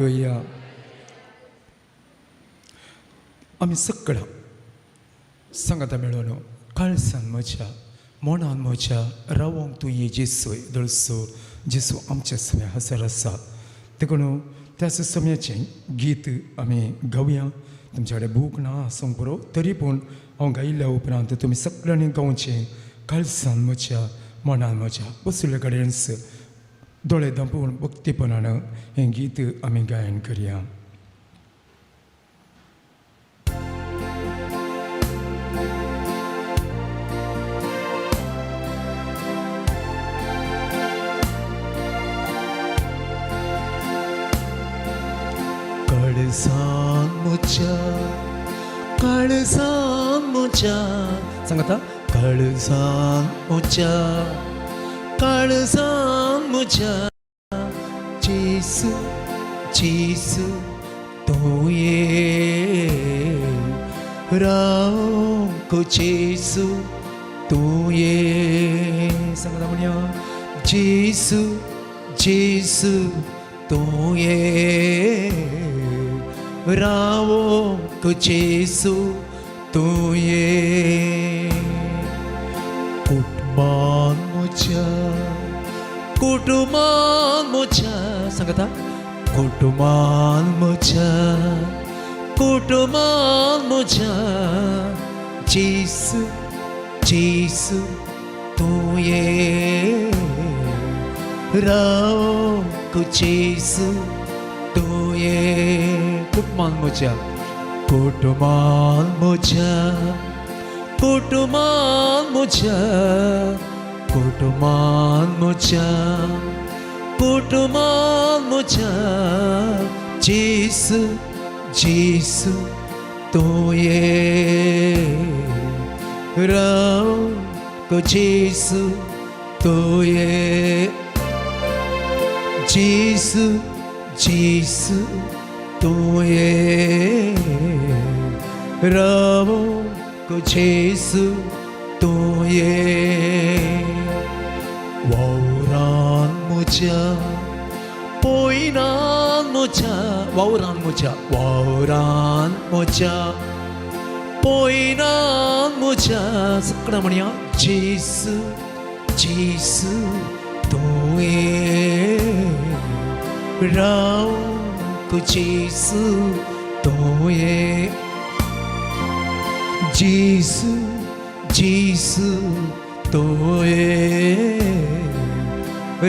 Hallelujah. आमी सगळ्या सांगाता मेळोन काळसान म्हज्या मनान म्हज्या रावोंक तूं ये जेसू दळसो जेसू आमच्या सगळ्या हसर आसा. देखून त्याच समयाचें गीत आमी गावया. तुमच्या कडेन बूक ना आसूंक पुरो, तरी पूण हांव गायिल्ल्या उपरांत तुमी सगळ्यांनी गावचें काळसान म्हज्या मनान म्हज्या. बशिल्ले कडेन दोळे धांपून भक्तीपणान हें गीत आमी गायन करया. काळजान म्हज्या, काळजान म्हज्या, सांगता, काळजान म्हज्या, काळजान म्हज्या, जेसू जेसू तूं ये, रावंक जेसू तूं ये. सांगता म्हणया, जेसू जेसू तूं ये, रावंक जेसू तूं ये. कुटुंबान म्हज्या, कुटुंबान म्हज्या, सांगता, कुटुंबान म्हज्या, कुटुंबान म्हज्या, जेसू जेसू तूं ये, रावंक जेसू तूं ये. कुटुंबान म्हज्या, कुटुंबान म्हज्या, कुटुंबान म्हज्या, कुटुंबान म्हज्या, कुटुंबान म्हज्या, जेसू जेसू तूं ये, रावंक जेसू तूं ये. जेसू जेसू तूं ये, रावंक जेसू तूं ये. वावरान म्हज्या, पयनान म्हज्या, वावरान म्हज्या, वावरान म्हज्या, पयनान म्हज्या, सगळ्या म्हणया, जेसू जेसू तूं ये, रावंक जेसू तूं ये. जेसू जेसू तूं ये,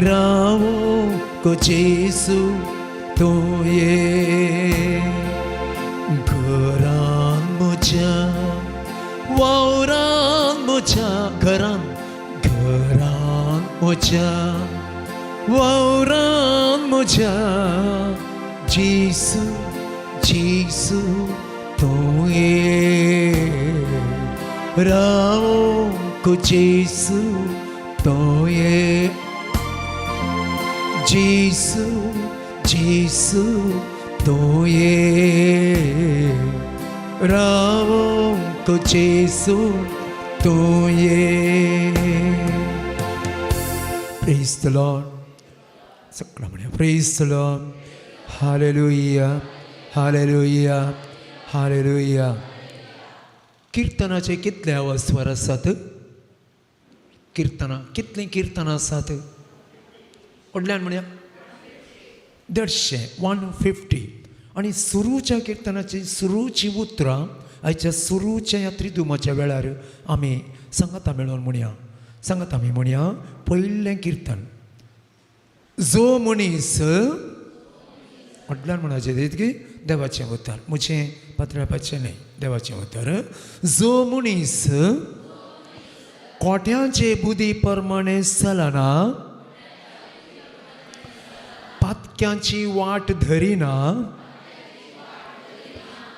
रावंक जेसू तूं ये. घरान म्हज्या, वावरान म्हज्या, घरान, घरान म्हज्या, वावरान म्हज्या, जेसू जेसू तूं ये, रावंक जेसू तूं ये. जेसू जेसू तूं ये, रावंक जेसू तूं ये. Praise the Lord. सगळं म्हणया, Praise the Lord. Hallelujah, hallelujah, hallelujah. किर्तनाचे कितले आवाज स्वर आसात? किर्तनां कितलीं किर्तनां आसात? व्हडल्यान म्हणया, 150, 150. आनी सुरूच्या किर्तनाची सुरूची उतरां आयच्या सुरूच्या ह्या त्रिदुमाच्या वेळार आमी सांगाता मेळोन म्हणया. सांगाता आमी म्हणया. पयलें किर्तन, जो मनीस, व्हडल्यान म्हणपाचें की देवाचें उतर, म्हजें पातळपाचें न्हय, देवाचें उतर. जो मनीस कोट्यांचे बुद्धी प्रमाणे चलना, पातक्यांची वाट धरिना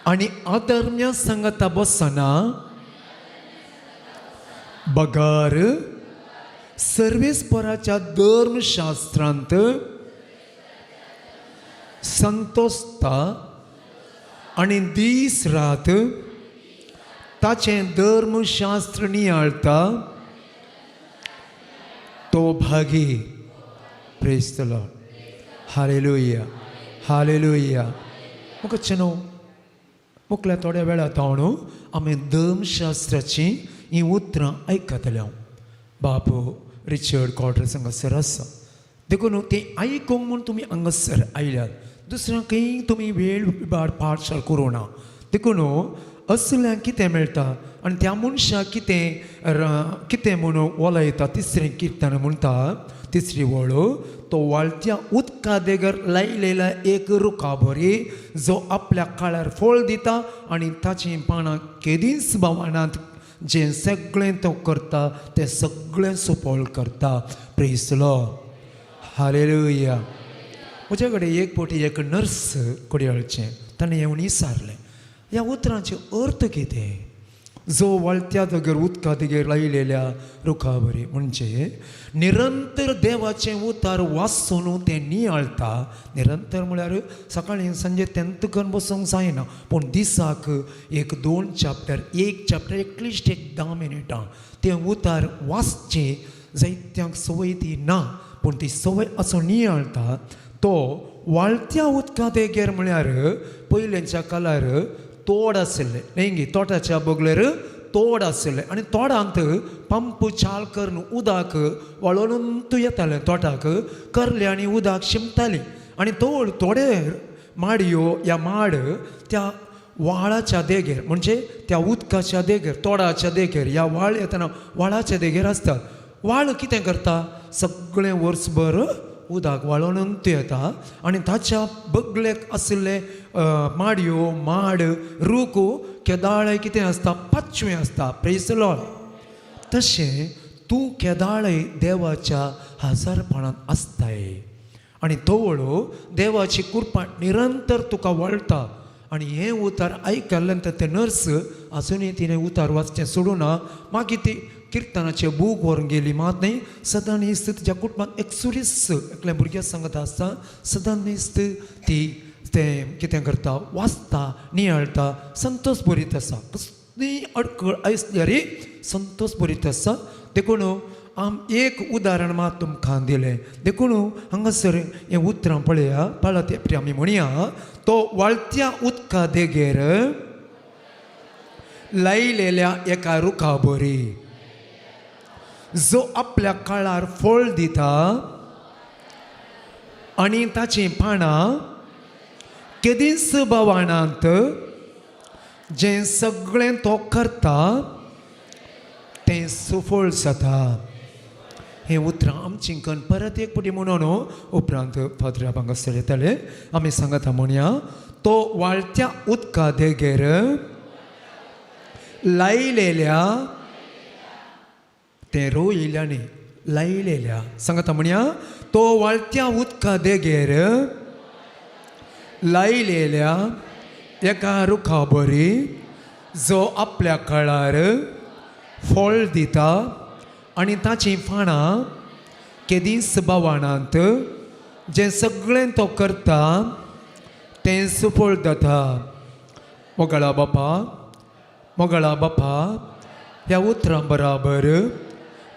आनी अधर्म्या सांगाता बसना, बगर सर्वेस्पराच्या धर्मशास्त्रांत संतोषता आनी दीस रात ताचें धर्मशास्त्र नियाळता, तो भागी. Praise the Lord. Hallelujah. Hallelujah. मुखाचे न्हू मुखल्या थोड्या वेळा तावन आमी धर्मशास्त्राचीं हीं उतरां आयकतले. हांव बापू रिचर्ड कॉड्रस हांगासर आसा, देखून तें आयकूंक म्हूण तुमी हांगासर आयल्यात, दुसऱ्या खंय तुमी वेळ पाठशाल करूं ना. देखून असल्यांक कितें मेळटा आनी त्या मनशाक कितें कितें म्हणून वलयता. तिसरें किर्तन म्हणटा, तिसरी वळ, तो वाळत्या उदका देगर लायलेल्या एक रुखा बरी, जो आपल्या काळार फळ दिता आनी ताचीं पानां केदींच भवानात, जें सगळें तो करता तें सगळें सुफळ करता. प्रेसलो हालेलुया. म्हज्या कडेन एक फावटी एक नर्स कोडयाळचें, ताणें येवन विचारलें, ह्या उतरांचे अर्थ कितें? जो वळत्या देगेर उदका देगेर लायलेल्या रुखा बरी, म्हणजे निरंतर देवाचें उतार वाचून तें नियाळटा. निरंतर म्हळ्यार सकाळीं सांजे तेंत करून बसूंक जायना, पूण दिसाक एक दोन चॅप्टर, एक चॅप्टर एटलिस्ट एक 10 मिनटां तें उतार वाचचें. जायत्यांक संवय ती ना, पूण ती संवय आसून नियाळटा. तो वाळत्या उदका देगेर म्हळ्यार पयलेंच्या काळार तोड आशिल्लें न्ही गे, तोटाच्या बगलेर तोड आशिल्लें आनी तोडांत पंप चाल करून उदक वळोवन येतालें तोटाक, करले आनी उदक शिंपतालीं. आनी तोड थोडे माडयो या माड त्या व्हाळाच्या देगेर, म्हणजे त्या उदकाच्या देगेर, तोडाच्या देगेर या व्हाळ येतना व्हाळाच्या देगेर आसतात. व्हाळ कितें करता, सगळें वर्सभर उदक व्हाळोवन येता आनी ताच्या बगलेक आशिल्ले माडयो माड रूख केदाळे कितें आसता, पाचवें आसता. Press Lord. तशें तूं केदाळे देवाच्या हजारपणांत आसताय आनी तवळो देवाची कृपा निरंतर तुका वळटा. आनी हें उतार आयकल्ल्यान ते नर्स आजुनूय तिणें उतार वाचचें सोडूं ना. मागीर ती किर्तनाचे बूक व्हरून गेली मात न्ही, सदां न्हीस्त तिच्या कुटुंबांत एकसुरीच एकल्या भुरग्याक सांगत आसता, सदां न्हीस्त ती तें कितें करता, वाचता, नियाळटा, संतोष बरीत आसा. कसलीय अडखळ आसल्यार संतोष बरीत आसा. देखून आम एक उदाहरण मात तुमकां दिलें. देखून हांगासर हें उतरां पळया पाळत आमी म्हणया, तो वाळत्या उदका देगेर लायलेल्या एका रुखा बरी, जो आपल्या काळार फळ दिता आनी ताचीं पानां केदींच भवानांत, जें सगळें तो करता तें सुफळ जाता. हें उतरां आमचीं कन परत एक फावटी म्हणून उपरांत फादर हांगासर येतले. आमी सांगता म्हणया, तो वाळत्या उदका देगेर लायलेल्या, तें रोयिल्ल्या न्ही, लायलेल्या. सांगता म्हणया, तो वाळत्या उदका देगेर लायलेल्या एका रुखा बरी, जो आपल्या काळार फळ दिता आनी ताचीं पानां केदींच भवानांत, जें सगळें तो करता तें सुफळ जाता. मोगळा बापा, मोगळा बापा, ह्या उतरां बराबर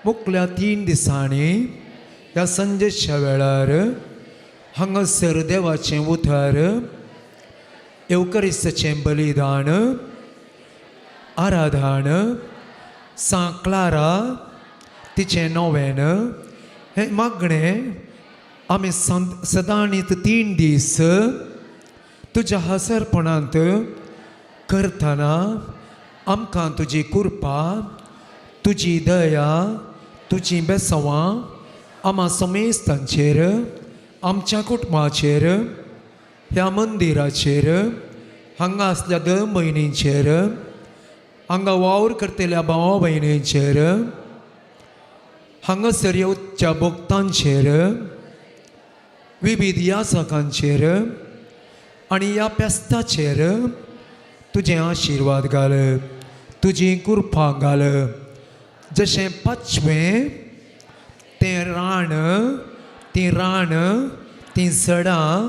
मुखल्या 3 दिसांनी ह्या संजेच्या वेळार हांगासर देवाचें उतर, येवकरिस्ताचें बलिदान, आराधन, सांत क्लारा तिचें नोवेन, हें मागणें आमी सदांनीत 3 दीस तुज्या हसरपणांत करतना आमकां तुजी कृपा, तुजी दया, तुजी बेसवां आमा समेस्तांचेर, आमच्या कुटुंबाचेर, ह्या मंदिराचेर, हांगा आसल्या दम भयणींचेर, हांगा वावर करतल्या भावा भयणींचेर, हांगासर येवच्या भक्तांचेर, विविध याचकांचेर आनी ह्या पेस्ताचेर तुजें आशिर्वाद घाल, तुजी कृपा घाल. जशें पाचवें तें रान, तीं रान, तीं झडां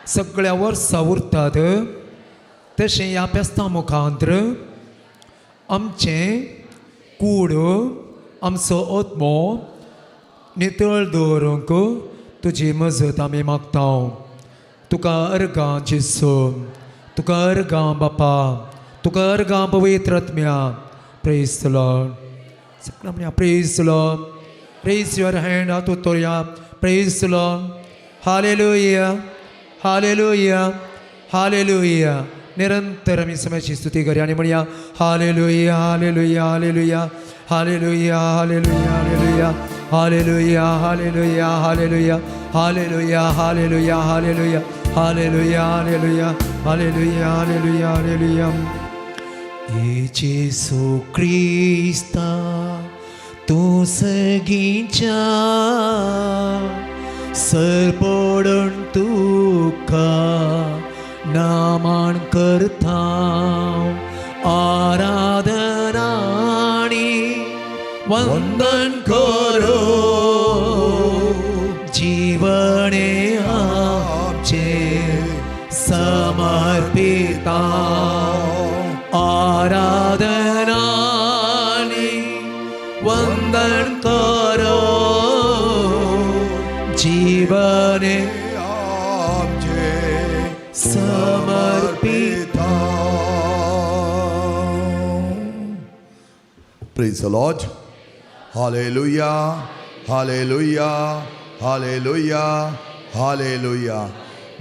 सगळ्या वर्सां उरतात, तशें ह्या पेस्ता मुखांत्र आमचें कूड, आमचो आत्मो नितळ दवरूंक तुजी मजत आमी मागता. तुका अर्गां जेसू, तुका अर्गां बापा, तुका अर्गां पवित्र आत्म्या. Praise the Lord. सगळं म्हणया, praise the Lord. Raise your hand हात उतोरया. Praise the Lord. Hallelujah, hallelujah, hallelujah. निरंतर आमी समाची स्तुती करूया आनी म्हणया, hallelujah, hallelujah, hallelujah, hallelujah, hallelujah, hallelujah, hallelujah, hallelujah, hallelujah, hallelujah, hallelujah, hallelujah, hallelujah, hallelujah, hallelujah, hallelujah. ये जेसू क्रिस्ता, तूं सगींच्या सरपडण तुका नामान करता, आराधना आनी वंदन करो, जीवने आमचे समर्पिता, आराधना आनी वंदन करो, जीवने आमचे समर्पिता. Praise the Lord. Hallelujah. Hallelujah. Hallelujah. Hallelujah.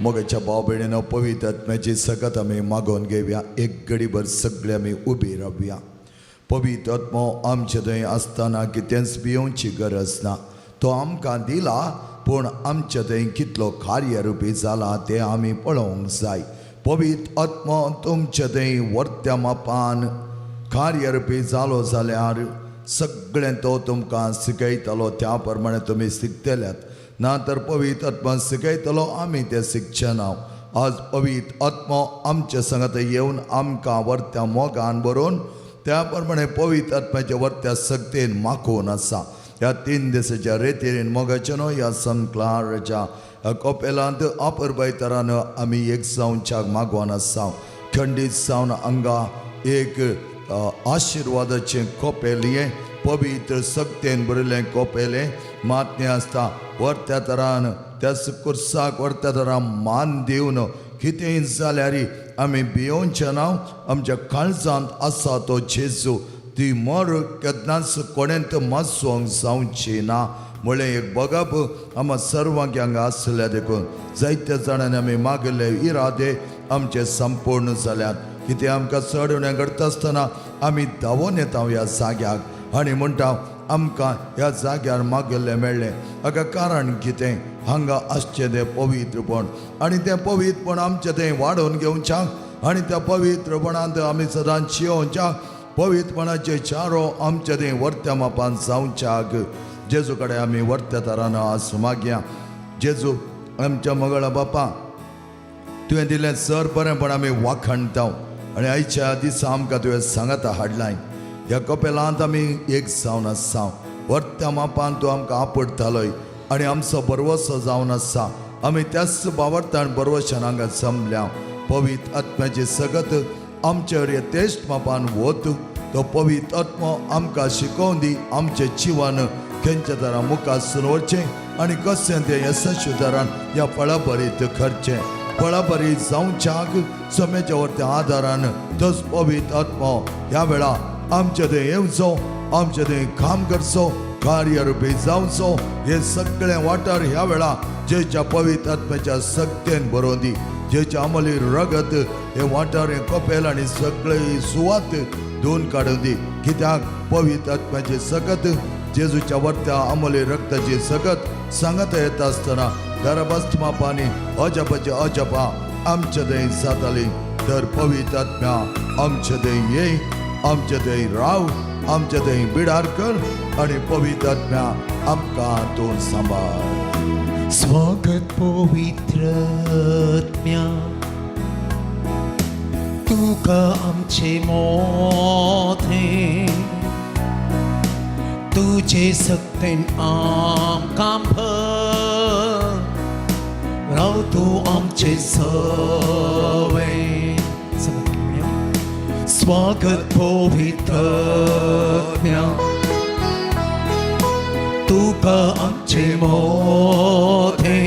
मोगाच्या भाव भयणीनो, पवित्र आत्म्याची सकत आमी मागोवन घेवया. एक घडीभर सगळे आमी उबी रावया. पवित्र आत्मो आमचे थंय आसतना कितेंच भियोवची गरज ना. तो आमकां दिला, पूण आमचे थंय कितलो कार्यरुपी जाला तें आमी पळोवंक जाय. पवित्र आत्मो तुमचे थंय वर्त्या मापान कार्यरुपी जालो जाल्यार सगळें तो तुमकां शिकयतलो, त्या प्रमाणे तुमी शिकतल्यात. ना तर पवित्र आत्मा शिकयतलो, आमी तें शिकचे ना. आज पवित्र आत्मो आमचे संगत येवन आमकां वर्त्या मोगान बरोवन त्या प्रमाणे पवित्र आत्म्याच्या वर्त्या सक्तेन माखोवन आसा. ह्या 3 दिसाच्या रेतीन मोगाच्या न्हय, ह्या संक्लाराच्या कोपेलांत अपुरबाय तरान आमी एक जावच्याक मागोवन आसा. खंडीत जावन हांगा एक आशिर्वादाचें कोपेल, हें पवित्र सक्तेन भरिल्लें कोपेलें मातणें आसता. वर्त्या तरान त्याच कुर्साक वर्त्या तरान मान दिवन कितेंय जाल्यार आमी भियोवचें ना. आमच्या काळजांत आसा तो जेजू, ती मर केन्नाच कोणेंत मासोवंक जावची ना म्हळें एक बगप आमकां सर्वांक हांगा आसल्या. देखून जायत्या जाणांनी आमी मागिल्ले इरादे आमचे संपूर्ण जाल्यात. कितें आमकां चड उणें घडटा आसतना आमी धांवोन येता ह्या जाग्याक आनी म्हणटा, आमकां ह्या जाग्यार मागिल्लें मेळ्ळें. हाका कारण कितें? हांगा आसचें तें पवित्रपण आनी तें पवित्रपण आमचें तें वाडोवन घेवच्याक आनी त्या पवित्रपणांत आमी सदांच जियोवच्याक, पवित्रपणाचे चारो आमचे तें वर्त्या मापान जावच्याक जेजू कडेन आमी वर्त्या तरान आज मागया. जेजू आमच्या मंगळा बापा, तुवें दिलें सर बरेंपण आमी वाखणता आनी आयच्या दिसा आमकां तुवें सांगाता हाडलाय. ह्या कपेलांत आमी एक जावन आसा. वर्त्या मापान तूं आमकां आपडतालोय आनी आमचो बरवसो जावन आसा. आमी त्याच बावडतान बरवशान हांगा जमल्या. पवित्र आत्म्याची सगत आमचेर तेश्ट मापान वत. तो पवित्र आत्मो आमकां शिकोवन दी आमचें जिवन खंयच्या तरा मुखार वचचें आनी कशें तें येसस्वी तरान ह्या फळाभरीत करचें. फळाभरीत जावच्याक सम्याच्या वरत्या आदारान तोच पवित्र आत्मो ह्या वेळा आमचे थंय येवचो, आमचे थंय काम करचो, कार्यरुपी जावचो. हे सगळे वाठार ह्या वेळा जेच्या पवित्र आत्म्याच्या सक्तेन बरोवन दी. जेच्या अमली रगत हे वाठार, हे कपेल आनी सगळे सुवात धुवन काडून दी. कित्याक पवित्र आत्म्याचे सकत, जेजूच्या वर्त्या अमली रक्ताची सकत सांगता येता आसतना दरबस्त मापानी अजपाचे अजपा आमचे थंय जाताली. तर पवित्र आत्म्या, आमचे थंय ये, आमचे थंय राव, आमचे थंय बिडार कर आनी पवित्र आत्म्या, आमकां तूं सांबाळ. स्वागत पवित्र आत्म्या तुका आमचे मोथे, तुजे सक्तेन आमकां भर, राव तूं आमचे सवे. स्वागत पवित्र आत्म्या तुका आमचे मोथे,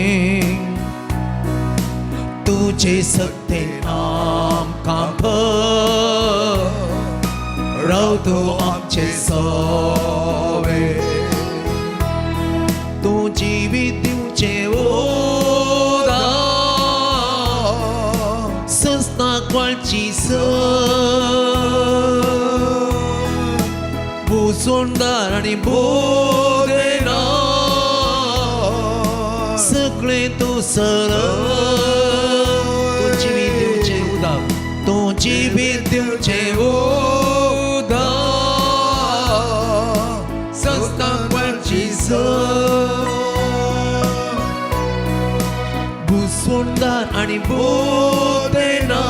तुजे सक्तेन आमकां भर, राव तूं आमचे सवे. तूं जिवीत दिवचें उदक, संस्था कळची सर, भुसुंदार आनी बोधना सगळें तूं सर. तूं जिवीत दिवचें उदक, तूं जिवीत दिवचें उदक, संस्था कळची सर, भुसुंदार आनी बोधना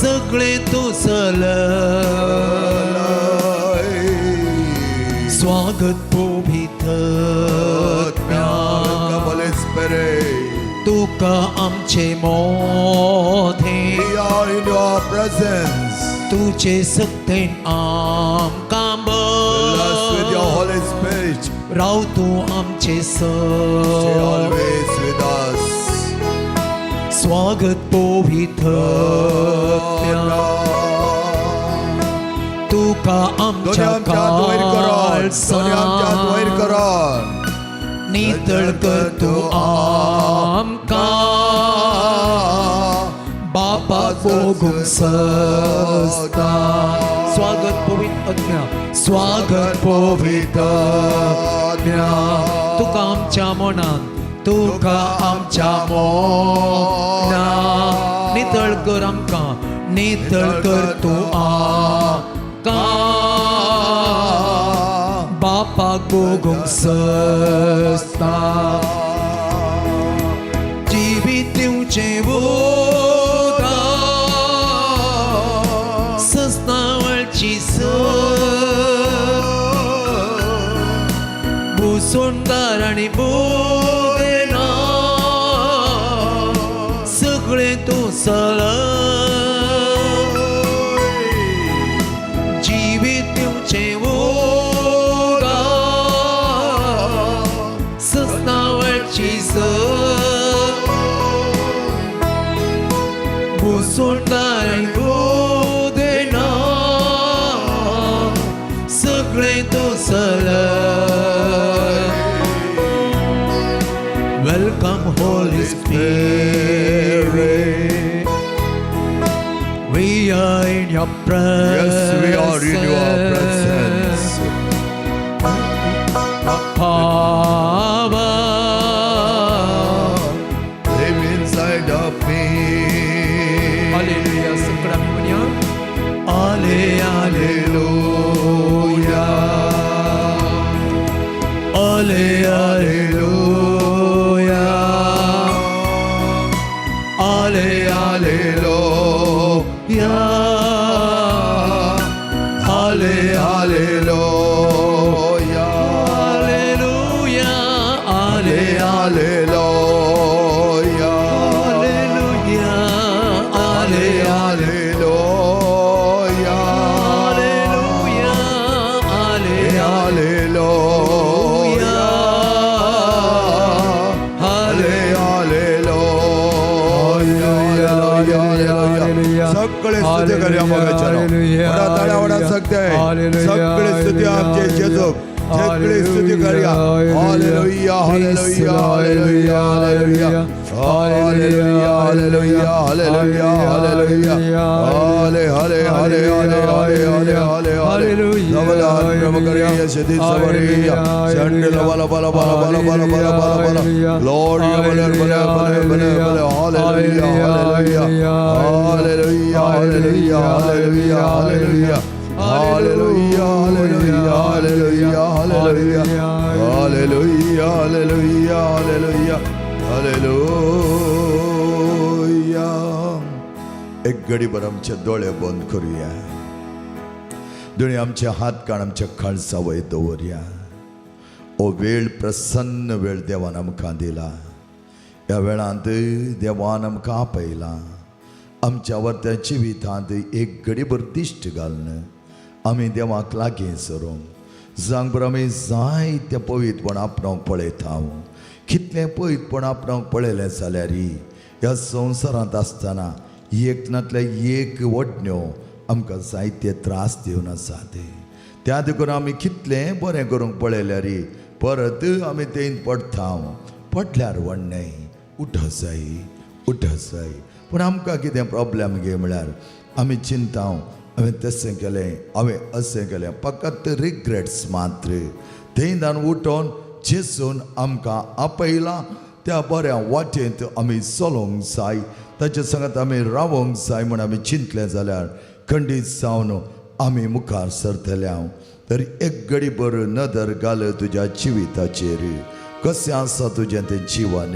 सगळें तूं सल. स्वागत पवित्र Holy Spirit, तुका आमचे मोधे, we are in your presence. तुजे सक्तेन आमकां Fill us with your भर, Holy Spirit. राव तूं आमचे Stay sir. always with us. स्वागत पवित्र तुका दोन्ही आमच्या आमच्या हात वयर करून, दोन्ही आमच्या हात वयर काळजांत, करून. नितळ कर तूं आमकां, बापा भोगूंक सस्ता. स्वागत पवित्र आत्म्या, स्वागत पवित्र आत्म्या, तुका आमच्या मनान, तुका आमच्या मनान, नितळ कर आमकां, नितळ कर तूं आमकां, बापाक भोगूंक सस्ता. जिवीत दिवचें उदक, सस्नावळची सर, भुसुंदार आनी बोधना सगळें तूं सल. जिवीत दिवचें उदक, सस्नावळची सर, भुसुंदार आनी बोधना सगळें तूं सल. Welcome Holy Spirit, we are in your presence. Yes, we are in your presence. Power Live inside of me. Hallelujah. सगळं आमी म्हणया. Ale Alleluia, Ale Alleluia, Ale Alleluia, Ale Hallelujah. Alleluia, Ale Hallelujah. Alleluia, Ale Hallelujah. Alleluia, Ale Hallelujah. Ale Hallelujah. Hallelujah. सगळे स्तुती करूया मोगाच्या वडा ताळ्या वडा सगळे सगळे स्तुती आमचे जेजूक, सगळे स्तुती करूया. Hallelujah, hallelujah, hallelujah, hallelujah, hallelujah, hallelujah, hallelujah, hallelujah, हाले हाले हाले हाले हाले हाले हाले हाले. नवला प्रभु करिया सिद्धि सवरिया चंड बल बल बल बल बल बल बल बल लॉर्ड बल बल बल बल बल. Hallelujah, hallelujah, hallelujah, hallelujah, hallelujah, hallelujah, hallelujah, hallelujah, hallelujah, hallelujah, hallelujah, hallelujah, hallelujah. एक घडीभर आमचे दोळे बंद करूया. दोन्ही आमचे हात काण आमच्या काळजा वयर दवरया. हो वेळ प्रसन्न वेळ देवान आमकां दिला. ह्या वेळांत देवान आमकां आपयला आमच्या वर्त्या जिवितांत एक घडीभर दिश्ट घालून आमी देवाक लागीं सरूंक. जांगभर आमी जायते पवित्रपण आपणावंक पळयता. कितलें पयतपण आपणाक पळयलें जाल्यार ह्या संवसारांत आसतना एक नातल्या एक वडण्यो आमकां जायते त्रास दिवन आसात. त्या देखून आमी कितलें बरें करूंक पळयल्यार परत आमी तेंत पडटा. पडल्यार व्हडलें उठ जाय उठ जाय. पूण आमकां कितें प्रॉब्लम गे म्हळ्यार आमी चिंता हांवें तशें केलें, हांवें अशें केलें, फकत रिग्रेट्स मात्र. थंयच्यान उठोन जेसून आमकां आपयला त्या बऱ्या वाटेंत आमी चलोवंक जाय, ताचे सांगात आमी रावोंक जाय म्हूण आमी चिंतलें जाल्यार खंडीत जावन आमी मुखार सरतले. हांव तर एक घडी बर नदर घाल तुज्या जिविताचेर, कशें आसा तुजें तें जिवन.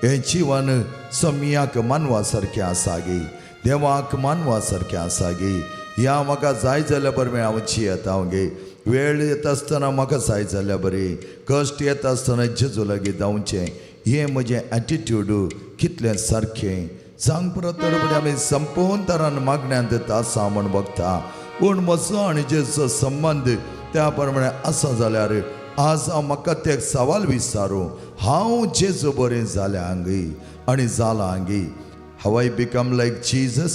हें जिवन सम्याक मानवा सारकें आसा गे, देवाक मानवा सारकें आसा गे. ह्या म्हाका जाय जाल्यार बरें हांव जियेता गे, वेळ येता आसतना म्हाका जाय जाल्यार बरें, कश्ट येता आसतना जेजू लागीं धांवचें. हें म्हजें एटिट्यूड कितलें सारकें सांग. परत थोडे आमी संपूर्ण तरान मागण्यांत आसा म्हूण बगता, पूण म्हजो आनी जेजूचो संबंद त्या प्रमाणे आसा जाल्यार आज हांव म्हाका ते सवाल विचारूं, हांव जेजू बरें जालें हांगी आनी जालां हांगी. Have I become like Jesus?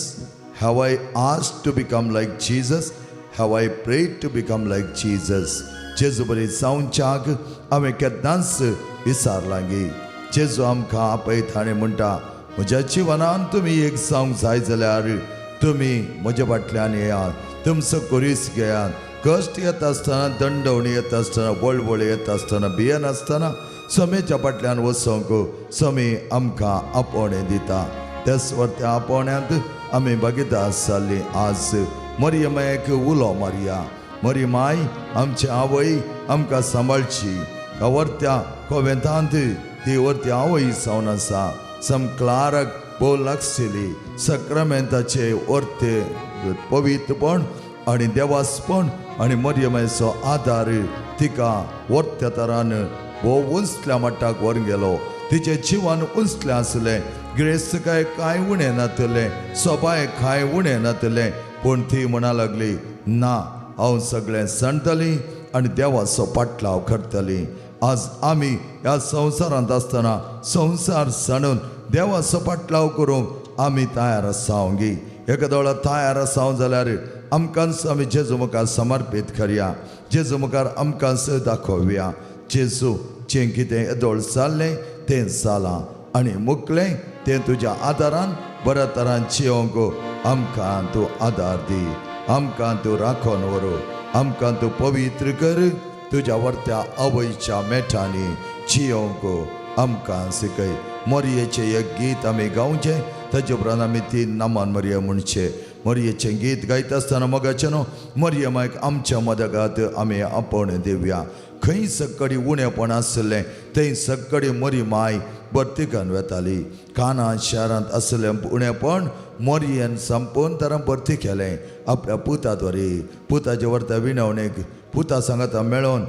Have I asked to become like Jesus? Have I prayed to become like Jesus? जेजू बरें जावच्याक हांवें केन्नाच विचारलां गे. जेजू आमकां आपयता आनी म्हणटा, म्हज्या जिवनान तुमी एक जावंक जाय जाल्यार तुमी म्हज्या फाटल्यान येयात, तुमचो कोरीस घेयात. कश्ट येता आसतना, दंडवणी येता आसतना, वळवळ येता आसतना, भियेनासतना समेच्या फाटल्यान वचोंक समी आमकां आपोवणें दिता. त्याच त्या आपोवण्यांत आमी भागिदार जाल्ली. आज मरियमायक उलो मारया, मरियमाय आमची आवय आमकां सांबाळची. वर्त्या कोवेंतांत ती वर्ती आवय जावन आसा. सम क्लारक बोल लागशिल्ली सक्रामेंताचे वर्ते पवित्रपण आनी देवासपण आनी मरियमायचो आदार तिका वर्त्या तरान भोव उंचल्या मट्टाक व्हरून गेलो. तिचें जिवन उंचलें आसलें, गिरेस्त काय कांय उणें नातलें, सोबाय कांय उणें नातलें, पूण ती म्हणा लागली, ना हांव सगळें सांडटली आनी देवाचो पाटलाव करतली. आज आमी ह्या संवसारांत आसतना संवसार सांडून देवाचो पाटलाव करूंक आमी तयार आसा गी. एका दोळा तयार आसा जाल्यार आमकांच आमी जेजू मुखार समर्पीत करया, जेजू मुखार आमकांच दाखोवया. जेजू जें कितें येदोळ जाल्लें तें जालां आनी मुकलें तें तुज्या आदारान बऱ्या तरान जियोंक आमकां तूं आदार दी, आमकां तूं राखोन व्हरू, आमकां तूं पवित्र कर. तुज्या वर्त्या आवयच्या मेठांनी जियोंक आमकां शिकय. मोरयेचें एक गीत आमी गावचें, ताजे उपरांत आमी ती नमन मोरये म्हणचें. मोरयेचें गीत गायता आसतना मोगाचें न्हू मोरये मायक आमच्या मदगात आमी आपोवणें दिवया. खंय सगळी उणेपण आसलें थंय सगळी मोरी माय भरतीकान वेताली. काना शारांत आसलें उणेपण मोरयेन संपूर्ण तरान भरती केलें आपल्या पुता द्वारे. पुताचे वर्ता विनवणेक पुता सांगाता मेळोवन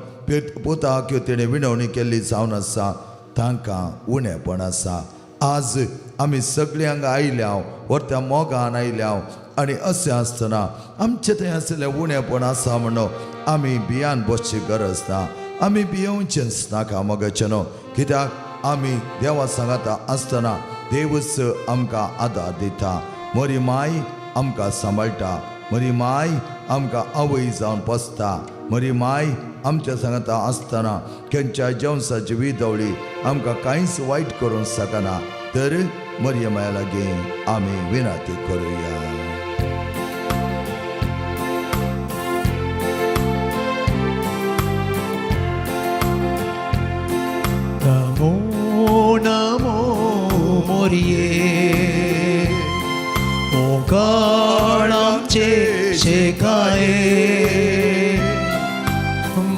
पुताक तिणें विनवणी केल्ली जावन आसा. तांकां उणेपण आसा. आज आमी सगळीं हांगा आयल्या, व्हरत्या मोगान आयल्या आनी अशें आसतना आमचें थंय आसलें उणेपण आसा म्हणून आमी भियान बसची गरज ना, आमी भियोवचेंच नाका मोगाचें न्हू. कित्याक आमी देवा सांगाता आसतना देवूच आमकां आदार दिता. मोरी माय आमकां सांबाळटा, मोरी माय आमकां आवय जावन पोसता. मोरी माय आमच्या सांगाता आसतना खंयच्या जेवसाची विदवळी आमकां कांयच वायट करूंक शकना. तर मरिया माया लागीं आमी विनंती करुया. नमो नमो मोरये, मोगाळ आमचे शेकाये,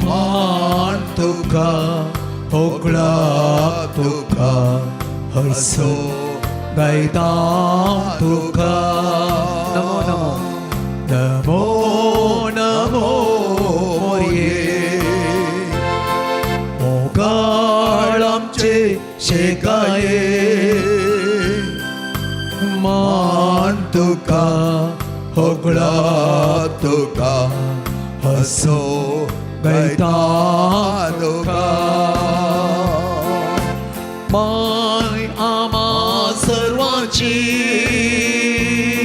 मान तुका होगळा तुका, हरसो गायता तुका. नमो नमो नमो नमो मोरये, मोगाळ आमचे शेकाये, मान तुका होगळा तुका, हसो गायता तुका. भुरग्यांची,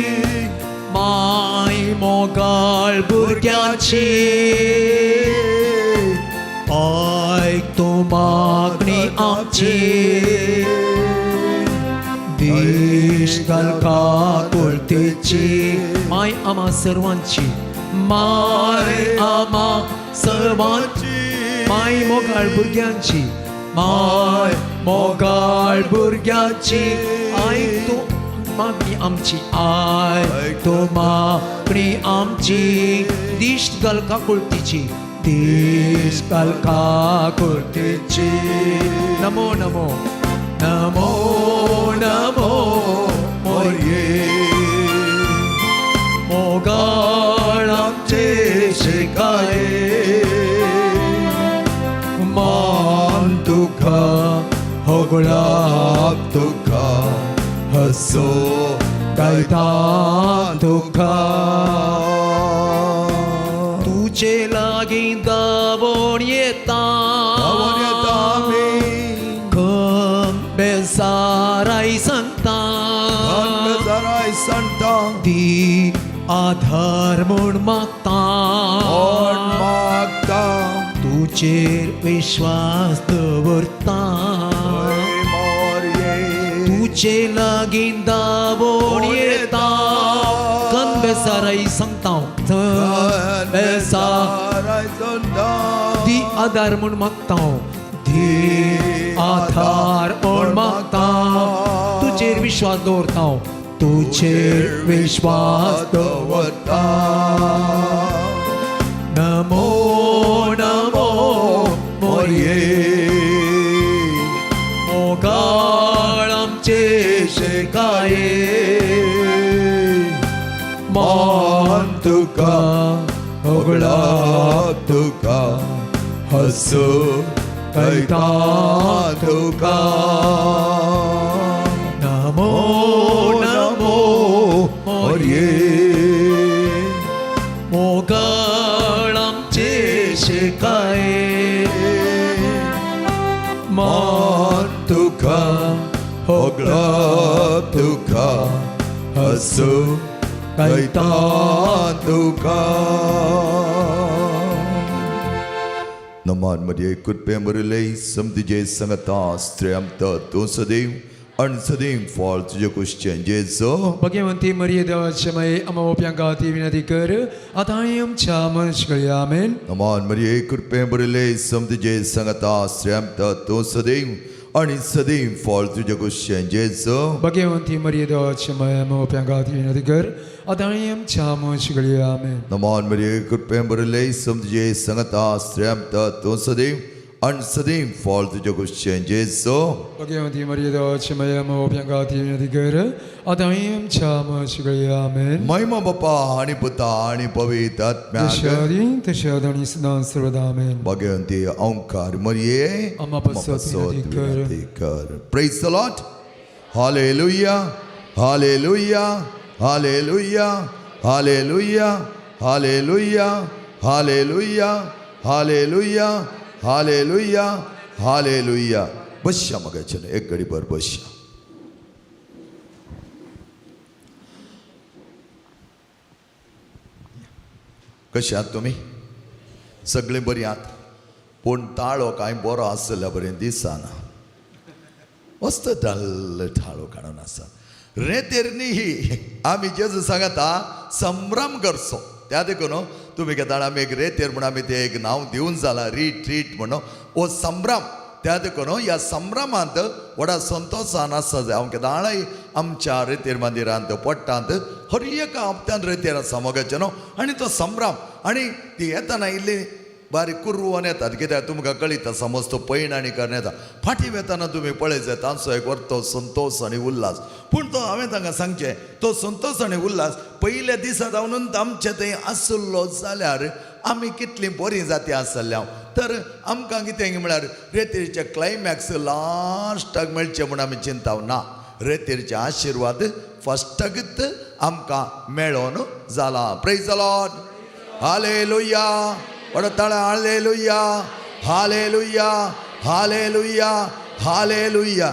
माय मोगाळ भुरग्यांची, आयक तूं मागणी आमची, दिश्ट घाल काकुळतेची, माय आमा सर्वांची, माय आमा सर्वांची, माय मोगाळ भुरग्यांची, माय मोगाळ भुरग्यांची, आयक तूं मागणी आमची, आयक तूं मागणी आमची, दिश्ट घाल काकुळतीची, दिश्ट घाल काकुळतीची. नमो नमो नमो नमो मोरये, मोगाळ आमचे शिकाये, मान तुका होगळाप तुका, हसो गायता तुका, तुजे लागीं धांवून येता, बेजाराय सांगता, ती आधार म्हूण मागता, तुजेर विश्वास दवरता, तुजे लागीं धांवून येता, कन बेजाराय सांगता, ती आधार म्हूण मागता, ती आधार म्हूण मागता, तुजेर विश्वास दवरता, तुजेर विश्वास दवरता. नमो नमो मोरये, मोगाळ आमचे शिकाये, मान तुका होगळाप तुका, हसो गायता तुका. नमो नमो मोरये, मोगाळ आमचे शिकाये, मान तुका होगळाप तुका, हसो गायता तुका. नमान मरिये कृपे मुरले समतिजे संगता स्त्रियंत तूं सदैव आनी सदैव फॉल तुजे कुश्चें जेजो. भगवंती मरिये देवाचे माये आमा ओप्यांक ती विनंती कर आतां आनी आमच्या मनुष्य. आमेन. नमान मरिये कृपे मुरले समतिजे संगता स्त्रियंत तूं सदैव आनी सदैव फॉल तुजे कुश्चें जेजो. भगवंती मरिये देवाचे माये आमा ओप्यांक ती विनंती कर आतां आनी आमच्या मनुष्य. आमेन. नमान मरिये कृपे मुरले समतिजे संगता स्त्रियंत तूं सदैव आनी सदैव फॉल तुजे कुश्चें जेजो. भगवंती मरिये देवाचे माये आमा ओप्यांक ती विनंती कर आतां आनी आमच्या मनुष्य. आमेन. महिमा बापा आनी पुता आनी पवित्र आत्म्याक, तशें आनी सदां सर्वदा. आमेन. भगवंती ओंकार मरिये आमा पासत विनंती कर. Praise the Lord. Hallelujah, hallelujah, hallelujah, hallelujah, hallelujah, hallelujah, hallelujah, hallelujah, hallelujah. बसया मगाच्यान एक घडीभर बसया. कशे आहात तुमी? सगळीं बरीं आहात? पूण ताळो कांय बरो आसल्या बरें दिसना, मस्त डल्ल थाळो काडून आसा. रेतेर न्ही आमी जेजू सांगता संभ्रम करचो, त्या देखून तुमी घेता आमी एक रेतेर म्हूण आमी तें एक नांव दिवन जालां रिट्रीट म्हणून, हो संभ्रम. त्या देखून ह्या संभ्रमांत व्हडा संतोशान आसा जाय. हांव केदाळाय आमच्या रेतेर मंदिरांत पोट्टांत हर एका हप्त्यान रेतेर आसा मोगाचें न्हू. आनी तो संभ्रम आनी ती येतना इल्ली बारीक कुरवन येतात, कित्याक तुमकां कळीत आसा मस्त पैण आनी करून येता. फाटीं वेतना तुमी पळयत जाय तांचो एक व्हरतो संतोश आनी उल्हास. पूण तो हांवें तांकां सांगचें, तो संतोश आनी उल्हास पयल्या दिसा जावन आमचे थंय आसलो जाल्यार आमी कितलीं बरीं जाती आसल्या. तर आमकां कितें म्हळ्यार रेतीरचे क्लायमॅक्स लास्टाक मेळचें म्हूण आमी चिंताव ना. रेतीरचे आशिर्वाद फस्टाकच आमकां मेळोन जाला. Praise the Lord, hallelujah, वडतळ hallelujah, hallelujah, hallelujah, hallelujah.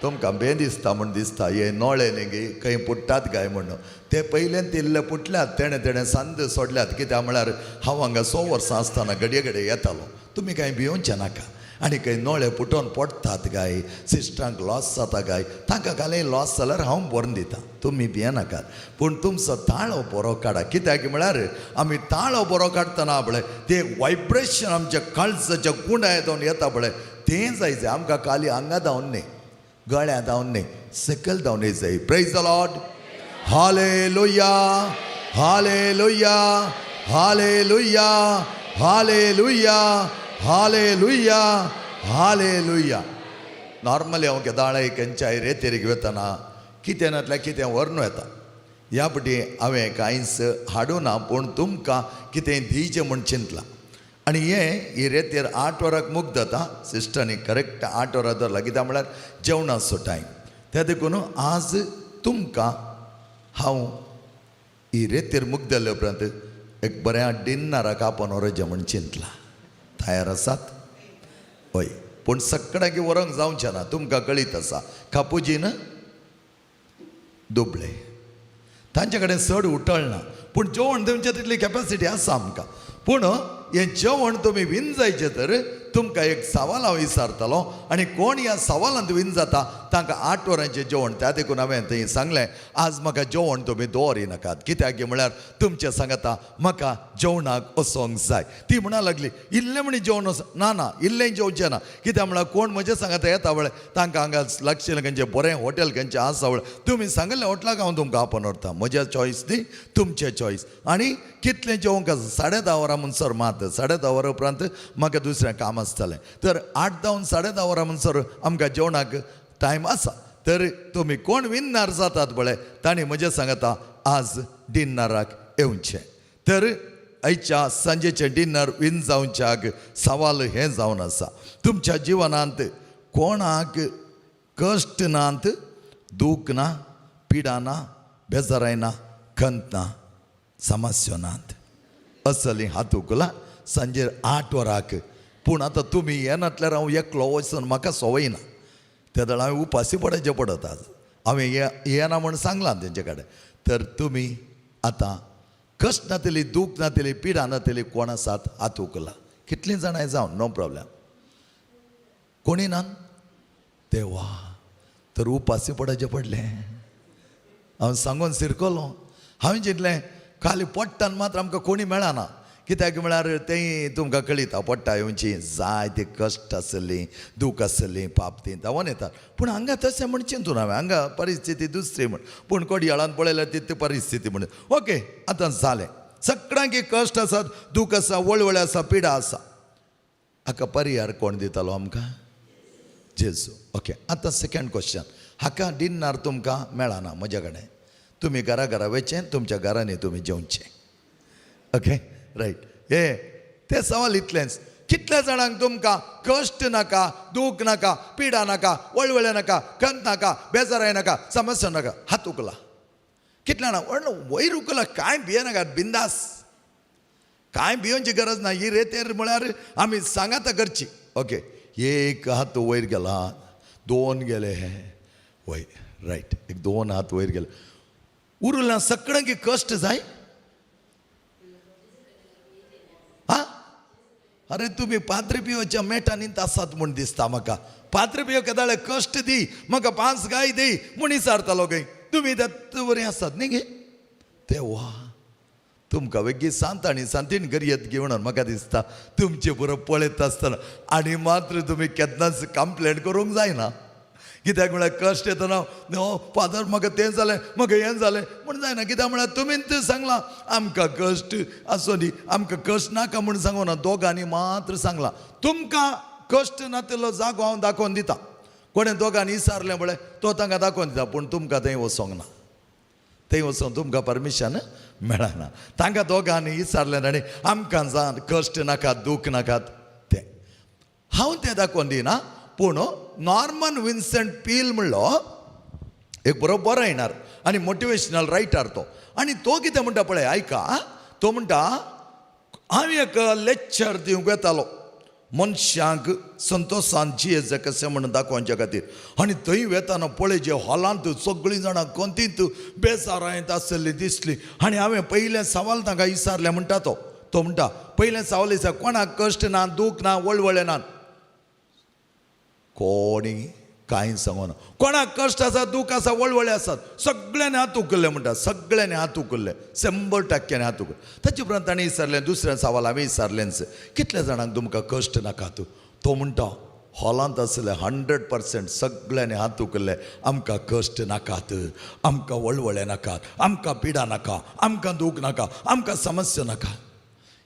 तुमकां बें दिसता म्हूण दिसता हे नोळे न्ही खंय पुट्टात काय म्हूण. ते पयल्यान इल्ले पुटल्यात, तेणें तेणें संद सोडल्यात. कित्याक म्हळ्यार हांव हांगा 100 वर्सां आसतना घडये घडये येतालो. तुमी कांय भियोवचें नाका. आनी खंय नोळे पुटोवन पडटात काय, सिस्टरांक लॉस जाता काय, तांकां कालय लॉस जाल्यार हांव बरोवन दितां, तुमी भियेनाकात. पूण तुमचो ताळो बरो काडा. कित्याक म्हळ्यार आमी ताळो बरो काडटना पळय ते वायब्रेशन आमच्या काळजाच्या गुंडाय जावन येता पळय, तें जाय जाय आमकां खाली हांगा धांवन न्ही, गळ्या धांवन न्ही, सकयल धांवन जाय. Praise the Lord. Hallelujah, hallelujah, hallelujah, hallelujah, hallelujah, hallelujah. Normally हांव केदाळाय खंयच्याय रेतेरीक वतना कितें नातल्यार कितें व्हरून येता. ह्या फावटी हांवें कांयच हाडूना, पूण तुमकां कितें दिवचें म्हूण चिंतलां. आनी हें ही रेतेर 8 वरांक मुक्त जाता. सिस्टरांनी करेक्ट 8 वरां धरलां, कित्याक म्हळ्यार जेवणाचो टायम. त्या देखून आज तुमकां हांव ही रेतेर मुक्त जाल्या उपरांत एक बऱ्या डिन्नराक आपोवन व्हरचें म्हूण चिंतलां. तयार आसात? हय. पूण सगळ्यांक व्हरोंक जावचें ना, तुमकां कळीत आसा. कापुजीन दुबळे, तांचे कडेन चड उटळना, पूण जेवण तुमचे तितली कॅपॅसिटी आसा आमकां. पूण हें जेवण तुमी विंजायचें तर तुमकां एक सवाल हांव विचारतलो आनी कोण ह्या सवालांत विंजाता तांकां 8 वरांचें जेवण. त्या देखून हांवें थंय सांगलें आज म्हाका जेवण तुमी दवरिनाकात, कित्याक म्हळ्यार तुमचें सांगता म्हाका जेवणाक वचोंक जाय. ती म्हणा लागली इल्लें म्हणी जेवण वच ना, ना इल्लें जेवचें ना, कित्याक म्हळ्यार कोण म्हजें सांगता येता वळ्यार तांकां हांगा लागशिल्लें खंयचें बरें हॉटेल खंयचें आसा वळ्यार तुमी सांगिल्लें हॉटेलाक हांव तुमकां आपोवन व्हरता. म्हज्या चॉयस न्ही, तुमचें चॉयस. आनी कितलें जेवंक आसा 10:30 वरां म्हणसर, मात 10:30 वरां उपरांत म्हाका दुसरें काम आसतलें. तर 8 जावन 10:30 वरां म्हणसर आमकां जेवणाक टायम आसा. तर तुमी कोण विन्नार जातात पळय तांणी म्हजें सांगता आज डिन्नराक येवचें. तर आयच्या सांजेचें डिनर विन जावच्याक सवाल हें जावन आसा, तुमच्या जिवनांत कोणाक कश्ट नात, दूख ना, पिडा ना, बेजाराय ना, खंत ना, समस्यो नात, असली हात उखला सांजेर 8 वरांक. पूण आतां तुमी येनातल्यार हांव एकलो वचून म्हाका संवय ना, त्या वेळार हांवें उपाशी पडचें पडत. आज हांवें येना म्हूण सांगलां तेंचे कडेन. तर तुमी आतां कश्ट नातली, दूख नातली, पिडा नातली कोण आसात हात उखला. कितलीं जाणां जावं, नो प्रॉब्लेम. कोणी ना देवा तर उपाशी पडचें पडलें. हांव सांगून सिरकलो. हांवें चिंतलें खाली पोट्टान मात्र आमकां कोणी मेळना, कित्याक म्हळ्यार तें तुमकां कळिता पोट्टा येवची जायते कश्ट आसली, दूख आसली, पाप ती धांवन येतात. पूण हांगा तशें म्हण चिंतून हांवें हांगा परिस्थिती दुसरी म्हण, पूण कोडयाळान पळयल्यार ती परिस्थिती म्हण. ओके, आतां जालें. सगळ्यांक कश्ट आसात, दूख आसा, वळवळे आसा, पिडा आसा. हाका परिहार कोण दितालो आमकां? जेजू. ओके, आतां सेकंड क्वेश्चन. हाका डिन्नार तुमकां मेळना म्हज्या कडेन, तुमी घरा घरा वयचें, तुमच्या घरांनी तुमी जेवचें. Okay right. हे तें सवाल इतलेंच. कितल्या जाणांक तुमकां कश्ट नाका, दूख नाका, पिडा नाका, वळवळे नाका, खंत नाका, बेजाराय नाका, समस्या नाका, हात उखला. कितल्या जाणां व्हडलो वयर उखला, कांय भियेनाकात, बिंदास, कांय भियोवची गरज ना. ही रेतेर म्हळ्यार आमी सांगाता करची. ओके, एक हात वयर गेला, 2 गेले, वय रायट, एक 2 हात वयर गेले. उरला सगळ्यांक कश्ट जाय. हा, अरे तुमी पाद्री पियोच्या मेटांनी आसात म्हूण दिसता म्हाका. पाद्री पियो केदाळे कश्ट दी म्हाका, 5 गाय दी म्हूण विचारतालो खंय. तुमी त्यात बरीं आसात न्ही गे. तेवा तुमकां वेगळी सांत आनी सांतीन गरियत घेवन म्हाका दिसता तुमचे बरोबर पळयत आसतना. आनी मात्र तुमी केन्नाच कंप्लेन करूंक जायना, कित्याक म्हळ्यार कश्ट येतना नो फादर म्हाका तें जालें, म्हाका हें जालें म्हूण जायना. कित्याक म्हळ्यार तुमी तें सांगलां आमकां कश्ट आसूं दी, आमकां कश्ट नाका म्हूण सांगूना. दोगांनी मात्र सांगलां तुमकां कश्ट नातिल्लो जागो हांव दाखोवन दितां. कोणें दोगांनी विचारलें पळय तो तांकां दाखोवन दिता, पूण तुमकां थंय वचोंक ना, थंय वचोन तुमकां परमिशन मेळना. तांकां दोगांनी विचारलें आनी आमकां जा कश्ट नाकात, दूख नाकात, तें हांव तें दाखोवन दिना. पूण नॉर्मन विन्संट पील म्हणलो एक बरोबर येणार आनी मोटिवेशनल रायटर तो. आनी तो कितें म्हणटा पळय आयका. तो म्हणटा हांव एक लेक्चर दिवंक वेतालो मनशांक संतोशान जियेचें कशें म्हणून दाखोवच्या खातीर. आनी थंय वेताना पळय जे हॉलांत सगळीं जाणां खंतींत बेजारांत आसली दिसली. आनी हांवें पयलें सवाल तांकां विचारलें म्हणटा तो तो म्हणटा पयलें सवाल विचार कोणाक कश्ट ना, दूख ना, वळवळे ना, कोणी कांय सांगना. कोणाक कश्ट आसा, दूख आसा, वळवळे आसात, सगळ्यांनी हात उखल्ले म्हणटा, सगळ्यांनी हात उखल्ले, 100% हात उखल्ले. ताचे उपरांत ताणें विचारलें दुसरें सवाल हांवें विचारलेंच, कितल्या जाणांक तुमकां कश्ट नाकात? तो म्हणटा हॉलांत आसले 100% सगळ्यांनी हात उखल्ले, आमकां कश्ट नाकात, आमकां वळवळे नाकात, आमकां पिडा नाका, आमकां दूख नाका, आमकां समस्या नाका.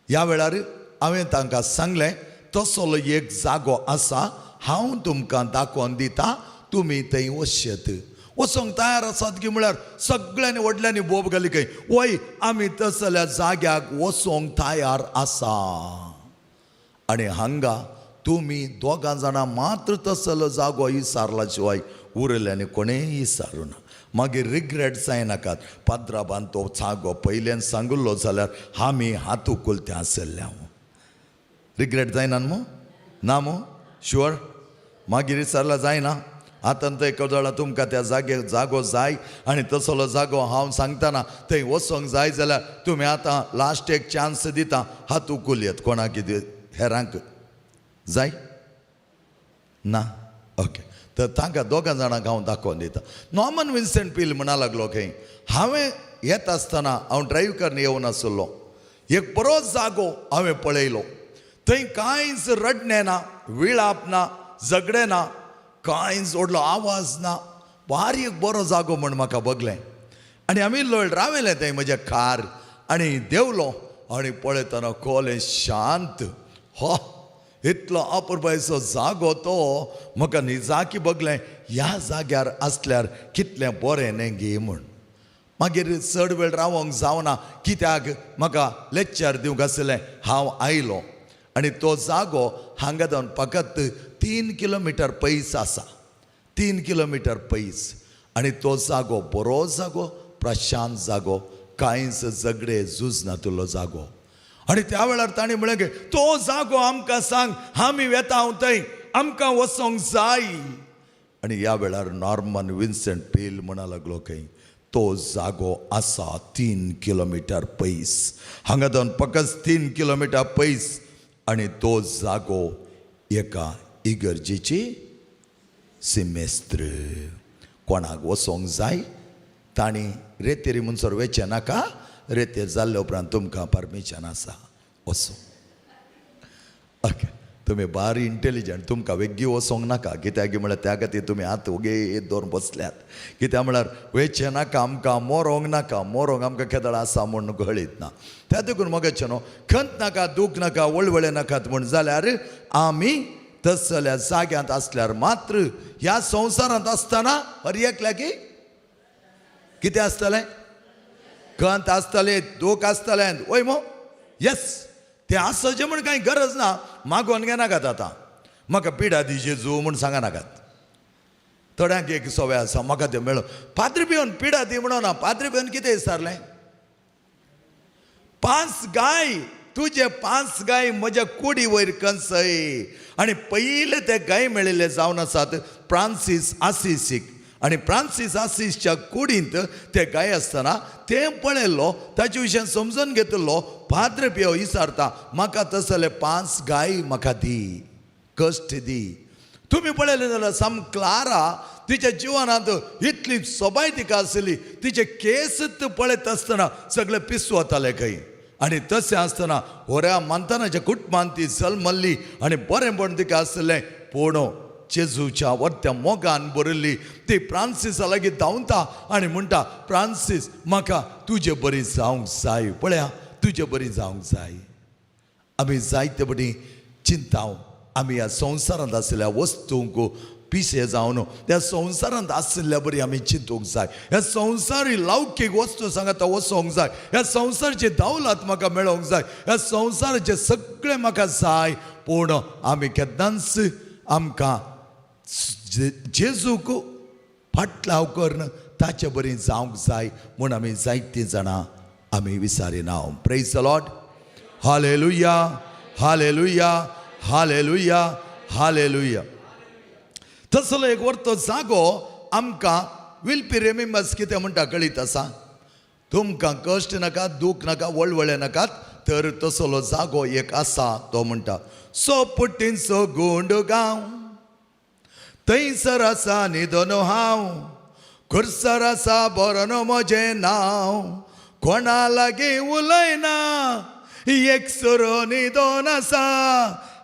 ह्या वेळार हांवें तांकां सांगलें तसलो एक जागो आसा, हांव तुमकां दाखोवन दिता, तुमी थंय वचशेत. वचोंक तयार आसात की म्हळ्यार सगळ्यांनी व्हडल्यांनी बोब घाली खंय, वय आमी तसल्या जाग्याक वचोंक तयार आसा. आनी हांगा तुमी दोगां जाणां मात्र तसलो जागो विचारला शिवाय उरले आनी कोणेय विचारूं ना. मागीर रिग्रेट जायनाकात, पाद्राबान तो जागो पयल्यान सांगिल्लो जाल्यार आमी हात उखलते आसले. हांव रिग्रेट जायना मू? ना मू? शुअर? मागीर विचारला जायना. आतां थंय कळटा तुमकां त्या जागे जागो जाय आनी तसलो जागो हांव सांगतना थंय वचोंक जाय जाल्यार तुमी आतां लास्ट एक चान्स दिता, हात उखलयत कोणाक कितें हेरांक जाय ना? ओके, तर तांकां दोगां जाणांक हांव दाखोवन दिता. नॉर्मन विन्सेंट पील म्हणा लागलो खंय, हांवें येता आसतना हांव ड्रायव्ह करून येवन आसलो, एक बरो जागो हांवें पळयलो, थंय कांयच रडणें ना, विळाप ना, झगडें ना, कांयच व्हडलो आवाज ना, बारीक बरो जागो म्हण म्हाका बगलें. आनी आमी लोळ रावयलें थंय म्हजें कार आनी देंवलो आनी पळयतना कोलें शांत, हो इतलो अपुरबायेचो जागो तो म्हाका निजाकी बगलें ह्या जाग्यार आसल्यार कितलें बरें न्ही गे म्हूण. मागीर चड वेळ रावोंक जावना कित्याक म्हाका लेक्चर दिवंक आसलें. हांव आयलो आनी तो जागो हांगा जावन फकत 3 किलोमिटर पयस आसा, 3 किलोमिटर पयस. आनी तो जागो बरो जागो, प्रशांत जागो, कांयच झगडे झूज नातुल्लो जागो. आनी त्या वेळार ताणें म्हणलें की तो जागो आमकां सांग, आमी वेता हांव थंय, आमकां वचोंक जाय. आनी ह्या वेळार नॉर्मन विन्सेंट पील म्हणा लागलो खंय, तो जागो आसा 3 किलोमिटर पयस, हांगा जावन फकत 3 किलोमिटर पयस. आनी तो जागो एका इगर्जेची सिमेस्त्र. कोणाक वचोंक जाय तांणी रेतेरी म्हणसर वेचें नाका, रेतेर जाल्ले उपरांत तुमकां परमिशन आसा वचूं. ओके, तुमी बारी इंटेलिजंट, तुमकां वेगळी वचोंक नाका, कित्याक म्हळ्यार त्या खातीर तुमी हात ओगे दवरून बसल्यात. कित्याक म्हळ्यार वेचें नाका आमकां, मोरोंक नाका, मोरोंक आमकां केदळ आसा म्हूण कळीत ना. त्या देखून मगेचें न्हू खंत नाका, दूख नाका, वळवळे नाकात म्हूण जाल्यार आमी तसल्या जाग्यांत आसल्यार मात्र ह्या संवसारांत आसतना हर एकल्याकी कितें आसतलें? खंत आसतलें, दूख आसतलें, वय मो? येस, तें आसचें म्हूण कांय गरज ना, मागोवन घेनाकात. आतां म्हाका पिडा दी जेजू म्हूण सांगा नाकात. थोड्यांक एक सवय आसा, म्हाका तें मेळो पाद्री पिवन पिडा दी म्हणून ना. पाद्री पिवन कितें विचारलें? 5 गाय, तुजे 5 गाय म्हज्या कुडी वयर कंसय. आनी पयले ते गाय मेळिल्ले जावन आसात फ्रांसीस आसिसीक. आनी फ्रांसीस आसिसच्या कुडींत ते गाय आसतना तें पळयल्लो, ताचे विशयान समजून घेतिल्लो. पाद्र पियो विचारता म्हाका तसले 5 गाय म्हाका दी, कश्ट दी. तुमी पळयलें जाल्यार सम क्लारा तिच्या जिवनांत इतली सोबाय तिका आसली, तिचे केस पळयत आसतना सगळे पिसू वताले खंय. आनी तशें आसतना होऱ्या मानतानाच्या कुटुंबान ती जल्मल्ली आनी बरेंपण तिका आसलें, पूण जेजूच्या वरत्या मोगान भरिल्ली. ती फ्रांसिसा लागीं धांवता आनी म्हणटा, फ्रांसीस म्हाका तुजे बरी जावंक जाय, पळया तुजे बरी जावंक जाय. आमी जायते पटी चिंता आमी ह्या संवसारांत आशिल्ल्या वस्तूंक पिशे जावन त्या संवसारांत आशिल्ल्या बरी आमी चिंतूंक जाय. ह्या संवसारी लौकीक वस्तू सांगता वचोंक जाय, ह्या संवसाराचे दौलत म्हाका मेळोंक जाय, ह्या संवसाराचें सगळें म्हाका जाय. पूण आमी केन्नाच आमकां जेजूक फाटलाव करून ताचे बरी जावंक जाय म्हूण आमी जायतीं जाणां आमी विचारिना. Praise the Lord, hallelujah, hallelujah, Hallelujah, hallelujah. तसलो एक वरतो जागो आमकां विल्पी रेमिंबस कितें म्हणटा कळीत आसा. तुमकां कश्ट नाका, दूख नाका, वळवळे नाकात, तर तसलो जागो एक आसा. तो म्हणटा सोपुटींचो गुंड गांव, थंयसर आसा न्हिदोन हांव, खुर्सर आसा बरोन म्हजें नांव, कोणा लागीं उलयना, एक सुरो न्हिदोन आसा,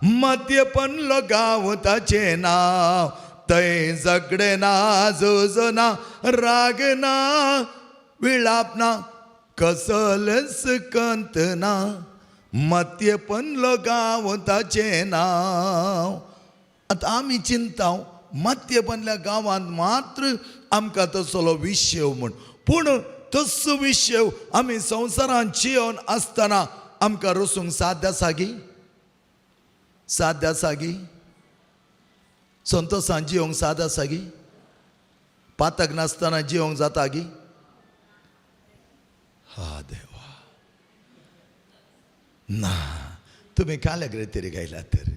मद्यपनलो गांव ताचें नांव, थंय झगडें ना, झूज ना, राग ना, विळाप ना, कसलेंच कंत ना, मद्यपनलो गांव ताचें नांव. आतां आमी चिंता मद्यपनल्या गांवांत मात्र आमकां तसलो विशय म्हूण, पूण तसो विशय आमी संवसारांत जियोन आसतना आमकां रसूंक साध्य आसा गी? साध्य आसा गी? संतोशान जियोंक साद आसा गी? पातक नासतना जियोंक जाता गी? हा देवा, ना तुमी काल्याक तरी गायलात तर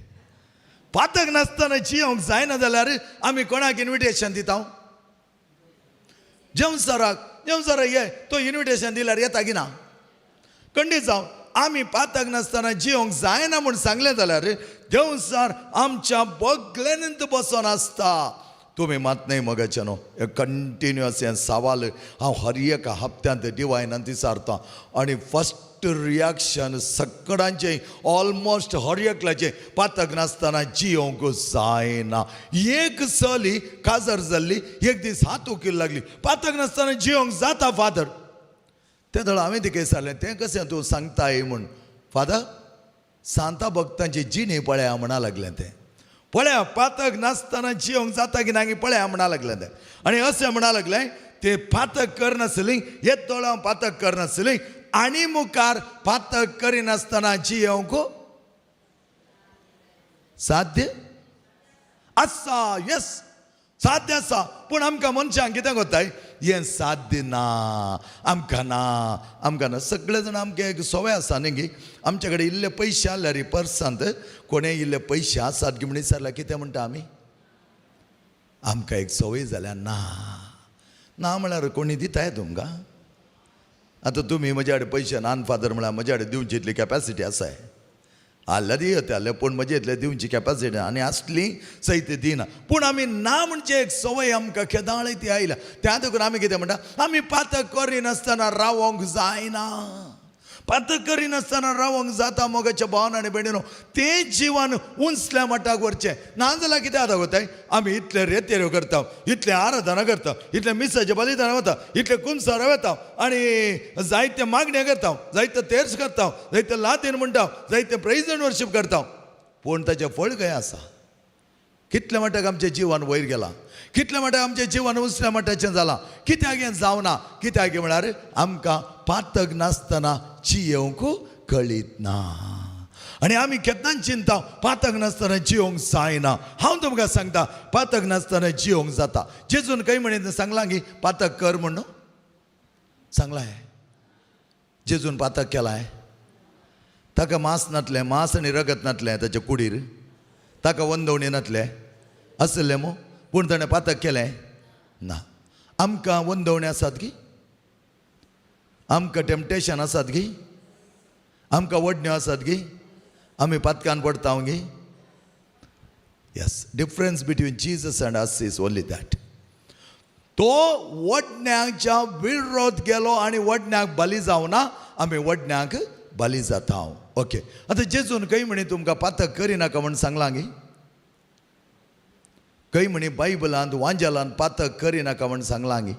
पातक नासतना जियोंक जायना जाल्यार आमी कोणाक इन्विटेशन दिता? जेवसराक, जेवसराक ये तो इन्विटेशन दिल्यार येता की ना? खंडीत जावं आमी पातक नासतना जियोंक जायना म्हूण सांगलें जाल्यार देवसार आमच्या बगलेनूच बसोन आसता. तुमी मात न्हय मगाचे न्हू, हें कंटिन्युअस हें सवाल हांव हर एका हप्त्यांत डिवायनान विचारतां आनी फस्ट रिएक्शन सगळ्यांचें ऑलमोस्ट हर एकल्याचें पातक नासतना जियोंक जायना. एक चली काजार जाल्ली, एक दीस हात उकील लागली, पातक नासतना जियोंक जाता फादर. तें दळ हांवें तिका विचारलें, तें कशें तूं सांगताय म्हूण? फादर सांता भक्तांची जिणी पळया म्हणा लागलें तें, पळया पातक नासतना जियोंक जाता की ना पळया म्हणा लागलें तें. आनी अशें म्हणा लागलें ते पातक करनासली, येत दोळां पातक करनासली आनी मुखार पातक करिनासतना जियोंक साध्य आसा. येस, साध्य आसा. पूण आमकां मनशांक कितें कोत्ताय, हें साध्य ना, आमकां ना, आमकां ना. सगळे जाण आमकां एक संवय आसा न्ही गी, आमचे कडेन इल्ले पयशे आसल्यार पर्सांत कोणें इल्ले पयशे आसात गी म्हण विचारल्यार कितें म्हणटा आमी? आमकां एक संवय जाल्या ना ना म्हळ्यार कोणी दिताय तुमकां? आतां तुमी म्हज्या कडेन पयशे नान फादर म्हळ्यार म्हज्या कडेन दिवची इतली कॅपेसिटी आसाय, आहल्यार दियत आहले, पूण म्हजे इतले दिवची कॅपेसिटी आनी आसली सयत दिना. पूण आमी ना म्हणजे एक संवय आमकां केदाळ ती आयल्या. त्या देखून आमी कितें म्हणटा, आमी पातक करिनासतना रावोंक जायना, पातक करिनासतना रावोंक जाता मोगाच्या भावन आनी भयणीनो. तें जिवन उंचल्या मठाक व्हरचें नाजाल्यार कितें आतां वताय आमी इतले रेतेऱ्यो करता, इतले आराधना करता, इतले मिसाचे बलिदान वता, इतले कुमसार वता आनी जायते मागण्यो करता, जायते तेर्स करता, जायते लातीन म्हणटा, जायते प्रेज एंड वर्शीप करता, पूण ताचें फळ खंय आसा? कितले मठाक आमचें जिवन वयर गेलां, कितले मठाक आमचें जिवन उंचल्या मठाचें जालां, कित्याक हें जावना? कित्याक म्हळ्यार आमकां पातक नासतना जियोंक कळीत ना. आनी आमी केन्नाच चिंता पातक नासतना जियोंक जायना. हांव तुमकां सांगता पातक नासतना जियोंक जाता. जेजून खंय म्हणीत सांगलां की पातक कर म्हण सांगलां? जेजून पातक केलां? ताका मांस नातलें, मांस आनी रगत नातलें ताच्या कुडीर, ताका वंदवणी नातलें आसलें मू, पूण ताणें पातक केलें ना. आमकां वंदवणी आसात की? आमकां टेम्पटेशन आसात गी? आमकां वडण्यो आसात गी? आमी पातकान पडता गी? Yes, difference between Jesus and us is only that. तो वडण्याच्या विरोध गेलो आनी वडण्याक बली जावना, आमी वडण्याक बली जाता. ओके, आतां जेजून खंय म्हणी तुमकां पातक करिनाका म्हण सांगलां गी? खंय म्हणी बायबलांत वांजेलांत पातक करिनाका म्हण सांगलां गी?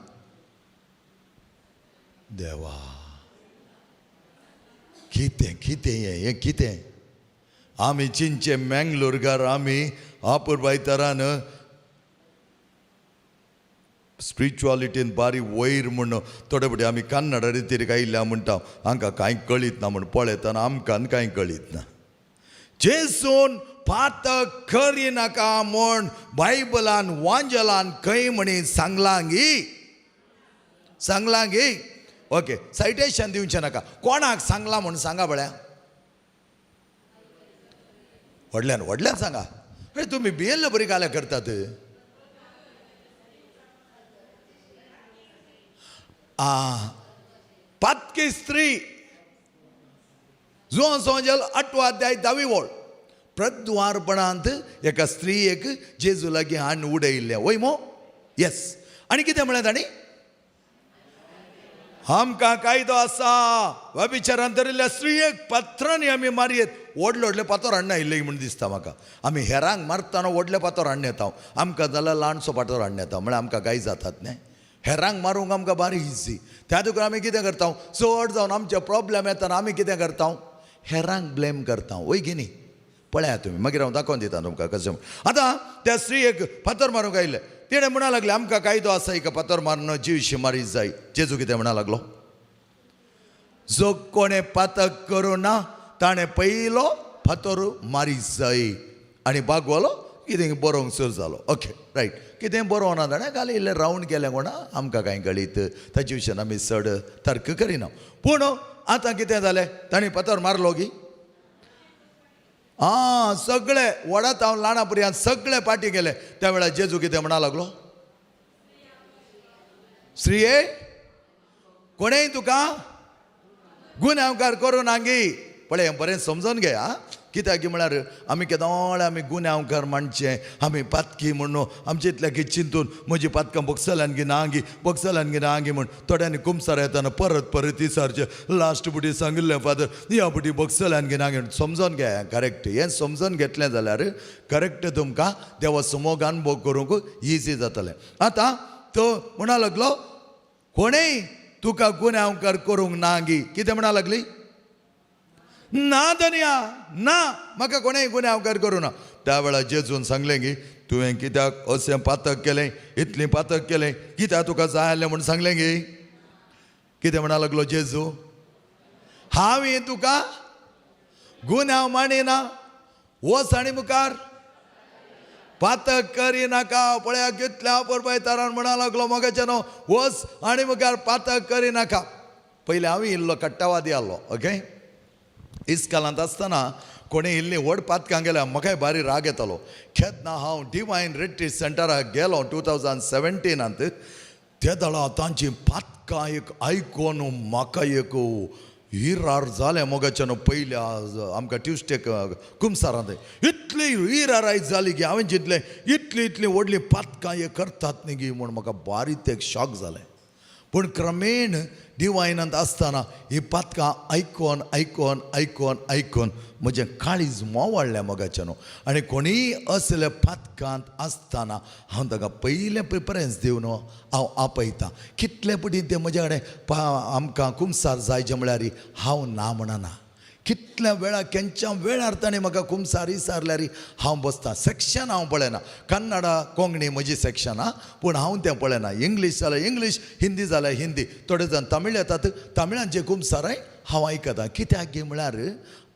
देवा, कितें कितें हें, हें कितें? आमी चिंचे मेंगलोरकार, आमी आपुरबायतरान स्पिरिच्युअलिटीन बारी वयर म्हूण थोडे फावटी आमी कन्नड रितीर आयिल्ल्या म्हणटा, हांकां कांय कळीत ना म्हूण पळयतना आमकां कांय कळीत ना. जेजून पातक करिनाका म्हूण बायबलान वांजेलान खंय म्हणी सांगलां गी? सांगलां गी? ओके, सायटेशन दिवचें नाका, कोणाक सांगलां म्हूण सांगा पळया. व्हडल्यान व्हडल्यान सांगा. अरे तुमी भियेल्ले बरी गाल्या करतात. आ पातकी स्त्री, जुवां सोंजेल 8वो अध्याय 10वी वळ. प्रद्वारपणांत एका स्त्रीयेक जेजू लागीं हाडून उडयल्लें, वय मो? येस. आनी कितें म्हळें तांणी? आमकां कायदो आसा, व्यभिचारान धरिल्ल्या स्त्रियेक पत्रांनी आमी मारयेत. व्हडले व्हडले फातर हाडून आयिल्ले म्हूण दिसता म्हाका. आमी हेरांक मारतना व्हडले फातर हाडून येता, आमकां जाल्यार ल्हानसो फातर हाडून येता, म्हळ्यार आमकां गाय जातात न्ही. हेरांक मारूंक आमकां बारी इजी. त्या देखून आमी कितें करता, चड जावन आमचे प्रॉब्लम येतना आमी कितें करता, हेरांक ब्लेम करता, वय की न्ही? पळयात तुमी, मागीर हांव दाखोवन दिता तुमकां कशें. आतां त्या स्त्रियेक फातर मारूंक आयिल्ले, तिणें म्हणा लागलें आमकां कायदो आसा, हिका फातर मारून जिवशी मारीत जाय. जेजू कितें म्हणा लागलो? जो कोणें पातक करूं ना ताणें पयलो फातर मारीत जाय. आनी बागवलो कितें बरोवंक सुरू जालो. ओके रायट, कितें बरोवना ताणें, खाली इल्लें रावंड केलें कोणा, आमकां कांय कळीत ताचे विशयान आमी चड तर्क करिना. पूण आतां कितें जालें, ताणें फातर मारलो की आं सगळे व्हडात हांव ल्हाना पर्यंत सगळे पाटी गेले. त्या वेळार जेजू कितें म्हणा लागलो? स्त्रिये कोणेय तुका गुन्यांवकार करूं नागी. पळय बरें समजून घे आं, कित्याक म्हळ्यार आमी केदोळे आमी गुन्यांवकार मानचे, आमी पातकी म्हणून आमचे इतल्या की चिंतून म्हजी पातकां बगसल्यान गी ना गी, बगसल्यान गी ना गी म्हूण थोड्यांनी कुमसार येतना परत परत विचारचें, लास्ट बुटी सांगिल्लें फादर ह्या बुटी बगसल्यान गी ना गी. समजून घे करेक्ट, हें समजून घेतलें जाल्यार करेक्ट तुमकां देवा समोग अनुभव करूंक इजी जातलें. आतां तो म्हणा लागलो कोणेय तुका गुन्यांवकार करूंक ना गी. कितें म्हणा लागली? ना धनया ना, म्हाका कोणेय गुन्यांवकार करूं ना. त्या वेळार जेजून सांगलें की तुवें कित्याक अशें पातक केलें, इतलें पातक केलें, कित्याक तुका जाय आसलें म्हूण सांगलें गी. कितें म्हणा लागलो जेजू? हांवें तुका गुन्यांव मांडिना, वच आनी मुखार पातक करिनाका. पळया कितल्या परबाय तारान म्हणा लागलो मोगाचें न्हू, वच आनी मुखार पातक करिनाका. पयलीं हांव इल्लो कट्टावादी आहलो, ओके. इस्कालांत आसतना कोणी इल्ली व्हड पातकां गेल्या म्हाकाय भारी राग येतालो. केन्ना हांव डिवायन रिट्रीट सेंटराक गेलो 2017 ते दळा तांची पातकां एक आयकोन म्हाका एक हिरार जालें मोगाचें न्हू. पयल्या आमकां ट्युजडेक कुमसारांत इतली हिरार जाली की हांवें चिंतलें इतली इतली व्हडली पातकां हे करतात न्ही गी म्हूण म्हाका बारीक एक शॉक जालें. पूण क्रमेण डिवायनांत आसतना ही पातकां आयकोन आयकोन आयकोन आयकोन म्हजें काळीज मोवाळ्ळें मोगाचें न्हू. आनी कोणीय असल्या पातकांत आसतना हांव ताका पयलें प्रिफरन्स दिवन हांव आपयतां. कितले पटी ते म्हज्या कडेन आमकां कुमसार जायचें म्हळ्यार हांव ना म्हणना. कितल्या वेळार केंच्या वेळार ताणें म्हाका कुमसार विचारल्यार हांव बसता. सेक्शन हांव पळयना, कन्नडा कोंकणी म्हजी सेक्शन आं, पूण हांव तें पळयना. इंग्लीश जाल्यार इंग्लीश, हिंदी जाल्यार हिंदी, थोडे जाण तमीळ येतात, तमिळांचे कुमसारय हांव आयकतां. कित्याक गी म्हळ्यार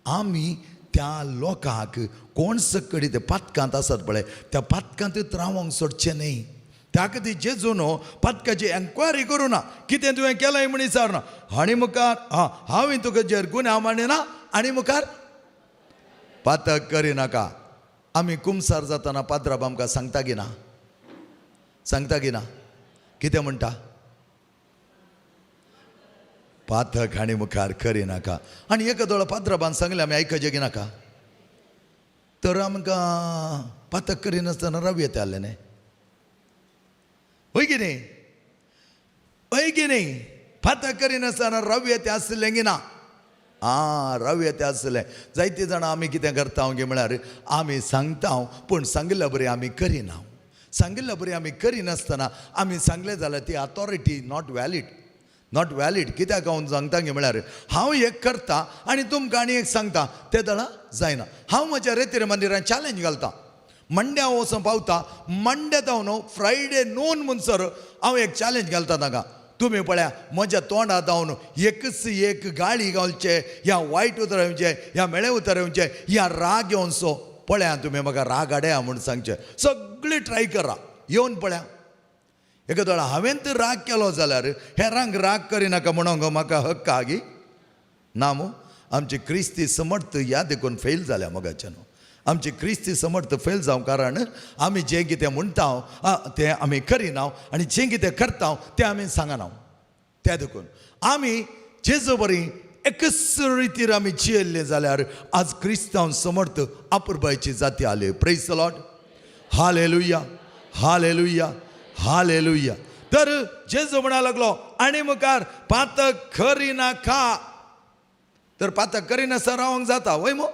आमी त्या लोकांक कोण सकडी ते पातकांत आसात पळय त्या पातकांतच रावंक सोडचें न्ही. त्या खातीर जेजू न्हू पातकाची एन्क्वायरी करूं ना, कितें तुवें केलें म्हूण विचारना. आनी मुखार आं हांवें तुका जेर गुन्यांव मांडिना आनी मुखार पातक करिनाका. आमी कुमसार जातना पाद्राब आमकां सांगता की ना, सांगता की ना, कितें म्हणटा? पातक आनी मुखार करिनाका. आनी एका दोळो पाद्राबान सांगलें आमी आयकचें की नाका, तर आमकां पातक करिनासतना राव येता आसलें न्ही, हय की न्ही? हय की न्ही? पातक करिनासतना राव येता आसलें की ना? आं राव येता आसलें. जायते जाणां आमी कितें करता गे म्हळ्यार आमी सांगता पूण सांगिल्ल्या बरी आमी करिना. सांगिल्ल्या बरी आमी करिनासतना आमी सांगलें जाल्यार ती authority not valid, not valid. कित्याक हांव सांगता गे म्हळ्यार हांव एक करता आनी तुमकां आनी एक सांगता तें दळा जायना. हांव म्हज्या रेतीर मंदिरान चॅलेंज घालता, मंड्या वचून पावता, मंड्या जावन न्हू फ्रायडे नून म्हणसर हांव एक चॅलेंज घालता तांकां, तुमी पळया म्हज्या तोंडा जावन एकच एक गाळी घालचे, ह्या वायट उतर येवचें, ह्या मेळे उतर येवचें, ह्या राग येवनसो पळया तुमी म्हाका राग हाडया म्हूण सांगचें. सगळी ट्राय करा येवन पळया. एका दोळा हांवें तर राग केलो जाल्यार हेरांक राग करिनाका म्हणूंक म्हाका हक्क आगी ना मू. आमची क्रिस्ती समर्थ ह्या देखून फेल जाल्या मोगाच्यान. आमची क्रिस्ती समर्थ फेल जावं कारण आमी जें कितें म्हणटा तें आमी करिना आनी जें कितें करता तें आमी सांगना. त्या देखून आमी जेजू बरी एकच रितीर आमी जियेल्ले जाल्यार आज क्रिस्तांव समर्थ अपुरबायची जाती आली. Praise the Lord. Hallelujah, hallelujah, hallelujah. तर जेजू म्हणा लागलो आनी मुखार पातक करिनाका. तर पातक करिनासतना रावंक जाता वय मो,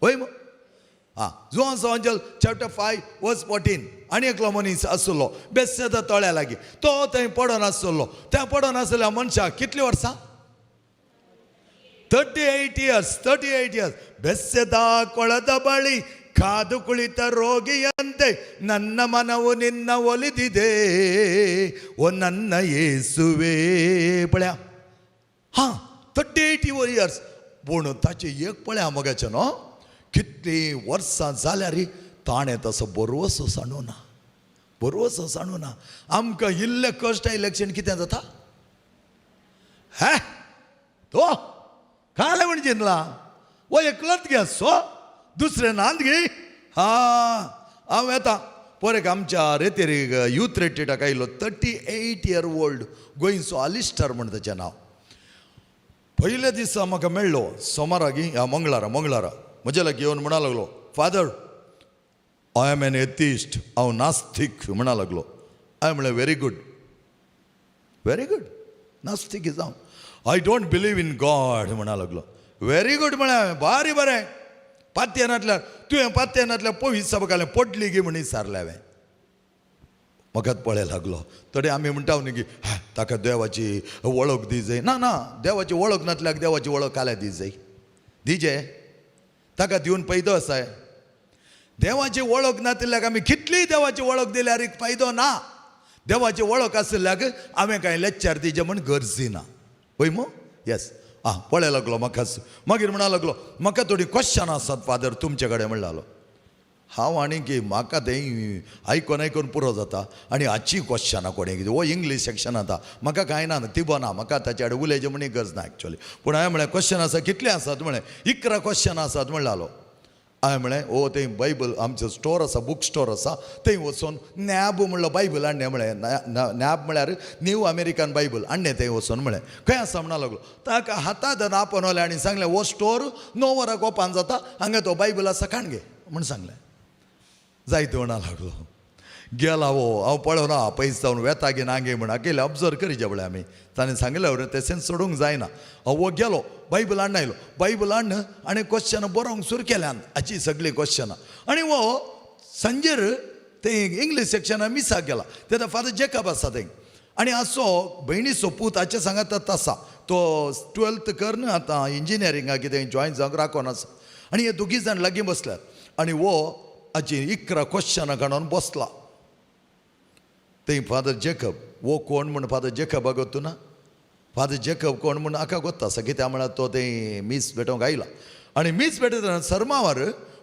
वय मो. आं, जुवांव अंजल चॅप्टर 5 वर्स 14. आनी एकलो मनीस आसलो बेस्तेदा तळ्या लागीं, तो थंय पडोन आसलो. त्या पडोन आसल्या मनशाक कितलीं वर्सां? 38 years, 38 years. ಬೆಸ್ಸೆದ ಕೊಳದ ಬಳಿ ಕಾದು ಕುಳಿತ ರೋಗಿಯಂತೆ ನನ್ನ ಮನವು ನಿನ್ನ ಒಲಿದಿದೆ ಓ ನನ್ನ ಯೇಸುವೇ. पळया, हां, 38 इयर्स. पूण ताचें एक पळया मगाचें न्हू, कितलीं वर्सां जाल्यार ताणें तसो बरोसो सांडू ना, बरोसो सांडू ना. आमकां इल्लें कश्ट इलेक्शन कितें जाता? हे तो काले म्हण चिंतला वो एकलोच गे सो दुसरें नांद गे. हा, हांव येता पोरेक आमच्या रेतेरीक यूथ रेटिटाक आयलो 38 इयर ओल्ड गोंयचो अलिस्टर म्हण ताचें नांव. पयल्या दिसा म्हाका मेळ्ळो सोमारा गी, मंगळारा, मंगळारा म्हज्या लागीं येवन म्हणा लागलो, father I am an atheist, हांव नास्तीक म्हणा लागलो. हांवें म्हणलें व्हेरी गुड, व्हेरी गुड, नास्तीक जावं. I don't believe in God म्हणा लागलो. व्हेरी गुड म्हळें हांवें, भारी बरें. पातयें नातल्यार तुवें पातयें नातल्यार पवीस सभा पडली गी म्हण विचारलें हांवें. म्हाकाच पळय लागलो. थोडे आमी म्हणटा न्ही की ताका देवाची वळख दी जाय. ना ना, देवाची वळख नातल्यार देवाची वळख काल्यार दी जाय, दिजे ताका दिवन फायदो आसाय. देवाची वळख नातिल्ल्याक आमी कितलीय देवाची वळख दिल्यार एक फायदो ना. देवाची वळख आशिल्ल्याक हांवें कांय लेक्चर दिजे म्हण गरजी ना. वय मो? येस. आं, पळय लागलो म्हाकाच. मागीर म्हणा लागलो म्हाका थोडीं क्वेश्चन आसात फादर तुमचे कडेन म्हणलो. हांव आनी की म्हाका तें आयकोन आयकोन पुरो जाता आनी हाची क्वेश्चनां कोणें कितें. हो इंग्लीश सेक्शन आतां म्हाका कांय ना, तिबो ना, म्हाका ताचे कडेन उलयचें म्हण गरज ना एक्चुअली. पूण हांवें म्हळें क्वेश्चन आसा कितलें आसात म्हळें, 11 क्वेश्चन आसात म्हणलो. हांवें म्हळें ओ थंय बायबल आमचो स्टोर आसा, बूक स्टोर आसा, थंय वचून नॅब म्हणलो बायबल हाडणें म्हळें. नॅब म्हळ्यार न्यू अमेरिकन बायबल हाडणें थंय वचून म्हळें. खंय आसा म्हणा लागलो. ताका हातांत आपणवलें आनी सांगलें हो स्टोर 9 वरांक ओपन जाता, हांगा तो बायबल आसा काण घे म्हूण सांगलें. जायते म्हणा लागलो. गेला हो, हांव पळोवना पयस जावन वेता गी ना गे म्हण आकेले ऑब्जर्व करीचे पळय आमी. ताणें सांगलें तशेंच सोडूंक जायना. हांव हो गेलो बायबल हाडून आयलो. बायबल हाडून आनी क्वेश्चनां बरोवंक सुरू केल्यान हाची सगळीं क्वेश्चनां. आनी हो सांजेर थंय इंग्लीश सेक्शनां मिसाक गेला. तेन्ना फादर जेकब आसा थंय आनी असो भयणीचो पूत हाचे सांगात आसा, तो 12th करून आतां इंजिनियरिंगाक कितें जॉयन जावंक राखोन आसा. आनी हे दोगी जाण लागीं बसल्यात आनी हो हाची 11 क्वेश्चनां काडून बसला. थंय फादर जेकब वो कोण म्हण फादर जेकबाक गोत्तू ना, फादर जेकब कोण म्हण हाका गोत्ता आसा कित्याक म्हळ्यार तो थंय मीस भेटोवंक आयला. आनी मीस भेटयतना सरमावर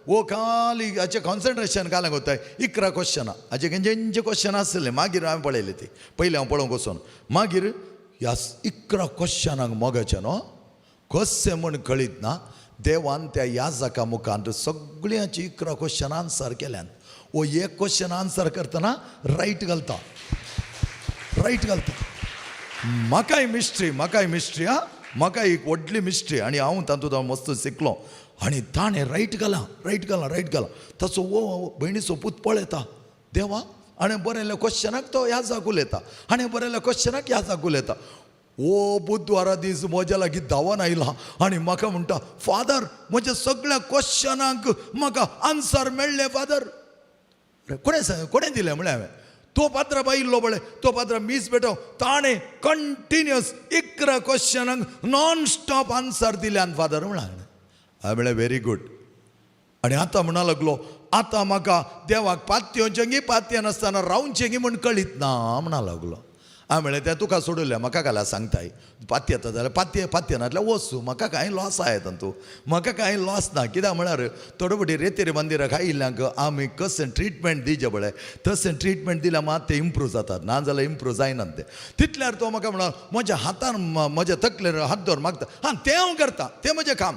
वो खाली हाचें कॉन्सन्ट्रेशन घालूंक वताय 11 क्वेश्चनां. हाचे खंयचे क्वेश्चन आसलें मागीर हांवें पळयलें ती पयलीं हांव पळोवंक वचून. मागीर ह्या 11 क्वेश्चनांक मोगाचें न्हू कशें म्हण कळीत ना, देवान त्या याजका मुखार सगळ्यांची 11 क्वेश्चन आन्सर केल्यान. वो एक क्वेश्चन आन्सर करतना रायट घालता, रायट घालता. म्हाकाय मिस्ट्री, म्हाकाय मिस्ट्री, आं म्हाका एक व्हडली मिस्ट्री. आनी हांव तातूंत हांव मस्त शिकलो. आनी ताणें रायट घाला, रायट घाला, रायट घाला. ताचो वो भयणीचो पूत पळयता देवा, हाणें बरयल्ल्या क्वेश्चनाक तो याजाक उलयता, हाणें बरयल्ल्या क्वेश्चनाक याजाक उलयता. ओ बुधवारा दीस म्हज्या लागीं धांवन आयला आनी म्हाका म्हणटा, फादर म्हज्या सगळ्या क्वेश्चनांक म्हाका आन्सर मेळ्ळें फादर. कोणें सांग, कोणें दिलें म्हळें हांवें. तो पात्रा आयिल्लो पळय, तो पात्रा मीस भेटो, ताणें कंटिन्युअस 11 क्वेश्चनांक नॉन स्टॉप आन्सर दिल्यान फादर म्हळ्यार. हांवें म्हळें व्हेरी गुड. आनी आतां म्हणा लागलो, आतां म्हाका देवाक पातयेवचें गी पातये नासतना रावचें गी म्हूण कळीत ना म्हणा लागलो. हांवें म्हळें तें तुका सोडूलें, म्हाका घाल्यार सांगताय पातयेता जाल्यार पातये, पातये नासल्यार वचूं, म्हाका कांय लॉस आहा तातूंत, म्हाका कांय लॉस ना. कित्याक म्हळ्यार थोडे फावटी रेतेरी मंदिराक आयिल्ल्यांक आमी कशें ट्रिटमेंट दिवचें पळय तशें ट्रिटमेंट दिल्यार मात ते इम्प्रूव जातात, ना जाल्यार इम्प्रूव जायनात ते. तितल्यार तो म्हाका म्हणा म्हज्या हातान म्हज्या तकलेर हात दवर मागता, हां तें हांव करता, तें म्हजें काम,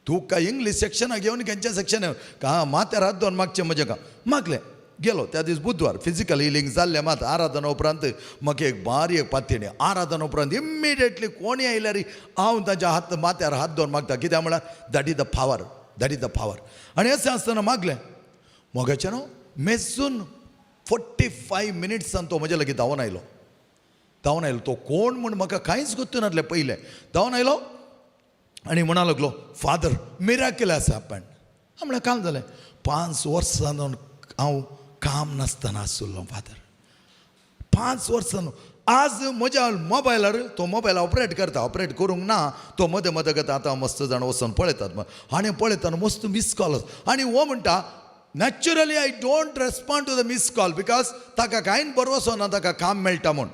तुका इंग्लीश सेक्शनाक घेवन खंयच्या सेक्शनाक का माथ्यार हात दवरून मागचें म्हजें काम. मागलें गेलो. त्या दीस बुधवार फिजिकल हिलींग जाल्लें मात आराधना उपरांत म्हाका एक बारी एक पातयेणी. आराधना उपरांत इमिडिएटली कोणी आयल्यार हांव ताच्या हात माथ्यार हात दवरून मागता. कित्याक म्हळ्यार that is the power, that is the power. आनी अशें आसतना मागलें मोगाचें न्हू मेजून 45 मिनिट्सान तो म्हज्या लागीं धांवन आयलो. धांवन आयलो तो कोण म्हूण म्हाका कांयच गोत्तू नासलें पयलें. धांवन आयलो आनी म्हणा लागलो, फादर मिराकल आसा. पण हांव म्हळ्यार काम जालें 5 वर्सां हांव काम नासतना आशिल्लो फादर, 5 वर्सां. आज म्हज्या मोबायलार तो मोबायल ऑपरेट करता, ऑपरेट करूंक ना तो मदें मदें करता. आतां मस्त जाण वचून पळयतात आनी पळयतना मस्त मीस कॉल आनी हो म्हणटा naturally I don't respond to the miss call because ताका कांय भरवसो ना ताका काम मेळटा म्हूण.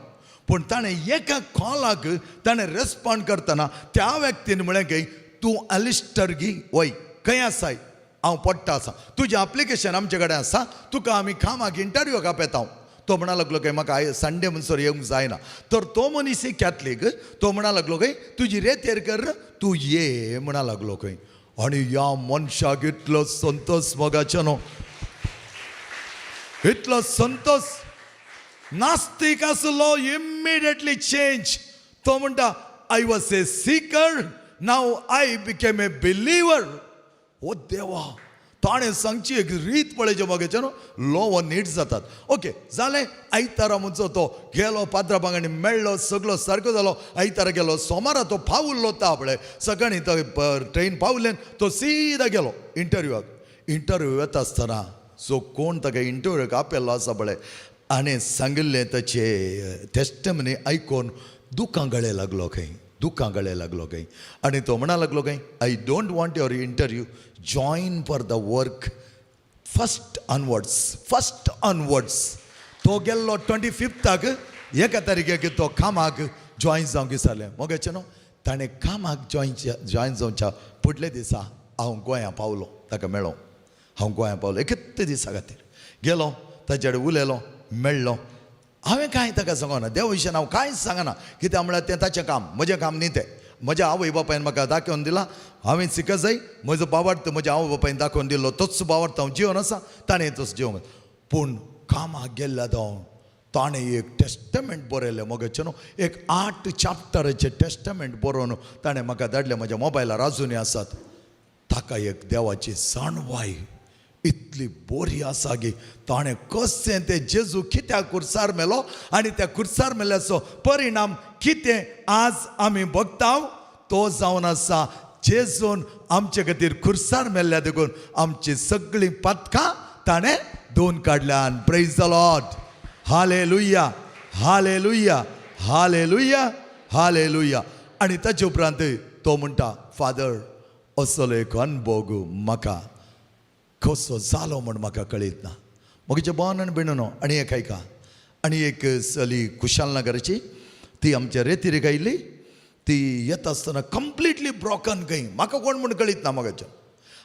पूण ताणें एका कॉलाक ताणें रेस्पोंड करतना त्या व्यक्तीन म्हळें की तूं अलिस्टर गी वय खंय आसाय, हांव पडटा आसा, तुजें एप्लिकेशन आमचे कडेन आसा, तुका आमी कामाक इंटरव्यूक आपयता. तो म्हणा लागलो काय म्हाका संडे म्हणसर येवंक जायना. तर तो मनीस कॅथलीक, तो म्हणा लागलो काय तुजी रेतेर कर तूं ये म्हणा लागलो खंय. आनी ह्या मनशाक इतलो संतोष मोगाचो न्हू, इतलो संतोष. नास्तीक आसलो इमिडिएटली चेंज. तो म्हणटा I was a seeker, now I became a believer. ओ देवा, ताणें सांगची एक रीत पळयची मोगाचे न्हू, लोव नीट जातात. ओके जालें. आयतारा म्हणचो तो गेलो पाद्रा बांगांनी मेळ्ळो, सगळो सारको जालो. आयतारा गेलो, सोमारा तो पावुल्लो ता पळय सकाळीं तो ट्रेन पावल्यान तो सीधा गेलो इंटरव्यूआक. इंटरव्यू वता आसतना सो कोण ताका इंटरव्यूक आपयल्लो आसा पळय आनी सांगिल्लें ताचे टेस्टमनी आयकून दुकां गळे लागलो खंय, दुकां गळे लागलो खंय. आनी तो म्हणा लागलो खंय I don't want your interview, join for the work first onwards, first onwards. तो गेल्लो 25 एका तारखेक तो कामाक जॉयन जावंक विसरलें मोगाचें न्हू. ताणें कामाक जॉयन जॉयन जावच्या फुडल्या दिसा हांव गोंया पावलो, ताका मेळ्ळो. हांव गोंया पावलो एकच दिसा खातीर गेलो, ताचे कडेन उलयलो, मेळ्ळो. हांवें कांय ताका सांगना, देव विशयान हांव कांयच सांगना. कित्याक म्हळ्यार तें ताचें काम, म्हजें काम न्ही तें. म्हज्या आवय बापायन म्हाका दाखोवन दिला, हांवें शिकत जाय. म्हजो बावार्थ म्हज्या आवय बापायन दाखोवन दिल्लो तोच बावार्थ हांव जिवन आसा, ताणें तसो जिवंक. पूण कामाक गेल्ल्या हांव ताणें एक टेस्टमेंट बरयलें मोगाचें न्हू, एक 8 चॅप्टराचें टेस्टमेंट बरोवन ताणें म्हाका धाडलें. म्हज्या मोबायलार आजुनूय आसात. ताका एक देवाची जाणवाय इतली बरी आसा की ताणें कशें तें जेजू कित्याक कुर्सार मेलो आनी त्या कुर्सार मेल्याचो परिणाम कितें आज आमी भोगता तो जावन आसा जेजून आमचे खातीर कुर्सार मेल्ल्या देखून आमची सगळीं पातकां ताणें धुवन काडल्यान. Praise the Lord, hallelujah, hallelujah, hallelujah, hallelujah. आनी ताचे उपरांत तो म्हणटा फादर असलो एक अनभोग म्हाका कसो जालो म्हण म्हाका कळीत ना. म्हजे भोवन आनी भयणीनो, आनी एक आयका, आनी एक चली कुशालनगराची, ती आमच्या रेतीर आयिल्ली. ती येता आसतना कंप्लिटली ब्रोकन खंय, म्हाका कोण म्हूण कळीत ना. म्हाका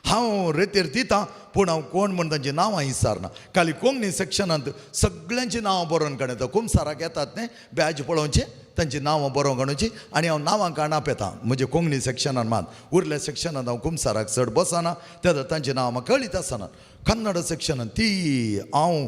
हांव रेतीर दितां पूण हांव कोण म्हूण तांची नांवां विचारना. खाली कोंकणी सेक्शनांत सगळ्यांची नांवां बरोवन काडटा. कुमसाराक येतात न्ही बॅज पळोवचें, तांची नांवां बरोवन काडूची आनी हांव नांवां काडप येता म्हजे कोंकणी सेक्शनान. मात उरल्या सेक्शनांत हांव कुमसाराक चड बसना, तेन्ना तांची नांवां म्हाका कळीत आसना. कन्नड सेक्शनान ती हांव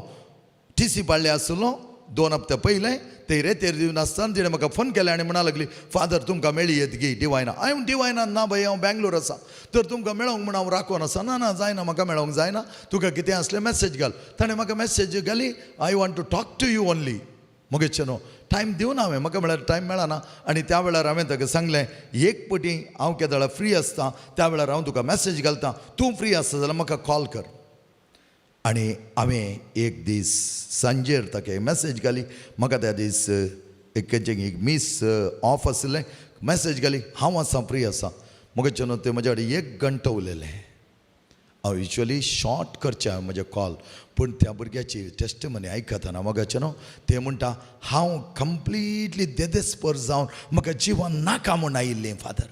टीसी पाडले आसलो 2 हप्ते पयलें, ते रेतेर दिवन आसतना तिणें म्हाका फोन केलें आनी म्हणा लागली फादर तुमकां मेळी येत गी डिवायना. हांव डिवायनान ना बाई, हांव बेंगलोर आसा, तर तुमकां मेळोंक म्हूण हांव राखून आसा. ना ना जायना, म्हाका मेळोंक जायना, तुका कितें आसलें मॅसेज घाल. ताणें म्हाका मॅसेज घाली, I want to talk to you only. मगेचे न्हू टायम दिवना हांवें, म्हाका म्हळ्यार टायम मेळना. आनी त्या वेळार हांवें ताका सांगलें एक पटी हांव केदळा फ्री आसता त्या वेळार हांव तुका मॅसेज घालता, तूं फ्री आसता जाल्यार म्हाका कॉल कर. आनी हांवें एक दीस सांजेर ताका मॅसेज घाली. म्हाका त्या दीस एक खंयचें एक मीस ऑफ आशिल्लें. मॅसेज घाली हांव आसा फ्री आसा. मगेचे न्हू तें म्हज्या कडेन 1 घंटो उलयलें. हांव युज्वली शॉर्ट करचें हांवें म्हजें कॉल, पूण त्या भुरग्याची टेस्टमनी आयकतना मगाचें न्हू तें म्हणटा हांव कंप्लिटली देदेस्पर जावन म्हाका जिवन नाका म्हूण आयिल्लें फादर.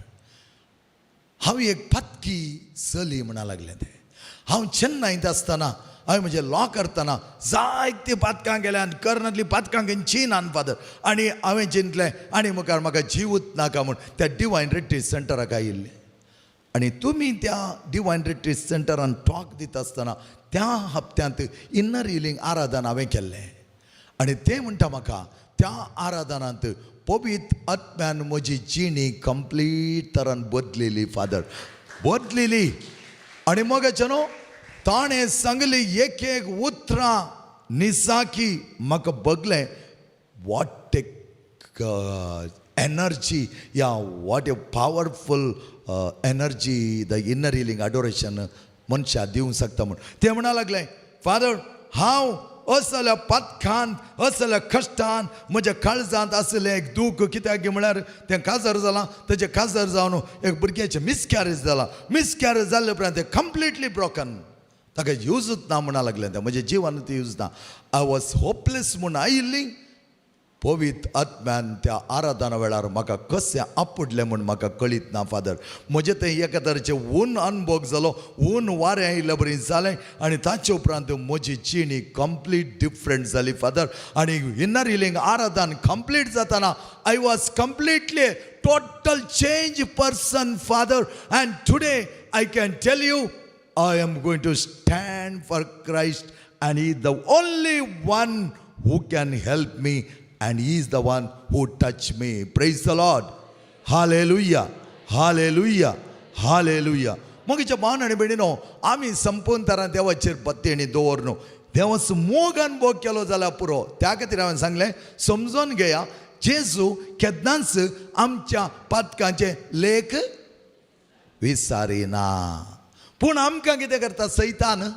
हांव एक पातकी चली म्हणा लागलें तें. हांव चेन्नईंत आसतना हांवें म्हजें लॉ करतना जायतीं पातकां गेल्यान करनातलीं पातकां घेवन चीनान फादर. आनी हांवें चिंतलें आनी मुखार म्हाका जिवूत नाका म्हूण त्या डिवायन रिट्रीट सेंटराक आयिल्लें. आनी तुमी त्या डिवायन रिट्रीट सेंटरान टॉक दिता आसतना त्या हप्त्यांत इनर हिलींग आराधन हांवें केल्लें. आनी तें म्हणटा म्हाका त्या आराधनांत पवित्र आत्म्यान म्हजी जिणी कंप्लीट तरान बदलिली फादर, बदलिली. आनी मगाचे न्हू ताणें सांगली एक एक उतरां निसाकी म्हाका बगलें what a energy या what a powerful energy the inner healing adoration मनशा दिवंक शकता म्हूण. ते म्हणा लागले फादर हांव असल्या पातखान असल्या कश्टान म्हज्या काळजांत आशिल्लें एक दूख, कित्याक म्हळ्यार तें काजार जालां, तेजें काजार जावन एक भुरग्याचें मिसकॅरेज जालां, मिसकॅरेज जाल्ले उपरांत तें कंप्लिटली ब्रोकन, ताका यूजच ना म्हणा लागलें तें, म्हज्या जिवान तें यूज ना, I was hopeless म्हूण आयिल्ली. पवित्र आत्म्यान त्या आराधना वेळार म्हाका कशें आपुडलें म्हूण म्हाका कळीत ना फादर. म्हजें तें एका तरेचें ऊन अनभोग जालो, ऊन वारें आयिल्ले बरी जालें आनी ताचे उपरांत म्हजी जिणी कंप्लीट डिफरंट जाली फादर. आनी इनर हिलींग आराधन कंप्लीट जाताना I was completely total change person father. And today I can tell you I am going to stand for Christ and he the only one who can help me and he is the one who touch me. Praise the Lord. Hallelujah, hallelujah, hallelujah. मगीच्या भावन आनी भयणीनो आमी संपूर्ण तरान देवाचेर बत्तेणी दवर न्हू, देवाचो मोगान भोग केलो जाल्यार पुरो. त्या खातीर हांवें सांगलें समजून घेया, जेजू केन्नाच आमच्या पातकांचे लेख विसारिना. पूण आमकां कितें करता सैतान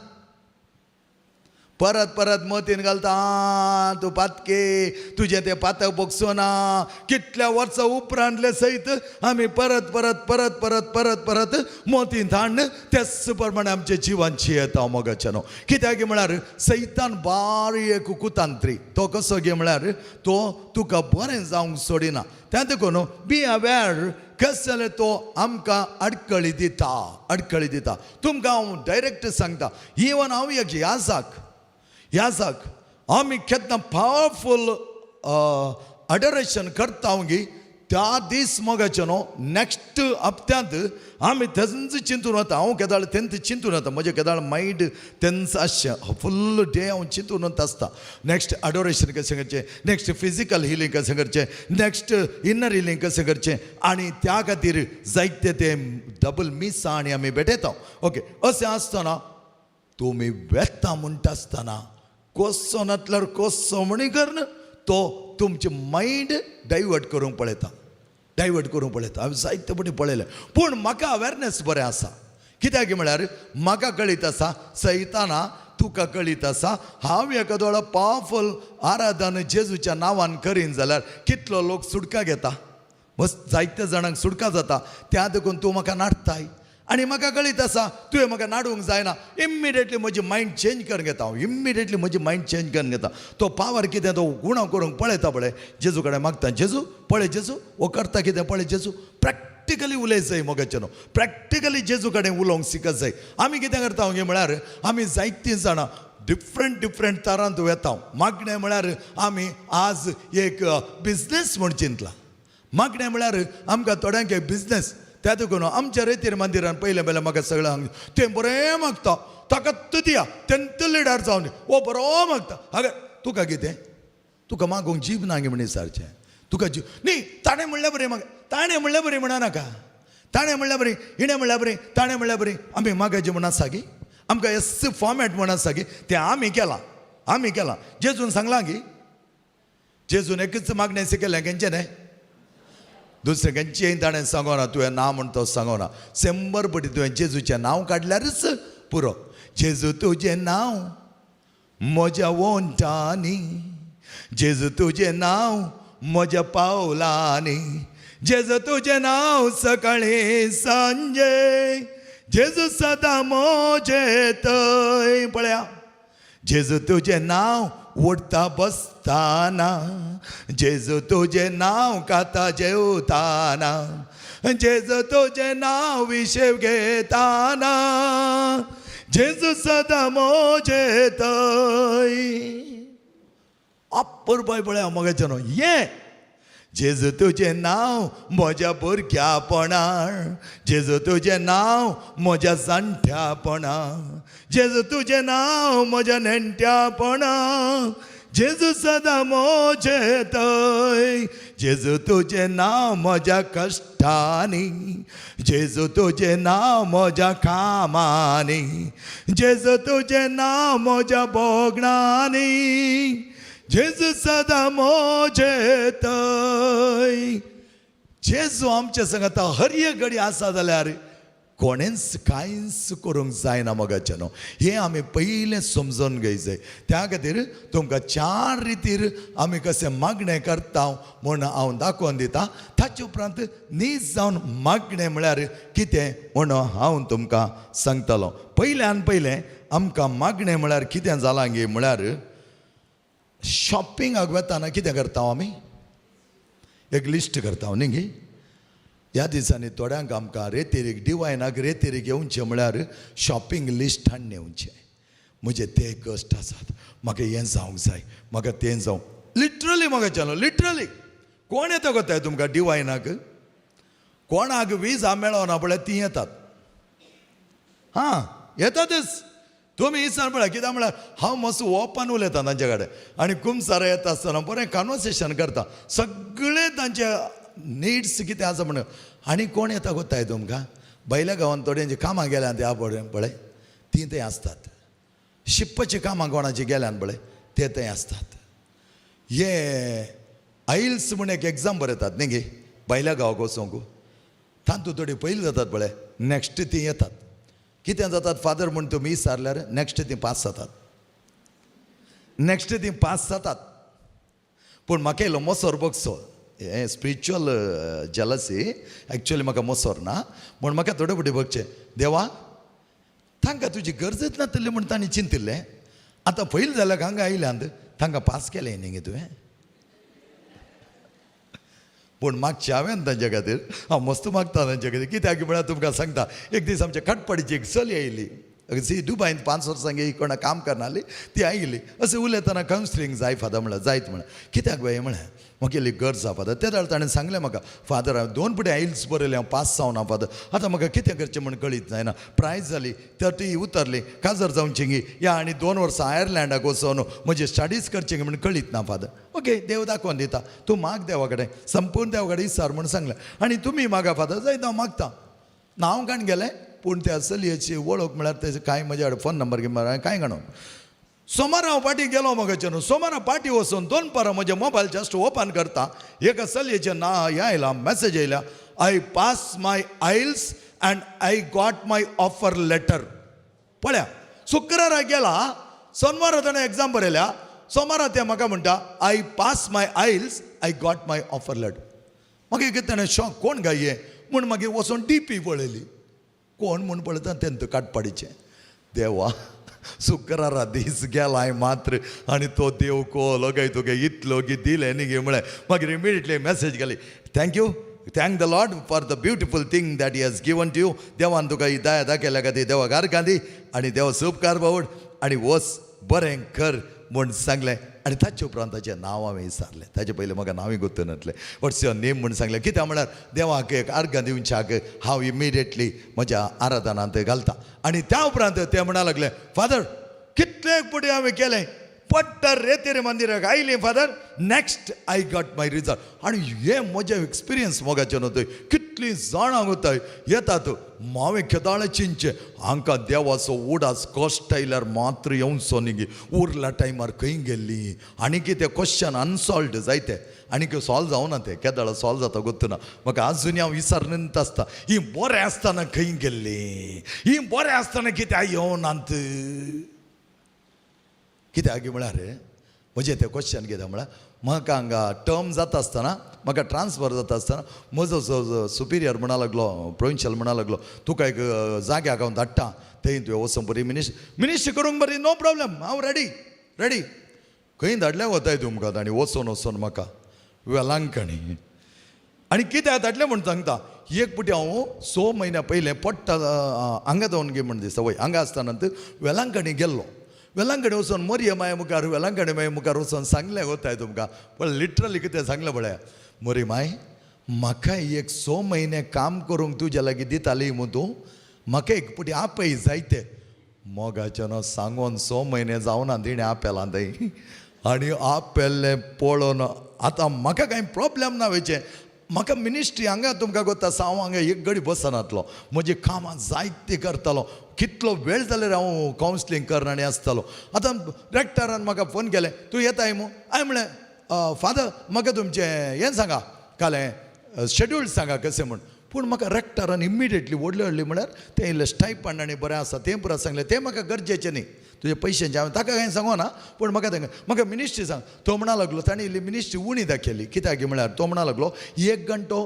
परत परत मतीन घालता, तूं पातके, तुजें तें पातक भोगसो ना. कितल्या वर्सां उपरांतले सयत आमी परत परत परत परत परत परत मतीन हाडून तेच प्रमाणे आमच्या जिवांची येता मोगाचें न्हू. कित्याक म्हळ्यार सैतान बारी एक कुतांत्री, तो कसो गे म्हळ्यार तो तुका बरें जावंक सोडिना. त्या देखून बी अवेर, कशें जाल्यार तो आमकां अडकळी दिता, अडकळी दिता. तुमकां हांव डायरेक्ट सांगता, इवन हांव एक याजाक याजाक आमी केन्ना पावरफूल अडोरेशन करता गी त्या दीस मोगाचें न्हू नॅक्स्ट हप्त्यांत आमी तेंच चिंतून वता. हांव केदाळ तेंच चिंतून वता, म्हजें केदाळ मायंड तेंच आसचें, फुल्ल डे हांव चिंतून आसता. नॅक्स्ट अडोरेशन कशें करचें, नॅक्स्ट फिजिकल हिलींग कशें करचें, नॅक्स्ट इनर हिलींग कशें करचें, आनी त्या खातीर जायते ते डबल मिसां आनी आमी भेटयता. ओके, अशें आसतना तुमी वेता म्हणटा आसतना कसो नातल्यार कसो म्हणी करून तो तुमचें मायंड डायवर्ट करूंक पळयता, डायवर्ट करूंक पळयता. हांवें जायते फावटी पळयलें, पूण म्हाका अवेरनेस बरें आसा. कित्याक म्हळ्यार म्हाका कळीत आसा सैताना तुका कळीत आसा, हांव एकादो पावरफूल आराधन जेजूच्या नांवान करीन जाल्यार कितलो लोक सुटका घेता, बस जायत्या जाणांक सुटका जाता. त्या देखून तूं म्हाका नाडताय आनी म्हाका कळीत आसा तुवें म्हाका नाडूंक जायना. इमिडिएटली म्हजी मायंड चेंज करून घेता हांव, इमिडिएटली म्हजी मायंड चेंज करून घेता. तो पावर कितें तो गुणो करूंक पळयता पळय, जेजू कडेन मागता, जेजू पळय, जेजू हो करता कितें पळय, जेजू प्रॅक्टिकली उलय जाय मोगाचें न्हू, प्रॅक्टिकली जेजू कडेन उलोवंक शिकत जाय. आमी कितें करता गे म्हळ्यार आमी जायतीं जाणां डिफरंट डिफरंट तरांत वेता. मागणें म्हळ्यार आमी आज एक बिजनेस म्हूण चिंतला. मागणें म्हळ्यार आमकां थोड्यांक एक बिजनेस, त्या देखून आमच्या रेतीर मंदिरान पयलें पयलें म्हाका सगळें हांग तें बरें मागता, ताका तूं दिया तेंत लिडर जावन हो बरो मागता. अगे तुका कितें, तुका मागूंक जीब ना गे म्हणी सारचें, तुका जीव न्ही. ताणें म्हणल्यार बरें म्हाका, ताणें म्हणल्यार बरें म्हणा नाका, ताणें म्हणल्यार बरें, हिणें म्हणल्यार बरें, ताणें म्हणल्यार बरें. आमी मागायचें म्हण आसा गी, आमकां एस फॉर्मेट म्हण आसा गी, तें आमी केलां, आमी केलां. जेजून सांगलां गी, जेजून एकूच मागणें शिकयलें खंयचें न्हय, दुसरें खंयचेंय ताणें सांगोना, तुवें ना म्हण तो सांगोना. 100 पटी तुवें जेजूचें नांव काडल्यारच पुरो. जेजू तुजें नांव म्हज्या वोंटांनी, जेजू तुजें नांव म्हज्या पावलांनी, जेजू तुजें नांव सकाळीं सांजे, जेजू सदां म्हजे थंय. पळया, जेजू तुजें नांव उठता बसताना, जेजू तुजें नांव खाता जेवताना, जेजू तुजें नांव विशेव घेताना, जेजू सदां म्हजे थंय. अप्पर पळय पळया मोगाचें न्हू हें जेजू तुजें नांव म्हज्या भुरग्यापणार, जेजू तुजें नांव म्हज्या जाणट्यापणार, जेजू तुजें नांव म्हज्या नेणट्यापणार, जेजू सदां म्हजे थंय, जेजू तुजें नांव म्हज्या कश्टांनी, जेजू तुजें नांव म्हज्या कामांनी, जेजू तुजें नांव म्हज्या भोगणांनी, जेजू सदां म्हजे थंय. जेजू आमच्या संगात हर एक घडी आसा जाल्यार कोणेंच कांयच करूंक जायना मोगाचें न्हू. हें आमी पयलें समजून घेवंक जाय. त्या खातीर तुमकां चार रितीर आमी कशें मागणें करता म्हूण हांव दाखोवन दिता. ताचे उपरांत नीज जावन मागणें म्हळ्यार कितें म्हूण हांव तुमकां सांगतलो. पयल्यान पयलें आमकां मागणें म्हळ्यार कितें जालां गे म्हळ्यार शॉपिंगाक वतना कितें करता आमी, एक लिस्ट करता न्ही गे. ह्या दिसांनी थोड्यांक आमकां रेतेरीक डिवायनाक रेतेरीक येवचें म्हळ्यार शॉपिंग लिस्ट हाडून येवचें. म्हजे ते कश्ट आसात, म्हाका हें जावंक जाय, म्हाका तें जावंक. लिटरली म्हाका चालो लिटरली कोण येता कोताय तुमकां डिवायनाक, कोणाक विजा मेळना पळय तीं येतात. हां येतातच. तुमी विचार पळय कित्याक म्हळ्यार हांव मातसो ओपन उलयता तांचे कडेन आनी कुमसार येता आसतना बरें कॉन्वर्सेशन करता, सगळें तांचे निड्स कितें आसा म्हणून. आनी कोण येता कोत्ताय तुमकां भायल्या गांवांत थोड्यांची कामां गेल्यान त्या पळय पळय तीं थंय आसतात. शिकपाची कामां कोणाची गेल्यान पळय ते थंय आसतात. हे आयल्स म्हूण एक एग्जाम बरयतात न्ही गे भायल्या गांवाक वचोंक, तातूंत थोडी पयलीं जातात पळय नॅक्स्ट तीं येतात. कितें जातात फादर म्हूण तुमी विचारल्यार नॅक्स्ट तीं पास जातात, नॅक्स्ट तीं पास जातात. पूण म्हाका येयलो मोसोर बगचो, हें स्पिरिच्युअल जेलसी एक्चुअली म्हाका मोसोर ना म्हूण म्हाका थोडे फावटी बगचें, देवा तांकां तुजी गरजच नातली म्हूण तांणी चिंतिल्लें, आतां फैल जाल्यार हांगा आयल्यांत तांकां पास केलें न्ही गे तुवें. पूण मागचें हांवें तांच्या खातीर, हांव मस्त मागता तांच्या खातीर. कित्याक म्हळ्यार तुमकां सांगता, एक दीस आमच्या काटपाडीची एक चली आयली, सी दुबायंत 5 वर्सां गे कोणा काम करनासली ती आयली. अशें उलयतना कावन्सिलींग जाय फादर म्हळ्यार जायत म्हळ्यार कित्याक बाये म्हळ्यार म्हाका इल्ली गरज आसा फादर. ते वेळार ताणें सांगलें म्हाका, फादर हांवें 2 फावटी आयल्स बरयलें, हांव पास जावना फादर, आतां म्हाका कितें करचें म्हूण कळीत जायना. प्रायज जाली 30 उतरली, काजर जावची गी या आनी 2 वर्सां आयर्लंडाक वचोन म्हजे स्टडीज करचे म्हूण कळीत ना फादर. ओके देव दाखोवन दिता, तूं माग देवा कडेन, संपूर्ण देवा कडेन विचार म्हूण सांगलें. आनी तुमी मागा फादर, जायत हांव मागता. नांव काण गेलें पूण त्या चलयेची वळख म्हळ्यार तेजे कांय म्हज्या कडेन फोन नंबर गिंबर कांय काणून. सोमारा हांव पाटी गेलो मगाचे न्हू, सोमारा पाटी वचून 2 पारां म्हजें मोबायल जस्ट ओपन करता, एका चलयेचें नांव हें आयलां, मॅसेज आयल्या, I pass my IELTS and I got my offer letter. पळया शुक्रारा गेला, सोनवारा ताणें एग्जाम बरयल्या, सोमारा तें म्हाका म्हणटा I pass my IELTS I got my offer letter. मागीर कितें ताणें शॉक, कोण काय हें म्हूण मागीर वचून डी पी पळयली, कोण म्हूण पळयता तें काटपाडीचें. देवा शुक्रारा दीस गेलाय मात्र आनी तो देव कोलो काय तुगे इतलो की दिलें न्ही गे म्हळें. मागीर इमिडिएटली मॅसेज घाली, thank you, thank the Lord for the beautiful thing that he has given to you. देवान तुका ही दया दाखयल्या खातीर देवाक आर्गां दी आनी देवा उपकार बावड आनी वच बरें कर म्हूण सांगलें. आनी ताचे उपरांत ताचें नांव हांवें विचारलें, ताचे पयलीं म्हाका नांवूय गोत्त नासलें, वट्स your name म्हूण सांगलें. कित्याक म्हळ्यार देवाक एक आर्गां दिवच्याक हांव इमिडिएटली म्हज्या आराधनांत घालता. आनी त्या उपरांत ते म्हणा लागले, फादर कितले फावटी हांवें केलें, पट्ट रेतेरे मंदिराक आयली father, next I got my result. आनी हें म्हजें एक्सपिरियन्स मोगाचें न्हू, कितलीं जाणां वताय येतात, हांवें केदाळे चिंतचें हांकां देवाचो उडास कश्ट आयल्यार मात्र येवचो न्ही गे, उरल्या टायमार खंय गेल्ली आनी कितें क्वेश्चन अनसॉल्वड जायते आनी कितें सॉल्व जावना, तें केदाळ सॉल्व जाता गोत्त ना म्हाका, आजुनूय हांव विचारून आसता ही बरें आसतना खंय गेल्ली, ही बरें आसतना कित्याक येवनात. कित्याक म्हळ्यार म्हजें तें क्वेश्चन कितें म्हळ्यार म्हाका हांगा टर्म जाता आसतना, म्हाका ट्रान्सफर जाता आसतना म्हजो जो सुपिरियर म्हणा लागलो, प्रोविन्शियल म्हणा लागलो, तुका एक जाग्याक हांव धाडटा थंय तुवें वचोन बरी मिनिस्ट्री करूंक बरी, नो प्रॉब्लम, हांव रेडी रेडी. खंय धाडल्या वताय तुमकां तांणी वचोन वचोन म्हाका वेलांकणी. आनी कित्याक धाडलें म्हूण सांगता, एक फावटी हांव 6 म्हयन्या पयलें पडटा हांगा जावन गे म्हण दिसता, वय हांगा आसतना वेलांकणी गेल्लो. वेलांकणी वचोन मोरये माये मुखार, वेलांकणी माये मुखार वचोन सांगलें वताय तुमकां, पण लिटरली कितें सांगलें पळया, मोरी माय म्हाका एक 6 म्हयने काम करूंक तुज्या लागीं दिताली मू तूं, म्हाका एक पुटी आपय जायते मोगाचें सांगोन 6 म्हयने जावना तिणें आपेलां थंय आनी आपेल्लें पळोवन आतां म्हाका कांय प्रोब्लेम ना वेचें. म्हाका मिनिस्ट्री हांगा तुमकां गोता आसा, हांव हांगा एक घडी बसनातलो, म्हजी कामां जायतीं करतालो, कितलो वेळ जाल्यार हांव कावन्सिलींग करणाणी आसतालो. आतां रेक्टरान म्हाका फोन केलें, तूं येताय मू? हांवें म्हणलें फादर म्हाका तुमचें हें सांगा, कालें शेड्यूल सांगा कशें म्हूण. पूण म्हाका रेक्टरान इमिडिएटली व्हडले व्हडले म्हळ्यार तें इल्लें स्टायपंड आनी बरें आसा तें पुरा सांगलें, तें म्हाका गरजेचें न्ही, तुजे पयशेंचें हांवें ताका कांय सांगो ना, पूण म्हाका तें म्हाका मिनिस्ट्री सांग. तो म्हणा लागलो, ताणें इल्ली मिनिस्ट्री उणी दाखयली, कित्याक म्हळ्यार तो म्हणा लागलो 1 घंटो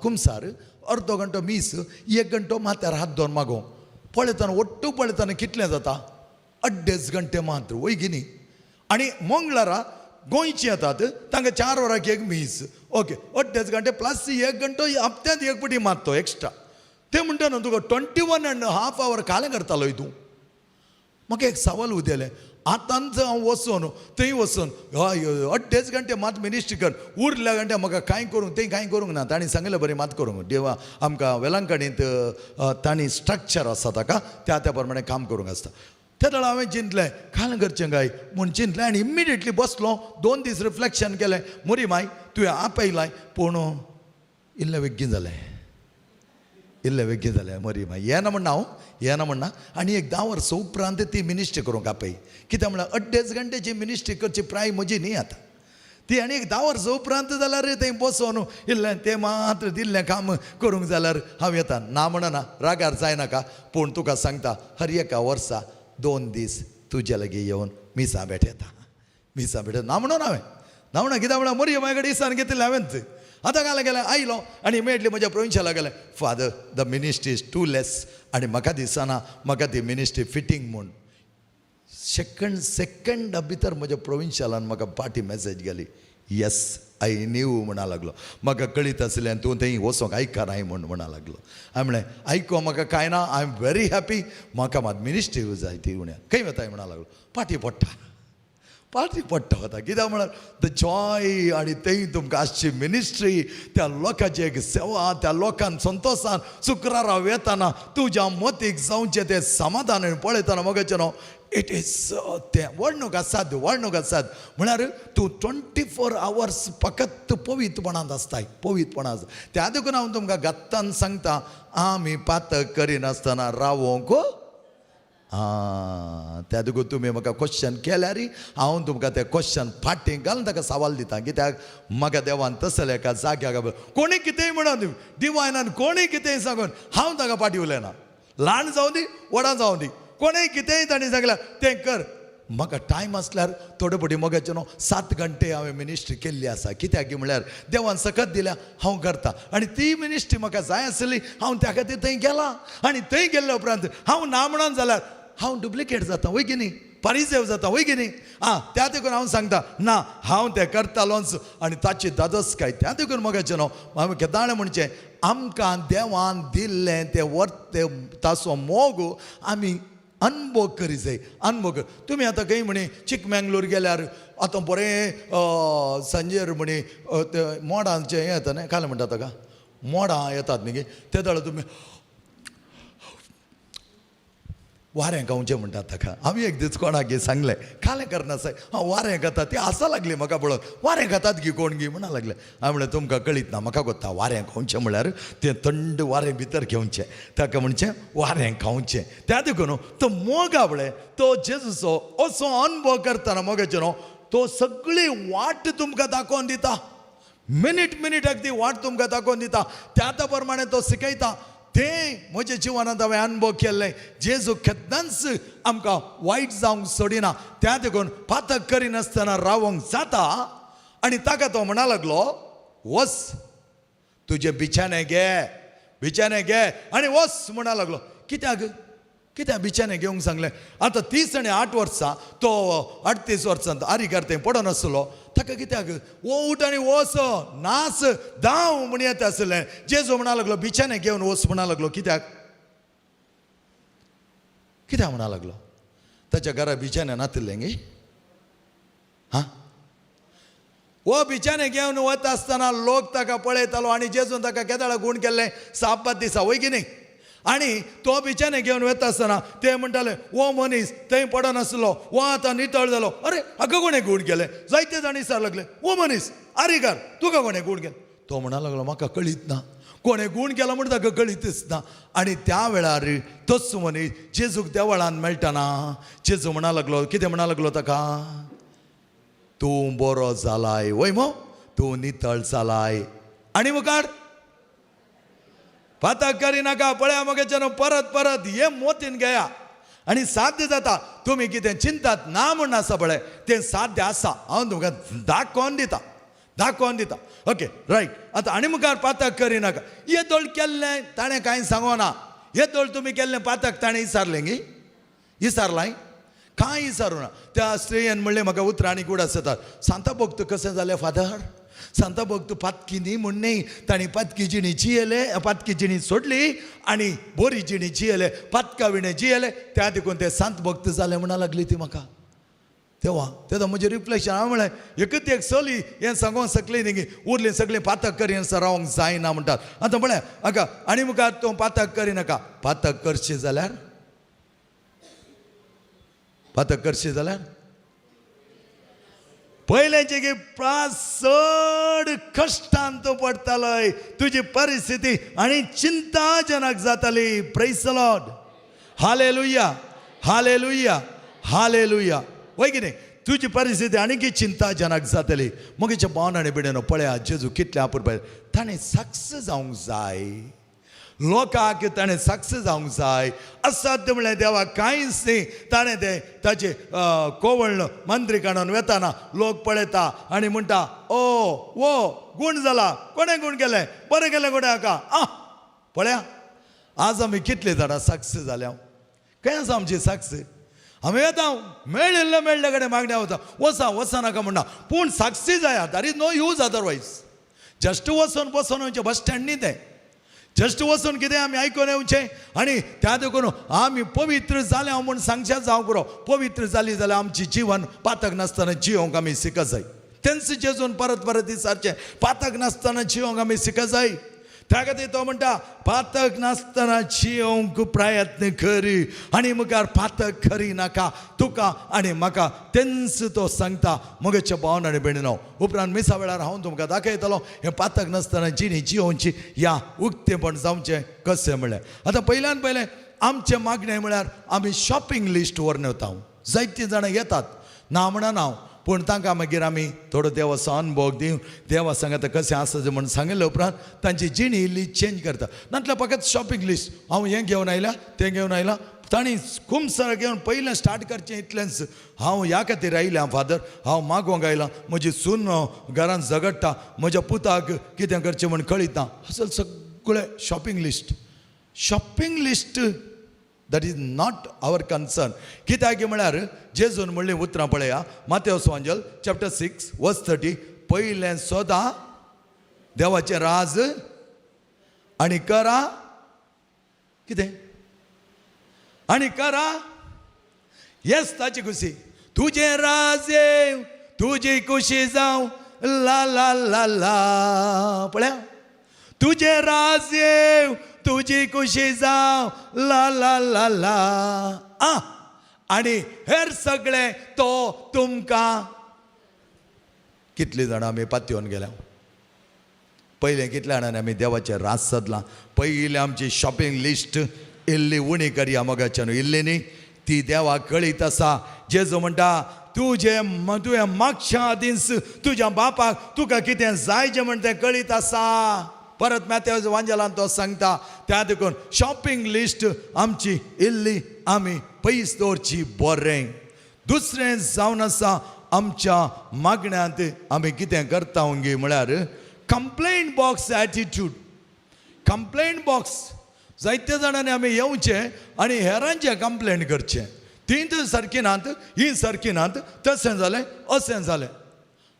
कुमसार, अर्दो घंटो मीस, 1 घंटो माथ्यार हात दवरून मागो. पळयतना ಒಟ್ಟು पळयतना कितलें जाता, 2.5 घंटे मात्र वय गी न्ही. आनी मंगळारा गोंयची येतात तांकां 4 वरांक एक मीस, ओके 2.5 घंटे प्लस 1 घंटो हप्त्यांत एक पटी मारतो एक्स्ट्रा. ते म्हणटा न्हू तुका 21.5 our कालें करतालो तूं. म्हाका एक सवाल उदेलें, आतांच हांव वचून थंय वचून हय 2.5 घंटे मात मिनिस्ट्री कर, उरल्या घंटे म्हाका कांय करूंक थंय कांय करूंक ना. तांणी सांगलें बरें मात करूंक देवा आमकां वेलांकणींत तांणी स्ट्रक्चर आसा ताका त्या त्या प्रमाणे काम करूंक आसता. त्या वेळार हांवें चिंतलें काल करचें काय म्हूण चिंतलें आनी इमिडिएटली बसलो, 2 दीस रिफ्लेक्शन केलें. मोरी माय तुवें आपयलाय पूण इल्लें बेगीन जालें, इल्लें बेगीन जालें मोरी माय येना म्हणना, हांव येना म्हणना. आनी एक 10 वर्सां उपरांत ती मिनिस्ट्री करूंक आपय, कित्याक म्हळ्यार 2.5 घंट्याची मिनिस्ट्री करची प्राय म्हजी न्ही आतां ती. आनी एक 10 वर्सां उपरांत जाल्यार थंय बसोन इल्लें तें मात्र दिल्लें काम करूंक जाल्यार हांव येता. ना म्हणना, रागार जायनाका, पूण तुका सांगता हर एका वर्सा 2 दीस तुज्या लागीं येवन मिसां भेटयता, मिसां भेटयता. ना म्हणून हांवें ना म्हणून कित्याक म्हळ्यार मोरये माय कडेन इसान घेतिल्लें हांवेंच. आतां काल गेलें आयलो आनी इमिडिएटली म्हज्या प्रोविन्शियला गेलें, father the ministry is too less आनी म्हाका दिसना म्हाका ती मिनिस्ट्री फिटींग म्हूण. सेकंडा भितर म्हज्या प्रोविन्शियलान म्हाका पाटी मॅसेज गेली, येस I नीव म्हणा लागलो. म्हाका कळीत आसलें आनी तूं थंय वचोंक आयकनाय म्हूण म्हणा लागलो. हांवें म्हणलें आयको म्हाका कांय ना, I am very happy, म्हाका मात मिनिस्ट्री जाय ती उण्या. खंय वताय म्हणा लागलो, पाटी पडटा, पाटी पडटा वता. कित्याक म्हळ्यार the Joy आनी थंय तुमकां आसची मिनिस्ट्री, त्या लोकांची एक सेवा, त्या लोकांक संतोशान शुक्रारा वेताना तुज्या मतीक जावचें तें समाधान पळयतना मोगाचें न्हू it is तें वर्णूक आसात, वर्णूक आसात. म्हळ्यार तूं 24 आवर्स फकत पवित्रपणांत आसताय, पवित्रपणांत आसता. त्या देखून हांव तुमकां गत्तान सांगता, आमी पातक करिनासतना रावोंक आं. त्या देखून तुमी म्हाका क्वेश्चन केल्यार हांव तुमकां तें क्वेश्चन फाटीं घालून ताका सवाल दिता, कित्याक म्हाका देवान तसले एका जाग्याक कोणी कितेंय म्हणून डिवायनान कोणी कितेंय सांगून हांव ताका फाटीं उलयना. ल्हान जावं दी व्हडां जावं दी, कोणें कितेंय तांणी सांगल्यार तें कर. म्हाका टायम आसल्यार थोडे फावटी मोगाचें न्हू 7 घंटे हांवें मिनिस्ट्री केल्ली आसा, कित्याक म्हळ्यार देवान सकत दिल्या हांव करता आनी ती मिनिस्ट्री म्हाका जाय आसली, हांव त्या खातीर थंय गेलां. आनी थंय गेल्ल्या उपरांत हांव ना म्हणून जाल्यार हांव डुप्लिकेट जाता वय की न्ही, पारिजेव जाता वय की न्ही. आं, त्या देखून हांव सांगता ना हांव तें करतालोच आनी ताची दादोसकाय. त्या देखून मोगाचें न्हू हांवें केदाळें म्हणचें आमकां देवान दिल्लें तें वर्ते ताचो मोग आमी अनुभव करी जाय, अनुभव कर. तुमी आतां खंय म्हणी चिकमँगलोर गेल्यार आतां बरें सांजेर म्हणी ते मोडांचें हें येता न्ही, काल म्हणटा ताका मोडां येतात न्ही गे, ते वेळार तुमी वारें खावचें म्हणटात ताका. आमी एक दीस कोणाक सांगलें कालें करना साय हांव वारें खाता, ती आसा लागली म्हाका पळोवन, वारें खातात गी कोण गी म्हणा लागलें. हांवें म्हणलें तुमकां कळीत ना, म्हाका कोत्ता वारें खावचें म्हळ्यार तें थंड वारें भितर घेवचें, ताका म्हणचें वारें खावचें. त्या देखून तो मोग आवळे तो जेजूचो असो अनुभव करतना मोगाचें न्हू तो सगळी वाट तुमकां दाखोवन दिता, मिनीट मिनीटाक ती वाट तुमकां दाखोवन दिता. त्या त्या प्रमाणे तो शिकयता. तें म्हज्या जिवनांत हांवें अनुभव केल्लें, जेजू केन्नाच आमकां वायट जावंक सोडिना. त्या देखून पातक करिनासतना रावंक जाता. आनी ताका तो म्हणा लागलो वच तुजें बिछाने घे, बिछाने घे आनी वच म्हणा लागलो. कित्याक कित्याक बिछाने घेवंक सांगलें? आतां 30 आनी 8 वर्सां तो 38 वर्सां आरीकार थंय पडोन आसलो, ताका कित्याक उठ आनी वच नाच धांव म्हण येता आसलें. जेजू म्हणा लागलो बिछाने घेवन वच म्हणा लागलो. कित्याक कित्याक म्हणा लागलो? ताच्या घरा बिचाने नातिल्लें गे. हां, हो बिचाने घेवन वता आसतना लोक ताका पळयतालो आनी जेजून ताका केदाळा गूण केल्लें साबात दिसा, वय की न्ही? आनी तो बिचाने घेवन वता आसतना ते म्हणटाले हो मनीस थंय पडनासलो, हो आतां नितळ जालो. अरे हाका कोणें गूण केलें? जायते जाण विचार लागले, हो मनीस आरीकार, तुका कोणें गूण केलें? तो म्हणा लागलो म्हाका कळीत ना, कोणें गूण केला म्हण ताका कळीतच ना. आनी त्या वेळार तोच मनीस जेजूक देवळान मेळटना जेजू म्हणा लागलो, कितें म्हणा लागलो ताका? तूं बरो जालाय, वय मो, तूं नितळ जालाय. आनी मुखार पातक करिनाका. पळया मगेच्यान परत परत हे मोतीन घेया आनी साध्य जाता. तुमी कितें चिंतात ना म्हूण आसा पळय, तें साध्य आसा. हांव तुमकां दाखोवन दिता, दाखोवन दिता. Okay right. आतां आनी मुखार पातक करिनाका. येदोळ केल्लें ताणें कांय सांगोना. येदोळ तुमी केल्लें पातक ताणें विचारलें गी? विचारलां? कांय विचारूं ना. त्या स्त्रियेन म्हणलें म्हाका उतरां आनी गुड आसतात. सांता भक्त कशें जालें फादर? सांता भक्त पातकी न्ही म्हूण न्ही, तांणी पातकी जिणी जियेले, पातकी जिणी सोडली आनी बरी जिणी जियेले, पातका विणें जियेले, त्या देखून ते सांत भक्त जाले म्हणा लागली ती म्हाका. तेव्हा तेन्ना म्हजें रिफ्लेक्शन, हांवें म्हणलें एकच एक चली हें सांगूंक शकली न्ही, उरली सगळीं पातक करीन रावंक जायना म्हणटात. आतां म्हळें हाका आनी मुखार तूं पातक करिनाका. पातक करशी जाल्यार, पातक करशी जाल्यार पयलें की चड कश्टान तूं पडटालोय, तुजी परिस्थिती आनी चिंताजनक जाताली. Praise the Lord, hallelujah, hallelujah, hallelujah. वय कितें तुजी परिस्थिती आनीक चिंताजनक जातली. मगेच्या भावन आनी भयणीनो पळया जेजू कितलें आपुरपाय. ताणें साक्ष जावंक जाय लोकांक, ताणें साक्ष जावंक जाय. असाध्य म्हणल्यार देवाक कांयच न्ही. ताणें तें ताचें कोवळण मंत्रीक हाडून वेताना लोक पळयता आनी म्हणटा, ओ वो गूण जाला, कोणें गूण केलें? बरें केलें कोणें हाका? आं पळया आज आमी कितले जाणां साक्ष जाल्या? खंय आसा आमची साक्ष? आमी येता मेळिल्लें मेळ्ळे कडेन मागण्या वता, वचा वचा नाका म्हणना, पूण साक्षी जाया. There is no use otherwise. Just वचून बसून येवचें बस स्टँड न्ही तें. जस्ट वचून कितें आमी आयकून येवचें आनी त्या देखून आमी पवित्र जाले हांव म्हूण सांगचें जावं पुरो. पवित्र जाली जाल्यार आमची जिवन पातक नासतना जियोंक आमी शिकत जाय. तेंच जेजून परत परत विचारचें, पातक नासतना जियोंक आमी शिकत जाय. त्या खातीर तो म्हणटा पातक नासतना जियोंक प्रयत्न करी आनी मुखार पातक करी नाका. तुका आनी म्हाका तेंच तो सांगता. मगेच्या भावन आनी भयणीनो, उपरांत मिसा वेळार हांव तुमकां दाखयतलो हें पातक नासतना जिणी जियोवची या उक्तेपण जावचें कशें म्हणलें. आतां पयल्यान पयलें आमचें मागणें म्हळ्यार आमी शॉपिंग लिस्ट व्हरून येता. जायतीं जाणां येतात, ना म्हणना हांव, पूण तांकां मागीर आमी थोडो देवाचो अनुभव दिवन देवा सांगता कशें आसा तें म्हूण सांगिल्ले उपरांत तांची जिणी इल्ली चेंज करता. नातल्यार फकत शॉपिंग लिस्ट, हांव हें घेवन आयलां तें घेवन आयलां, तांणी खुमसर घेवन पयलें स्टार्ट करचें इतलेंच. हांव ह्या खातीर आयलां फादर, हांव मागोवंक आयलां, म्हजी सून घरान झगडटा, म्हज्या पुताक कितें करचें म्हूण कळीत ना. असल सगळें shopping list, shopping list, that is not our concern. कित्याक म्हळ्यार जेजून म्हणलीं उतरां पळया, मातेवस वांजल चॅप्टर 6 वर्स 30, पयलें सोदा देवाचें राज आनी करा कितें आनी करा येस ताची खुशी. तुजें राज येवं, तुजी खुशी जावं, ला ला ला ला. पळया, तुजें राज येवं, तुजी खुशी जावं, ला ला ला ला. आ आनी हेर सगळें तो तुमकां. कितलीं जाणां आमी पातयेवन गेल्या? पयलें कितल्या जाणांनी आमी देवाचें राज सदलां? पयलीं आमची शॉपिंग लिस्ट इल्ली उणी करया मोगाच्यान, इल्ली न्ही ती देवाक कळीत आसा. जेजू म्हणटा तुजें तुवें मागच्या आदींच तुज्या बापाक तुका कितें जाय जें म्हण तें कळीत आसा. परत मॅथ्यूज वांजेलान तो सांगता. त्या देखून शॉपिंग लिस्ट आमची इल्ली आमी पयस दवरची बरें. दुसरें जावन आसा आमच्या मागण्यांत आमी कितें करता गे म्हळ्यार complaint box attitude. Complaint box, जायते जाणांनी आमी येवचें आनी हेरांचें कंप्लेंट करचें, ती तर सारकी नात, ही सारकी नात, तशें जालें अशें जालें.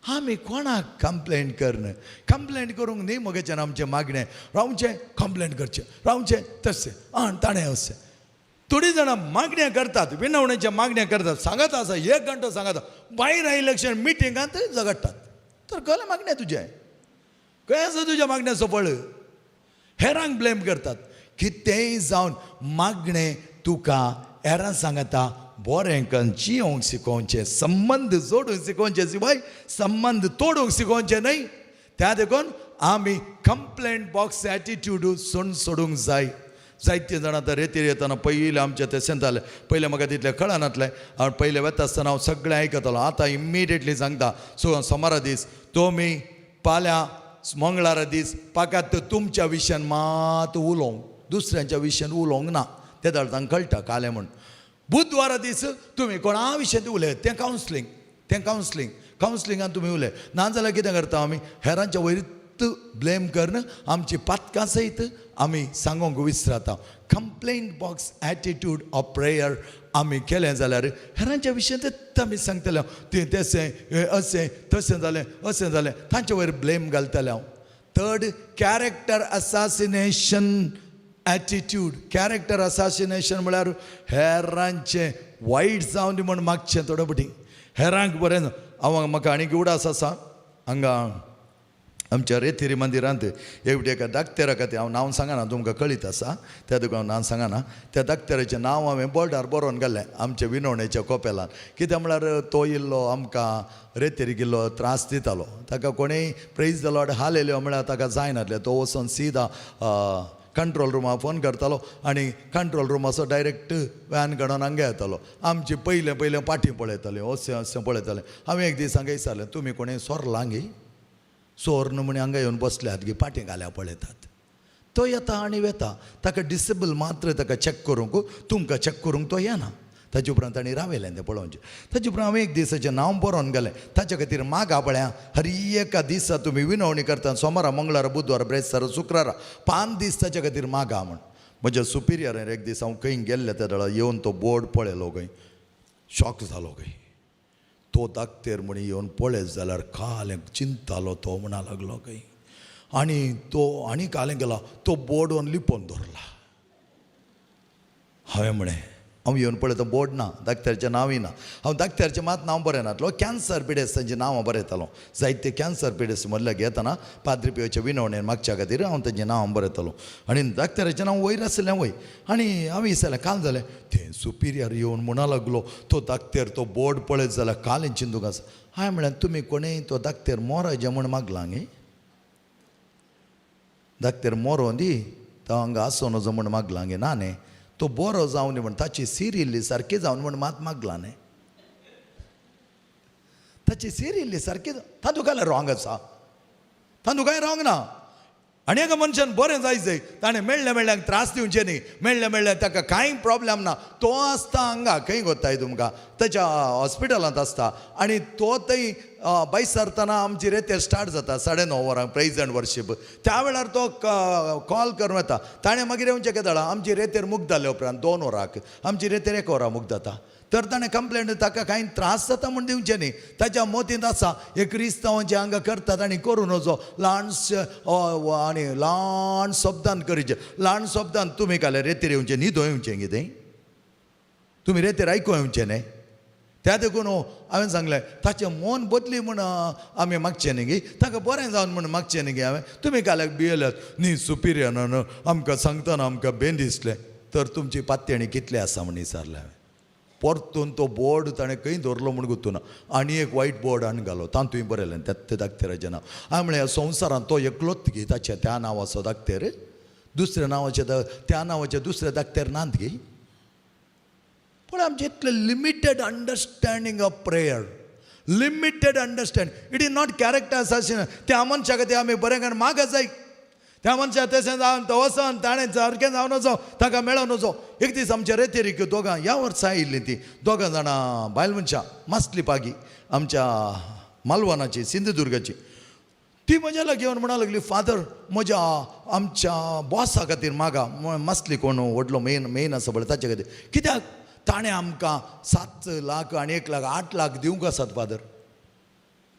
आमी कोणाक कंप्लेंट करना? कंप्लेंट करूंक न्ही मगेच्यान आमचें मागणें रावचें, कंप्लेंट करचें, रावचें तशें आनी ताणें अशें. थोडीं जाणां मागण्या करतात, विनवणेच्या मागण्या करतात, सांगत आसा, एक घंटो सांगता, भायर इलेक्शन मिटिंगांत झगडटात. तर कळ्ळें मागण्या तुजें खंय आसा, तुज्या मागण्याचो फळ? हेरांक ब्लेम करतात. कितेंय जावन मागणें तुका हेरां सांगता बरें कन्न जियोंक शिकोवचें, संबंद जोडूंक शिकोवचें शिवाय संबंद तोडूंक शिकोवचें न्हय. त्या देखून आमी कंप्लेंट बॉक्स एटिट्यूड सोडून सोडूंक जाय. जायते जाणां आतां रेतीर येतना पयलीं आमच्या तें जालें, पयलें म्हाका तितलें कळनातलें. हांव पयलें वेता आसतना हांव सगळें आयकतालो. आतां इमिडिएटली सांगता, सो सोमारा दीस तुमी फाल्यां मंगळारा दीस पाकात तुमच्या विशयान मात उलोवंक, दुसऱ्यांच्या विशयान उलोवंक ना. ते तांकां कळटा कालें म्हूण. बुधवारा दीस तुमी कोणा विशयान उलयत तें कावन्सिलींग, तें कावन्सिलींग, कावन्सिलिंगान तुमी उलय. नाजाल्यार कितें करता आमी, हेरांच्या वयरूच ब्लेम करून आमची पातकां सयत आमी सांगूंक विसरता. Complaint box attitude of prayer आमी केलें जाल्यार हेरांच्या विशयांत आमी सांगतले, तें तशें, हें अशें, तशें जालें, अशें जालें, तांचे वयर ब्लेम घालतले हांव. Third, character assassination attitude. Character assassination म्हळ्यार हेरांचें वायट जावन दी म्हण मागचें. थोडे फावटी हेरांक बरें हांव म्हाका आनीक उडास आसा, हांगा आमच्या रेतिरी मंदिरांत एक फावटी एका दाक्तेरा खातीर, हांव नांव सांगना, तुमकां कळीत आसा, त्या देखून हांव नांव सांगना. त्या दाक्तेराचें नांव हांवें बोर्डार बरोवन घालें आमच्या विनवणेच्या कोपेलान. कित्याक म्हळ्यार तो इल्लो आमकां रेतिरीक इल्लो त्रास दितालो. ताका कोणूय प्रेज the Lord hallelujah म्हळ्यार ताका जायनासलें. तो वचोन सीधा कंट्रोल रुमा फोन करतालो आनी कंट्रोल रुमाचो डायरेक्ट व्हॅन काडून हांगा येतालो. आमची पयलें पयलें पाटी पळयताले, अशें अशें पळयताले. हांवें एक दीस हांगा विचारलें, तुमी कोणें सोरलां गे? सोर्न म्हण हांगा येवन बसल्यात गे, पाटी घाल्या पळयतात. तो येता आनी वेता. ताका डिसेबल मात्र ताका चॅक करूंक, तुमकां चॅक करूंक तो येना. ताजे उपरांत ताणें रावयलें तें पळोवचें. ताजे उपरांत हांवें एक दिसाचें नांव बरोवन गेलें, ताच्या खातीर मागा पळया. हर एका दिसा तुमी विनवणी करता, सोमारा, मंगळारा, बुधवारा, ब्रेस्तारा, शुक्रारा, 5 दीस ताच्या खातीर मागा म्हण. म्हज्या सुपिरियरान एक दीस हांव खंय गेल्लें त्या वेळार येवन तो बोर्ड पळयलो खंय, शॉक जालो खंय. तो दाक्तेर म्हण येवन पळयत जाल्यार कालें चिंतालो तो म्हणा लागलो खंय. आनी तो आनी कालें गेला, तो बोर्ड वन लिपोवन दवरला. हांवें म्हळें, हांव येवन पळयता बोर्ड ना, दाक्तेराचें नांवूय ना. हांव दाक्तेराचें मात नांव बरयनातलो, कॅन्सर पिडेस्तांचें नांव बरयतालो. जायते कॅन्सर पिडेस्त मदल्याक येतना पाद्री पियोच्या विनवणेन मागच्या खातीर हांव तेजें नांव बरयतालो आनी दाक्तेराचें नांव वयर आसलें वय. आनी हांवें विचारलें, काल जालें तें सुपिरियर येवन म्हणा लागलो, तो दाक्तेर तो बोर्ड पळयत जाल्यार कालें चिंतूंक आसा. हांवें म्हळें, तुमी कोणेय तो दाक्तेर मोराजे म्हण मागलां गे? दाक्तेर मोरो दी, तो हांगा आसूं नजो म्हण मागलां गे? ना न्ही, तो बरो जावन म्हण, ताची सीर इल्ली सारकी जावन म्हण मात मागला न्ही. ताची सीर इल्ली सारकी, तातूंत कांय रॉंग आसा? तातूंत कांय रॉंग ना. आनी एका मनशान बरें जाय जाय, ताणें मेळ्ळें मेळ्ळ्यांक त्रास दिवचें न्ही. मेळ्ळें मेळ्ळें ताका कांय प्रॉब्लम ना. तो आसता हांगा खंय गोत्ताय तुमकां, ताच्या हॉस्पिटलांत आसता आनी तो थंय भायर सरतना आमची रेतेर स्टार्ट जाता 9:30 वरांक प्रेज एंड वर्शीप. त्या वेळार तो कॉल करून वता. ताणें मागीर येवचें केदाळा आमची रेतेर मुक्त जाले उपरांत 2 वरांक, आमची रेतेर 1 वरां मुक्त जाता. तर ताणें कंप्लेंट ताका कांय त्रास जाता म्हूण दिवचें न्ही. ताच्या मोतींत आसा हे क्रिस्तांवांचे हांगा करतात आनी करूं नजो. ल्हान आनी ल्हान शब्दान करीचे, ल्हान शब्दान तुमी काल्यार रेतीर येवचें, न्हिदो येवचें कितें, तुमी रेतीर आयकूं येवचें न्ही. त्या देखून हांवें सांगलें, ताचें मन बदली म्हूण आमी मागचें न्ही गे, ताका बरें जावन म्हूण मागचें न्ही गे. हांवें तुमी काल्याक भियेल्यात न्ही, सुपिरियरान आमकां सांगतना आमकां बेन दिसलें. तर तुमची पात्यणी कितली आसा म्हूण विचारलें हांवें. परतून तो बोर्ड ताणें खंय दवरलो म्हूण गुत्तूना, आनी एक वायट बोर्ड हाडून घालो, तातूंय बरयलें त्या दाक्तेराचें नांव. हांवें म्हळें, ह्या संवसारांत तो एकलोच गे ताच्या त्या नांवाचो दाक्तेर, दुसऱ्या नांवाचे त्या नांवाचे दुसरे दाक्तेर नात गे. पूण आमचें इतलें limited understanding of prayer, limited understanding. It is not character assassination. त्या मनशा खातीर आमी बरें करून मागा जाय. त्या मनशा तशें जावन तो वचोन ताणें सारकें जावन वचो, ताका मेळोन वचो. एक दीस आमच्या रेतेरीक दोगां ह्या वर्सा आयिल्लीं तीं दोगां जाणां बायल मनशां, मासली पागी आमच्या मालवणाची, सिंधुदुर्गाची. ती म्हज्या लागीं येवन म्हणा लागली, फादर म्हज्या आमच्या बॉसा खातीर मागा, मासली कोण व्हडलो मेन मेन आसा पळय ताचे खातीर. कित्याक? ताणें आमकां 7 लाख आनी 1 लाख 8 लाख दिवंक आसात फादर.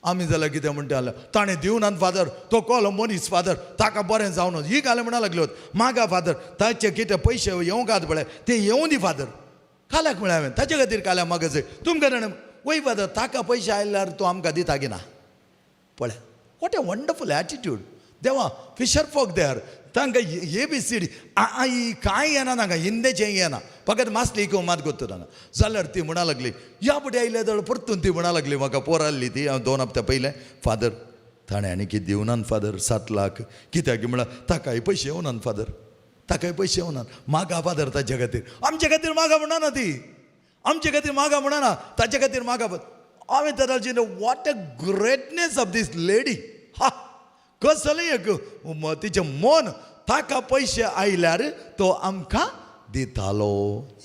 आमी जाल्यार कितें म्हणटा ताणें दिवनात फादर, तो कोलो मनीस फादर, ताका बरें जावन ही घालें म्हणा लागल्यो मागा फादर, ताचे कितें पयशे येवंक आत पळय ते येवं दी फादर. काल्याक म्हळ्यार हांवें ताचे खातीर काल्या मागचे तुमकां जाणा वय फादर, ताका पयशे आयल्यार तूं आमकां दिता की ना. पळय what a wonderful attitude. देवा फिशर फोक there, तांकां ए बी सी डी आ आ ई कांय येना तांकां, हिंदेचें येना, फकत मासली इको मात गोत्ता तांकां. जाल्यार ती म्हणा लागली ह्या फुडें आयल्या जाल्यार परतून ती म्हणा लागली म्हाका पोर आहली ती हांव 2 हप्त्या पयलें फादर ताणें आनी कितें दिवनान फादर 7 लाख कित्याक म्हळ्यार ताकाय पयशे येवनान फादर, ताकाय पयशे येवनान मागा फादर ताच्या खातीर, आमचे खातीर मागा म्हणना ती, आमचे खातीर मागा म्हणना, ताच्या खातीर मागा. हांवें तेन्ना what a greatness of this lady. हा कसलें एक तिचें मन, ताका पयशे आयल्यार तो आमकां दितालो.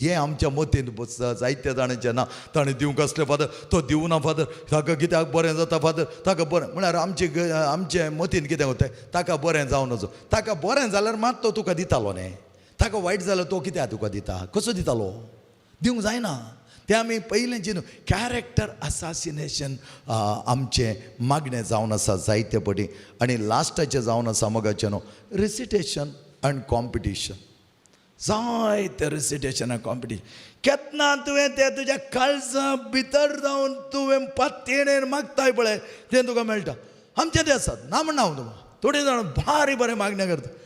हें आमच्या मतींत बसता जायत्या जाणांचें ना, ताणें दिवंक आसलें फादर, तो दिवना फादर, ताका कित्याक बरें जाता फादर, ताका बरें म्हळ्यार आमचे आमचे मतींत कितें वता, ताका बरें जावन वचो, ताका बरें जाल्यार मात तो तुका दितालो न्ही, ताका वायट जाल्यार तो कित्याक तुका दिता, कसो दितालो, दिवंक जायना. तें आमी पयलें चिंतू कॅरेक्टर असासिनेशन आमचें मागणें जावन आसा जायते पटी. आनी लास्टाचें जावन आसा मोगाचें न्हू रिसिटेशन आनी कॉम्पिटिशन, जायते रिसिटेशन आनी कॉम्पिटिशन. केन्ना तुवें तें तुज्या काळजा भितर जावन तुवें पातयेणेर मागताय पळय तें तुका मेळटा. आमचें तें आसात ना म्हणना हांव तुका, थोडीं जाणां भारी बरें मागणें करता,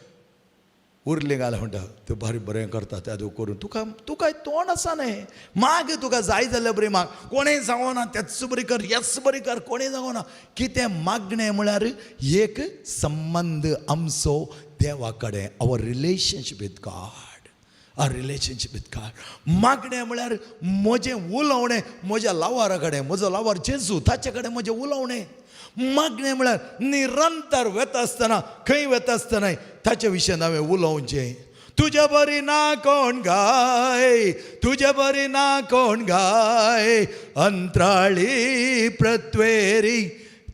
उरलें घालें म्हणटा तें भारी बरें करता त्या करून तुका तुका तोंड आसा न्ही, माग तुका जाय जाल्यार बरी माग, कोणें सांगना तेच बरी कर, येस बरी कर, कोणें सांगना. कितें मागणें म्हळ्यार एक संबंद आमचो देवा कडेन, our relationship with God, our relationship with God. मागणें म्हळ्यार म्हजें उलोवणें म्हज्या लावारा कडेन, म्हजो लावार जेजू ताचे कडेन म्हजें उलोवणें. मागणें म्हळ्यार निरंतर वेता आसतना खंय वेता आसतना ताचे विशयान हांवें उलोवचें. तुज्या बरी ना कोण गाय, तुज्या बरी ना कोण गाय, अंत्राळी पृथ्वेरी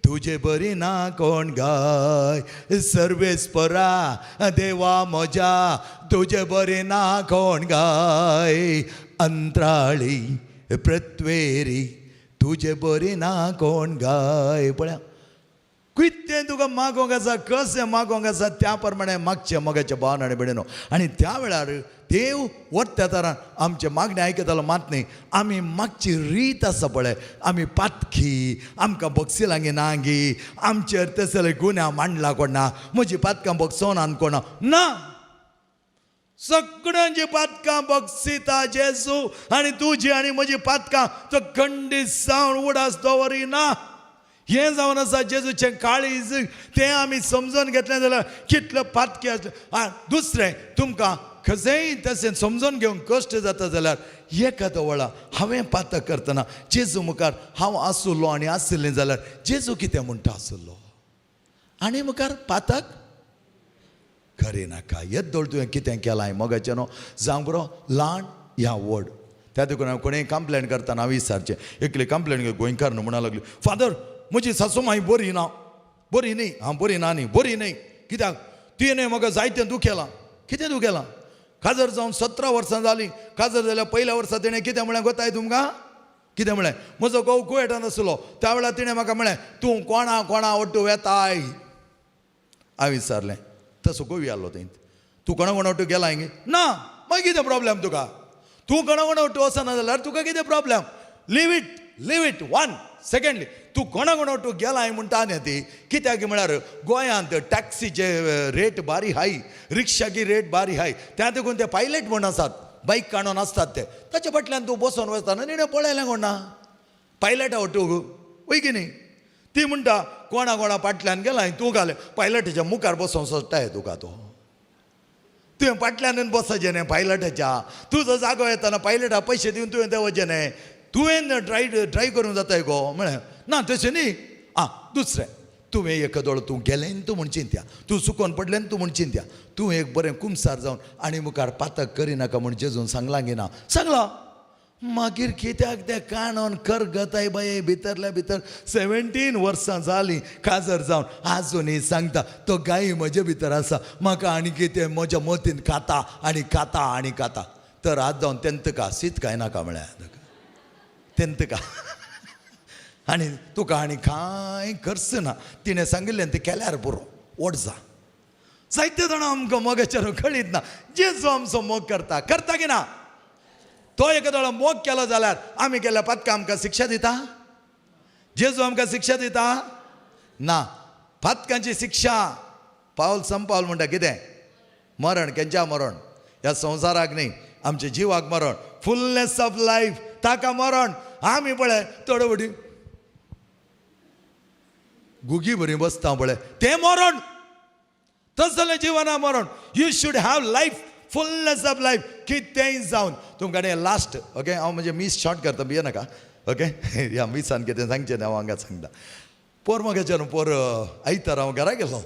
तुजे बरी ना कोण गाय, सर्वेस्परा देवा म्हज्या तुजे बरी ना कोण गाय, अंत्राळी पृथ्वेरी तुजे बरी ना कोण गाय. पळया कितें तुका मागोंक आसा, कशें मागोंक आसा त्या प्रमाणे मागचें मोगाचें भावन आनी भयणीनो. आनी त्या वेळार देव वट्ट्या तरान आमचें मागणें आयकतालो मात न्ही, आमी मागची रीत आसा पळय, आमी पातकी, आमकां बक्षिलांगी नांगी, आमचेर तसले गुन्यांव मांडला कोणा, म्हजी पातकां बक्षोना कोणा ना, सगळ्यांची पातकां बक्षिता जेजू आनी तुजी आनी म्हजी पातकां तो खंडीत जावन उडास दवरिना. हें जावन आसा जेजूचें काळीज, तें आमी समजून घेतलें जाल्यार कितले पातके आसले. दुसरें तुमकां खंयय तशें समजून घेवंक कश्ट जाता जाल्यार एखादो वेळा हांवें पातक करतना जेजू मुखार हांव आसुल्लो आनी आशिल्लें जाल्यार जेजू कितें म्हणटा आसुल्लो, आनी मुखार पातक करिनाका. येद्दोळ तुवें कितें केलां मोगाचें न्हू जावं बरो ल्हान या व्हड. त्या देखून हांव कोणें कंप्लेन करतना हांव विचारचें, एकली कंप्लेन गोंयकार न्हू म्हणा लागली, फादर म्हजी सासू माई बरी ना, बरी न्ही, हांव बरी ना न्ही, बरी न्ही, कित्याक तिणें म्हाका जायतें दुखेलां. कितें दुखेलां? काजर जावन 17 वर्सां जालीं, काजर जाल्यार पयल्या वर्सा तिणें कितें म्हळें गोताय तुमकां, कितें म्हळें, म्हजो घोव कुवेटान आसलो त्या वेळार तिणें म्हाका म्हळें तूं कोणा कोणा वट्टू वेताय. हांवें विचारलें तसो गोवी आसलो थंय, तूं कोणा कोणा वट्टू गेला गे? ना. मागीर कितें प्रॉब्लेम तुका, तूं कोणा कोणा वट्टू वचना जाल्यार तुका कितें problem, leave it, leave it. One secondly तूं कोणा कोणा वट्टू गेलाय म्हणटा न्ही ती, कित्याक म्हळ्यार गोंयांत टॅक्सीचे रेट बारी हाय, रिक्षाची रेट बारी हाय, त्या देखून ते पायलट म्हूण आसात, बायक काडून आसतात ते, ताच्या फाटल्यान तूं बसोन वचतना तिणें पळयलें कोणा पायलटा वट्टू वय की न्ही. ती म्हणटा कोणा कोणा फाटल्यान गेलाय तूं घाले पायलटाच्या मुखार बसोन सोडटाय तुका, तो तुवें फाटल्यानूच बसचें न्ही पायलटाच्या, तुजो जागो येतना पायलटा पयशे दिवन तुवें देंवचें न्ही, तुवें ड्रायव करूंक जाताय गो. म्हळें ना तशें न्ही. आं दुसरें तुवें एकादोळ तूं गेलें तूं म्हूण चिंत्या, तूं चुकोन पडलें तूं म्हूण चिंत्या, तूं एक बरें कुमसार जावन आनी मुखार पातक करिनाका म्हूण जेजून सांगलां की ना? सांगलां. मागीर कित्याक तें काणून करगताय बाये भितरल्या भितर 17 वर्सां जालीं काजर जावन आजुनूय सांगता तो गाय म्हजे भितर आसा, म्हाका आनी कितें म्हज्या मतीन खाता आनी खाता आनी खाता. तर आज जावन तेंत का सीत काय नाका म्हळ्यार तेंत का आनी तुका आनी कांय खर्च ना, तिणें सांगिल्लें तें केल्यार पुरो, ओड जा. जायते जाणां आमकां मोगाचेर कळीत ना. जेजू आमचो मोग करता, करता की ना? तो एकादो मोग केलो जाल्यार आमी केल्या पातकां आमकां शिक्षा दिता? जेजू आमकां शिक्षा दिता ना. पातकांची शिक्षा पावल संपावल म्हणटा कितें? मरण. केंच्या मरण? ह्या संवसाराक न्ही, आमच्या जिवाक मरण. फुलनेस ऑफ लायफ, ताका मरण. आमी पळय थोडे वटी गुगी बरी बसता पळय, तें मरण. तसलें जिवना मरण. You should have life, fullness of life. कितेंय जावन तुमकां लास्ट, ओके, हांव म्हजें मीस शॉर्ट करता, भिये नाका, ओके. ह्या मिसान कितें सांगचें न्ही, हांव हांगा सांगता. पोर म्हाका पोर आयतार हांव घरा गेलो.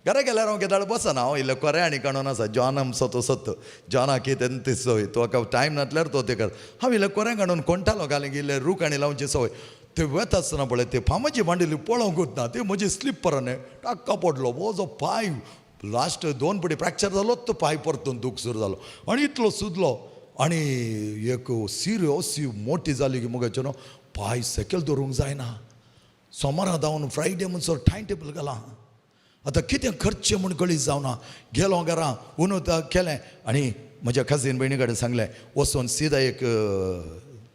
घरा गेल्यार हांव केदाळ बसना, हांव इल्लें कोरें आनी काणून आसा. जॉन आमचो तो सत्त, जॉनाक कितें ती संवय, तुका टायम नासल्यार तो तें कर. हांव इल्लें कोरें काडून कोणटालो घालें की इल्लें रूख आनी लावची संवय. ते वेता आसतना पळय ते फामाची मांडिल्ली पळोवंकूच ना, ते म्हजी स्लिपरान टाक्का पडलो. म्हजो पांय लास्ट 2 पटी फ्रॅक्चर जालो, तो पांय परतून दूख सुरू जालो आनी इतलो सुजलो आनी एक सिर अशी मोटी जाली की मुगे न्हू पांय सकयल दवरूंक जायना. सोमारा धांवन फ्रायडे म्हणसर टायम टेबल घालां. आतां कितें करचें म्हूण कळीत जावना. गेलो घरा, उनोता केलें आनी म्हज्या कजीन भयणी कडेन सांगलें, वचून सिदा एक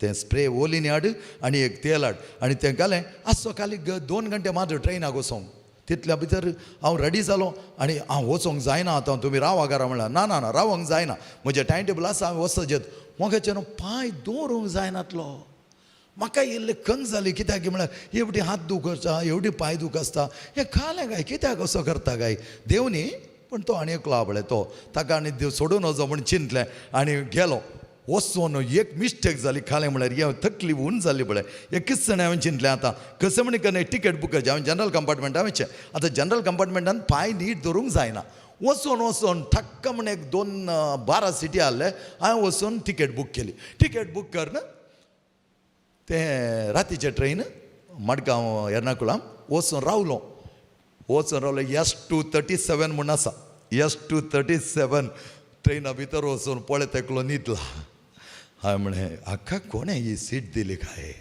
तें स्प्रे ओलीन हाड आनी एक तेल हाड आनी तें घालें. आसचो खाली 2 घंटे मात्र ट्रेनाक वचोंक, तितल्या भितर हांव रेडी जालो आनी हांव वचोंक जायना आतां, तुमी रावा घरा म्हणल्यार ना ना ना रावंक जायना, म्हजें टायम टेबल आसा, हांवें वचचें. म्हाका न्हू पांय दवरूंक जायनातलो. म्हाका इल्ली खंत जाली, कित्याक म्हळ्यार एवढी हात दूख आसता, एवढी पांय दूख आसता, हें खालें काय कित्याक असो करता काय देव न्ही. पूण तो आनी एकलो पळय तो ताका आनी देव सोडून वचो म्हूण चिंतलें आनी गेलो. वचून एक मिस्टेक जाली, खालें म्हळ्यार हे तकली हून जाली पळय. एकच जाण हांवें चिंतलें आतां कशें म्हण कन्या टिकेट बूक करचें. हांवें जनरल कंपार्टमेंटान वचचें. आतां जनरल कंपार्टमेंटान पांय नीट दवरूंक जायना. वचून वचून ठक्क म्हण एक 2 12 सिटी आहले, हांवें वचून टिकेट बूक केली. टिकेट बूक करून तें रातीचें ट्रेन मडगांव एर्नाकुळम वचून रावलो. वचून रावलो S237 म्हूण आसा, S237 ट्रेना भितर वचून पळयता एकलो न्हिदला. हांवें म्हणलें हाका कोणें ही सीट दिली काय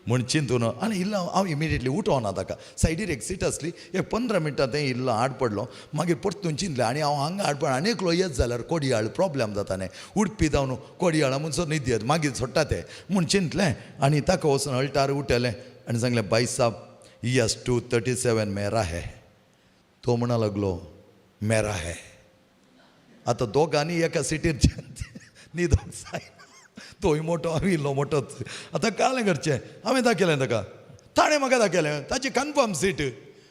म्हूण चिंतून आनी इल्लो हांव इमिडिएटली उठोना ताका. सायडीर एक सीट आसली, एक 15 मिनटां तें इल्लो आड पडलो. मागीर परतून चिंतलें आनी हांव हांगा आड पडलो आनी एकलो येत जाल्यार कोडयाळ प्रॉब्लम जाता न्ही, उडपी जावन कोडयाळा म्हणसर न्हिद येत मागीर सोडटा तें म्हूण चिंतलें आनी ताका वचून अल्टार उठयलें आनी सांगलें, बाय साहब S237 मेरा है. तो म्हणा लागलो मेरा है. आतां दोगांनी एका सिटीर न्हिदोंक जायना, तोय मोटो हांव इल्लो मोटोच. आतां कालें करचें, हांवें दाखयलें ताका, ताणें म्हाका दाखयलें ताची कन्फर्म सीट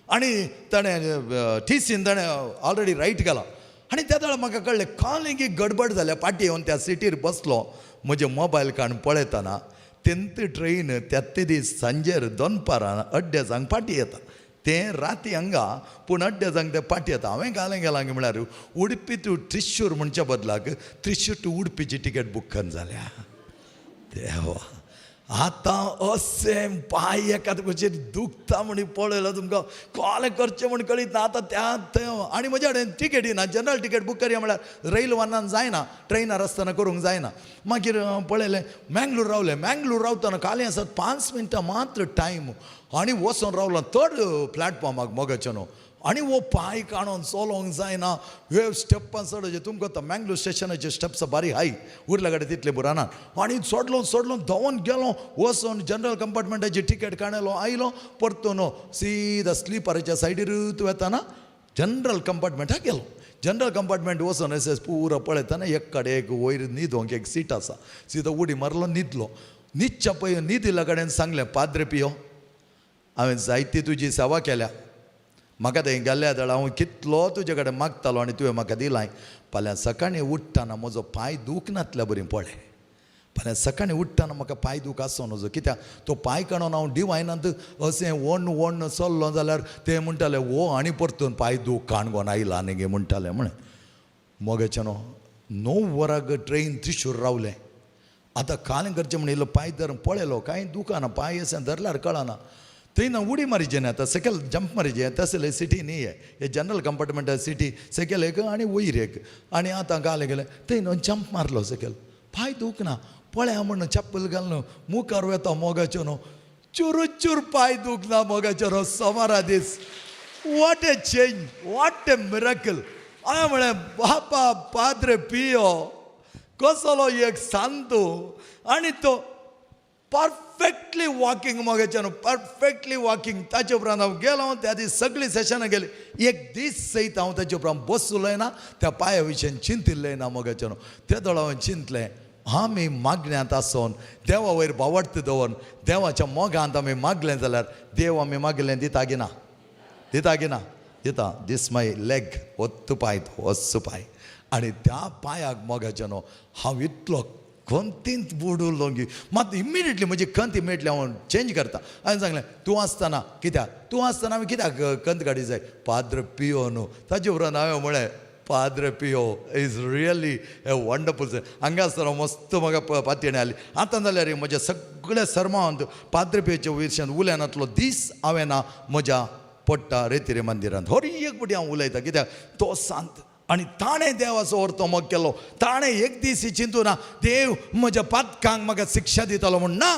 आनी ताणें टीसीन ताणें ऑलरेडी रायट घाला. आनी त्या वेळार म्हाका कळ्ळें कालें की गडबड जाल्या. फाटीं येवन त्या सिटीर बसलो, म्हजें मोबायल काडून पळयतना तेंत ट्रेन त्या ते दीस सांजेर दनपारां अड्डेजांक फाटीं येता. तें राती हांगा पूण अड्डेजांक तें फाटीं येता. हांवें घालें गेलां म्हळ्यार उडपी टू त्रिशूर म्हणच्या बदलाक त्रिशूर टू उडपीची टिकेट बूक करून जाल्या. देवा आतां अशें पांय एकाद कशें दुखता म्हण पळयलो तुमकां कोलें करचें म्हण कळीत ना. आतां त्या थंय आनी म्हज्या कडेन टिकेटी ना, जनरल टिकेट बूक करया म्हळ्यार रेल वनान जायना, ट्रेनार आसतना करूंक जायना. मागीर पळयलें मँगलोर रावलें. मँगलोर रावतना कालें आसत 5 मिनटां मात्र टायम आनी वचोन रावलो थर्ड प्लॅटफॉर्माक मोगाचें न्हू. आनी हो पांय काडून चलोवंक जायना, हे स्टेपां चडोवचे तुमकां आतां मँगलोर स्टेशनाचे स्टेप्स बारीक हाय उरल्या कडेन तितले बुराना. आनी चडलो चडलो धांवन गेलो, वचून जनरल कंपार्टमेंटाची टिकेट काडलो, आयलो परतून सीधा स्लिपराच्या सायडीरूच वेताना जनरल कंपार्टमेंटाक गेलो. जनरल कंपार्टमेंट वचून अशें पुरो पळयतना एक कडेन एक वयर न्हिदोंक एक सीट आसा, सीधा उडी मारलो न्हिदलो. न्हिदच्या पळय न्हिदिल्ल्या कडेन सांगलें, पाद्रे पियो, हांवें जायती तुजी सेवा केल्या, म्हाका थंय गेल्ल्या जाल्यार हांव कितलो तुजे कडेन मागतालो आनी तुवें म्हाका दिलाय. फाल्यां सकाळीं उठ्ठना म्हजो पांय दूख नातल्या बरी पळय, फाल्यां सकाळीं उठ्ठना म्हाका पांय दूख आसूं नजो, कित्याक तो पांय काडून हांव डिवायनांत अशें वण वण चल्लो जाल्यार ते म्हणटाले हो आनी परतून पांय दूख काणकोण आयला आनी गे म्हणटाले. म्हळें मोगेचें न्हू 9 वरां ट्रेन त्रिशूर रावलें. आतां कालें करचें म्हण इल्लो पांय धरून पळयलो, कांय दुखना, पांय अशें धरल्यार कळना. थंय ना उडी मारीचे न्ही, आतां सकयल जंप मारीचे तसले सिटी न्ही, हे जनरल कंपार्टमेंट सिटी सकयल एक आनी वयर एक. आनी आतां घालें गेलें थंय न्हू जंप मारलो सकयल, पांय दुखना. पळया म्हण चप्पल घालून मुखार वता मोगाच्यो न्हू, चुरूच चूर पांय दुखना मोगाचेर सोमारा दीस. What a change, what a miracle. हांवें म्हळें बापा पाद्रे पियो कसलो एक सांतू आनी तो परफेक्टली वॉकिंग मोगाच्यान, परफेक्टली वॉकिंग. ताचे उपरांत हांव गेलो, त्या दीस सगळीं सेशनां गेली, एक दीस सयत हांव ताचे उपरांत बसलोय ना, त्या पांया विशयन चिंतिल्लें ना मोगाच्यान. ते दोळ हांवें चिंतलें, आमी मागण्यांत आसून देवा वयर बावडत दवरून देवाच्या मोगांत आमी मागलें जाल्यार देव आमी मागलें दिता गिना, दिता गिना, दिता. दीस माय लेग, वत्त पांय तो, वच पांय. आनी त्या पांयाक मोगाचें न्हू हांव इतलो खंतींत बुडुलो की मात इमिडिएटली म्हजी खंत इमिडिएटली हांव चेंज करता. हांवें सांगलें तूं आसतना कित्याक, तूं आसतना आमी कित्याक खंत काडी जाय, पाद्र पियो न्हू. ताजे उपरांत हांवें म्हळें Padre Pio is really a wonderful. हांगा आसतना मस्त म्हाका पातयेणी आयली. आतां जाल्यार म्हज्या सगळ्या सर्मांत पाद्र पियोच्या विशयान उलयनातलो दीस हांवें ना म्हज्या पडटा रेतिरे मंदिरांत. हर एक पटी हांव उलयता कित्याक तो सांत आनी ताणें देवाचो अर्थ मोग केलो. ताणें एक दीस चिंतू ना देव म्हज्या पातकांक म्हाका शिक्षा दितालो म्हूण ना,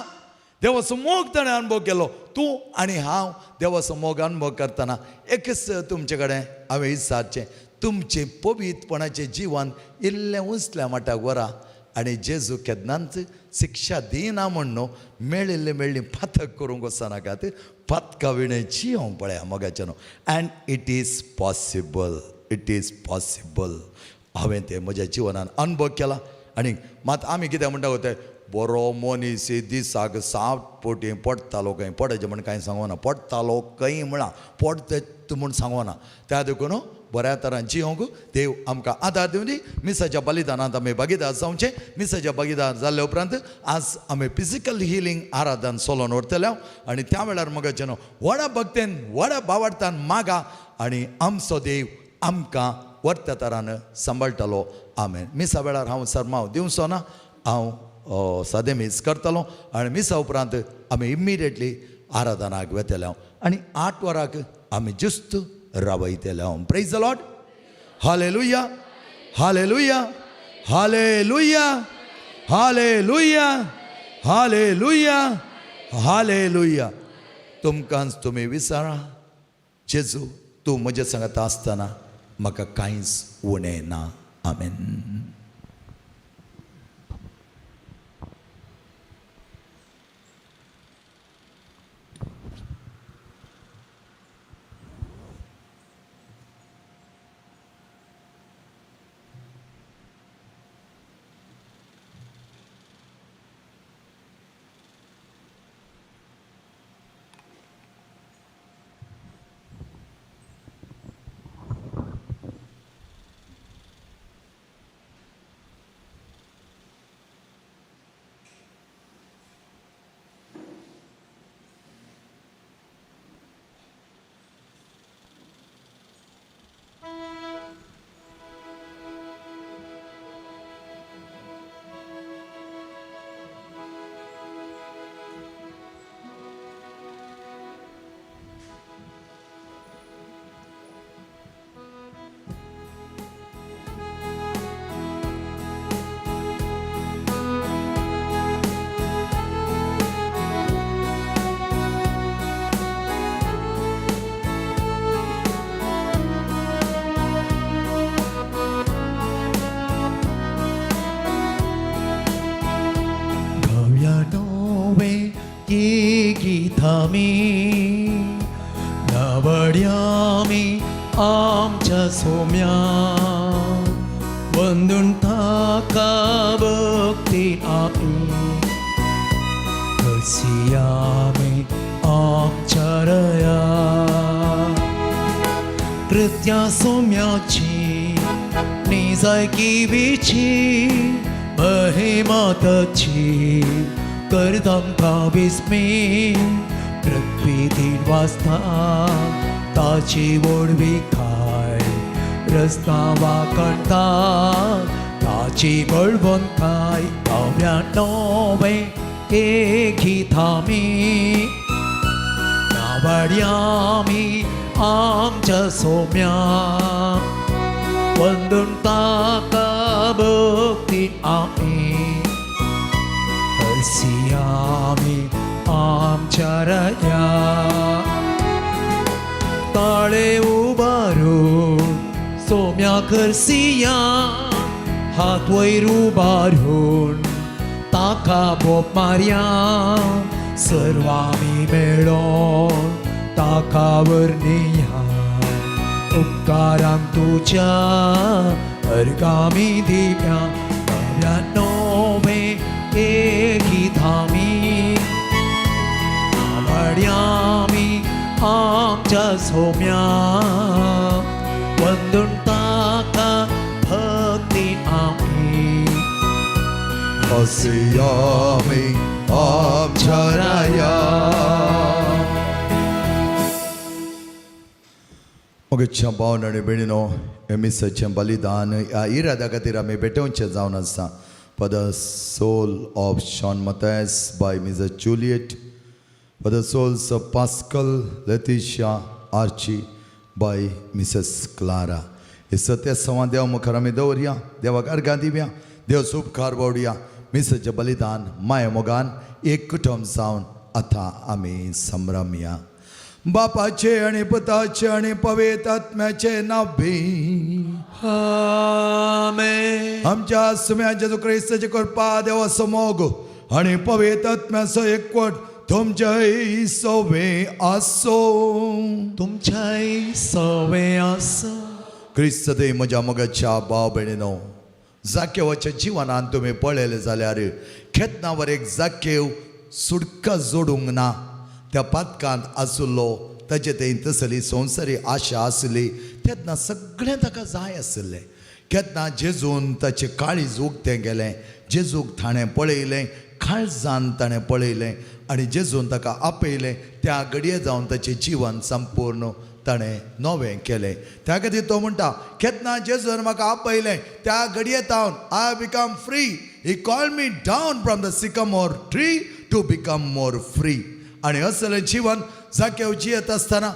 देवाचो मोग ताणें अनुभव केलो. तूं आनी हांव देवाचो मोग अनुभव करतना एकच तुमचे कडेन हांवें विचारचें, तुमचें पवित्रपणाचें जिवन इल्लें उंचल्या मठाक व्हरा आनी जेजू केन्नाच शिक्षा दिना म्हूण न्हू, मेळिल्लें मेळ्ळी पातक करूंक वचनाकात, पातका विणें जियोंक पळया मोगाचें न्हू. And it is possible, it is possible. हांवें तें म्हज्या जिवनान अनुभव केला. आनी मात आमी कितें म्हणटा ते बरो मनीस दिसाक 7 पटी पडटालो खंय, पडचें म्हण कांय सांगना, पडटालो खंय म्हळां, पडत म्हूण सांगना. त्या देखून बऱ्या तरान जियोंक देव आमकां आदार दिवं दी. मिसाच्या बलिदानांत आमी भागीदार जावचें. मिसाच्या भागीदार जाल्ले उपरांत आज आमी फिजिकल हिलींग आराधन सोलोन व्हरतले आनी त्या वेळार मोगाचें न्हू व्हडा भक्तेन व्हडा बावडतान मागा आनी आमचो देव आमकां व्हरत्या तरान सांबाळटलो. आमेन. मिसा वेळार हांव सरमाव दिवचो ना, हांव सादें मीस करतलो आनी मिसा उपरांत आमी इमिडिएटली आराधनाक वेतले आनी 8 वरांक आमी ज्युस्त रावयतले. Praise the Lord. Hallelujah, hallelujah, hallelujah, hallelujah, hallelujah, hallelujah. तुमकांच तुमी विचारा, जेजू तूं म्हज्या सांगता आसतना म्हाका कांयच उणें ना. आमेन. नवड्यामी आमच्या सोम्या वंदून ताका भक्ती आमी हसियामी आमच्या रया कृत्या सोम्याची निजायकीविची महिमा ताची करतांका विस्मी पृथ्वी 3 वाजता ताची व्हडविकाय रस्ता वाकणता ताची बळवंताय काव्या नवे गीतामी नावाड्यामी आमच्या सोम्या वंदून ताका भक्ती आमी हसियामी आमच्या आमच्या राया. ताळे उबारून सोम्या करसिया, हात वयर उबारून ताका बोप मारया. सर्वांनी मेळोन ताका वर्णिया, उपकारांक तुज्या अर्गामी दिव्या. नव्या नवे एकी धामी आवड्यामी आमच्या सोम्या, वंदून ताका भक्ती आमी. हसयामी आमच्या राया. मोगेच्या भावन आनी भयणीनो, हे मिसाचें बलिदान ह्या इरादा खातीर आमी भेटोवचें जावन आसा. For the soul of Sean Mathias by Mrs Juliet, for the souls of Pascal, Letitia, Archie by Mrs Clara. हे सत्य सवां देवा मुखार आमी दवरया, देवाक अर्गां दिवया, देव उपकार बावडया. मिसाचें बलिदान माया मोगान एक कुटुंब जावन आतां आमी संभ्रमया. बापाचे आणि पुताचे आणि पवित्र आत्म्याचे नाव बी. आमेन. आमच्या सुम्या जेजू क्रिस्ताचे कृपा, देवाचो मोग आणि पवित्र आत्म्याचो एकवट तुमच्याय सवे आसो. तुमच्याय सवे आसा. क्रिस्त ते म्हज्या मोगाच्या भाव भयणीनो, जाकेवाच्या जिवनान तुमी पळयलें जाल्यार खेतनावर एक जाकेव सुटका जोडूंक ना त्या पातकांत आशिल्लो. ताचे थंय तसली संवसारी आशा आसली, तेन्ना सगळें ताका जाय आशिल्लें. केन्ना जेजून ताचें काळीज उक्तें गेलें, जेजूक ताणें पळयलें, काळजान ताणें पळयलें आनी जेजून ताका आपयलें. त्या घडये जावन ताचें जिवन संपूर्ण ताणें नवें केलें. त्या खातीर तो म्हणटा, केन्ना जेजून म्हाका आपयलें त्या घडये तावन I become free. He call me down from the sycamore tree to become more free. आनी असलें जिवन जाक्याव जियेत आसतना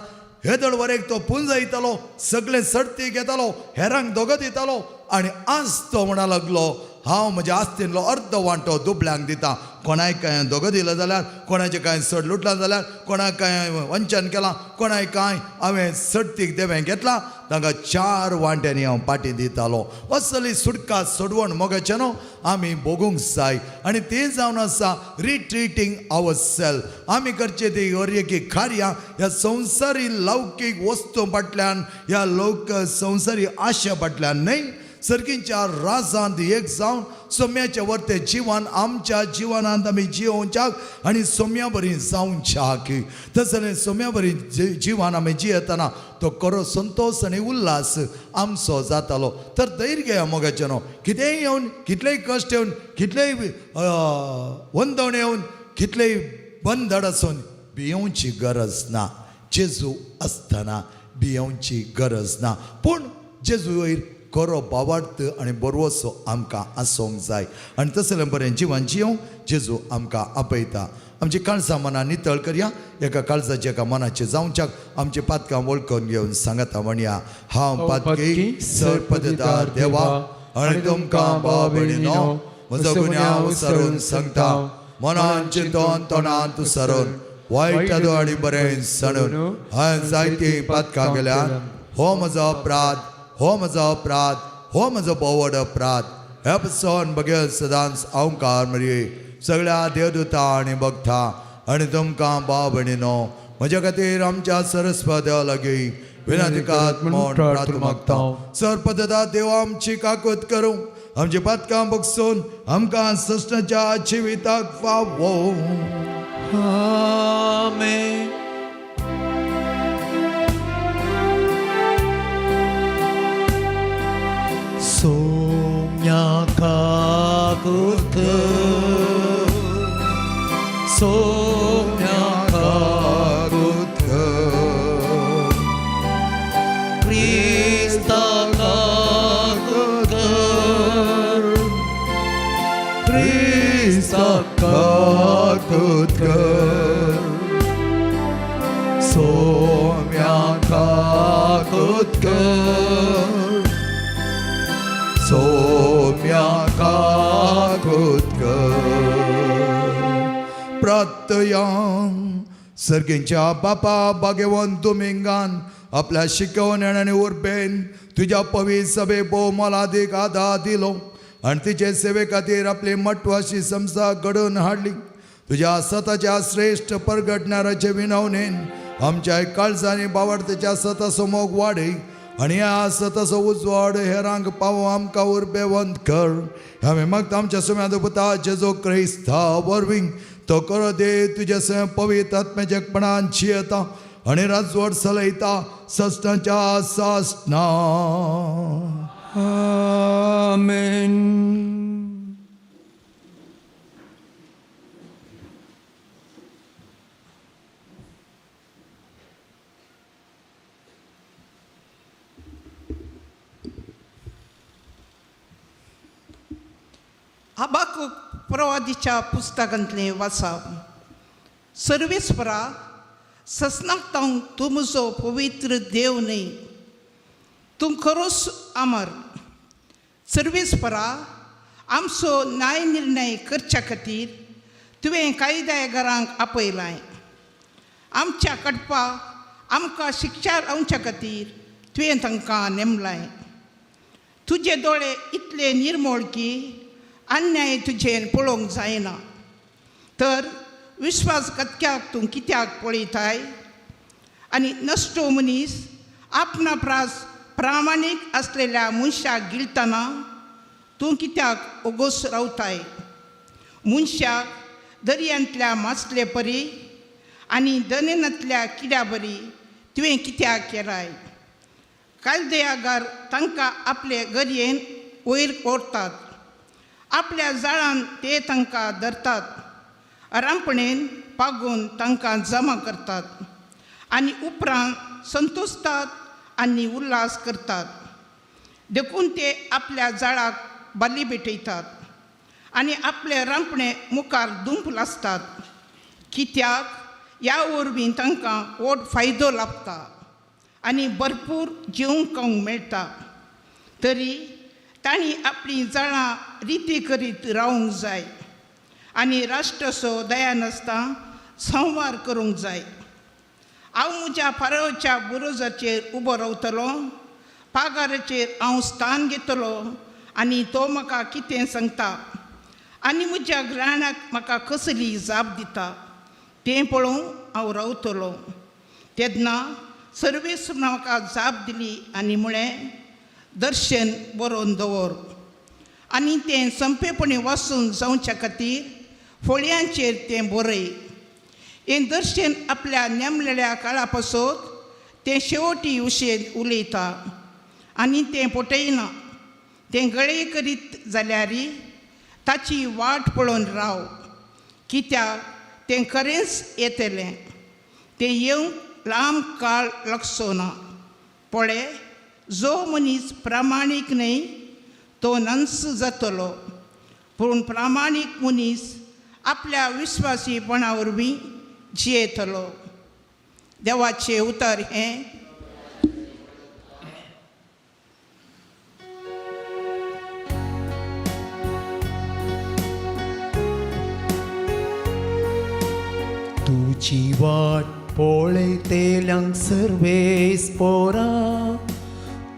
हेदळ वरेक तो पुंजयतालो, सगळें सडती घेतालो, हेरांक दोगो दितालो आनी आज तो म्हणा लागलो, हांव म्हज्या आस्तीनलो अर्द वांटो दुबळ्यांक दिता. कोणाय कांय दोगो दिलो जाल्यार, कोणाचें कांय सड लुटलां जाल्यार, कोणाक कांय वंचन केलां, कोणाय कांय हांवें सडतीक देवें घेतलां, तांकां चार वांट्यांनी हांव पाटी दितालो. असली सुटका सोडवण मोगाचें न्हू आमी भोगूंक जाय आनी ती जावन आसा रिट्रीटींग our self. आमी करचे ती हर एक कार्यां ह्या संवसारी लौकीक वस्तू फाटल्यान, ह्या लोक संवसारी आशा फाटल्यान न्हय, सर्गींच्या राजांत एक जावन सोम्याच्या वरते जिवन आमच्या जिवनांत आमी जियोवच्याक आनी सोम्या बरी जावच्याक. तसलें सोम्या बरी जिवन आमी जियेतना तो खरो संतोश आनी उल्हास आमचो जातालो. तर धैर्य घेया मोगाचें न्हू, कितेंय येवन, कितलेय कश्ट येवन, कितलेय वंदवण येवन, कितलेय बंधड आसून भियोवची गरज ना. जेजू आसतना भियोवची गरज ना, पूण जेजू वयर खरो भावार्थ आनी बरवसो आमकां आसूंक जाय आनी तसलें बरें जिवन जियोवंक जेजू आमकां आपयता. आमची काळजां मनां नितळ करया, एका काळजाचे एका मनाचे जावच्याक आमची पातकां वळखून घेवन सांगता म्हणया. हांव पातकी सरपददार देवा आनी तुमकां भाव भयणीनो म्हजो गुन्यांव सरून सांगता. मनान चिंतून तोंडान सरून वायट आनी बरें सणून हांवें जायतीं पातकां केल्यात. हो म्हजो अपराध, हो म्हजो अपराध, हो म्हजो भोवड अपराध. हे पसून बगेल सदांच अहंकार मरये सगळ्या देवदूता आनी भक्ता आनी तुमकां भाव भयणीनो म्हज्या खातीर आमच्या सरस्वत देवा लागीं विनंतीकात म्हूण प्रार्थना मागता. सरपदता देव आमची काकूत करूं, आमची पातकां बगसून आमकां सस्नाच्या जिविताक फावो. आमेन. सोम्या काकूत कर, सोम्या काकूत काकूत कर, क्रिस्ता काकूत कर, क्रिस्ता काकूत कर, सोम्या काकूत कर, सोम्या काकूत कर. प्रार्थया. सर्गींच्या बापा बागेवन दुमिंगान आपल्या शिकवण्यान आनी उर्बेन तुज्या पवित्र सभे भोव मोलादीक आदार दिलो आनी तिचे सेवे खातीर आपली मटवाशी संस्था घडोवन हाडली. तुज्या सताच्या श्रेश्ठ परगटणाराचे विनवणेन आमच्या काळजांनी बावडतेच्या सताचो मोग वाडय आनी ह्या सताचो उजवाड हेरांक पावो आमकां उर्बेवंत कर. आमी मागता आमच्या सुम्या पुता जेजो क्रिस्ता वरवीं तो करो दे तुज्या सं पवित्र आत्म्याच्या एकपणान जियेता आनी राजवट चलयता ससनाच्या सासना. आमेन. हबाकूक प्रवादीच्या पुस्तकांतलें वाचप. सर्वेस्परा ससनाक तूं म्हजो पवित्र देव न्हय, तूं खरोच अमर. सर्वेस्परा आमचो न्याय निर्णय करच्या खातीर तुवें कायद्यागारांक आपयलाय. आमच्या कडपा आमकां शिक्षा लावच्या खातीर तुवें तांकां नेमलाय. तुजे दोळे इतले निर्मोळ की अन्याय तुजेन पळोवंक जायना, तर विश्वासघातक्याक तूं कित्याक पळयताय? आनी नश्टो मनीस आपणा प्रास प्रामाणीक आसलेल्या मनशाक गिळटना तूं कित्याक ओगोस रावताय? मनशाक दर्यांतल्या मासले परी आनी दनेनांतल्या किड्या बरी तुवें कित्याक केलाय? कायद्यागार तांकां आपले गरयेन वयर ओडटात, आपल्या जाळान ते तांकां धरतात, आरामपणेन पागून तांकां जमा करतात आनी उपरांत संतोशतात आनी उल्हास करतात. देखून ते आपल्या जाळाक बाली भेटयतात आनी आपले रांपणे मुखार दुंप लासतात, कित्याक ह्या वरवीं तांकां व्हड फायदो लाबता आनी भरपूर जेवंक खावंक मेळटा. तरी तांणी आपलीं जाळां रिती करीत रावंक जाय आनी राष्ट्राचो दया नासता संवार करूंक जाय. हांव म्हज्या फारोच्या बुरुजाचेर उबो रावतलो, पागाराचेर हांव स्थान घेतलो आनी तो म्हाका कितें सांगता आनी म्हज्या ग्रहणाक म्हाका कसली जाप दिता तें पळोवंक हांव रावतलो. तेन्ना सर्वेस म्हाका जाप दिली आनी म्हळें, दर्शन बरोवन दवर आनी तें संपेपणी वाचून जावच्या खातीर फोळयांचेर तें बरय. हें दर्शन आपल्या नेमलेल्या काळा पासत तें शेवटी उशेन उलयता आनी तें पटयना. तें गळे करीत जाल्यार ताची वाट पळोवन राव, कित्याक तें खरेंच येतलें, तें येवंक लांब काळ लागचो ना. पळय, जो मनीस प्रामाणीक न्हय तो नंस जातलो, पूण प्रामाणीक मनीस आपल्या विस्वासीपणा वरवीं जियेतलो. देवाचें उतर हें. तुजी वाट पळयतेल्यांक सर्वेस पोरा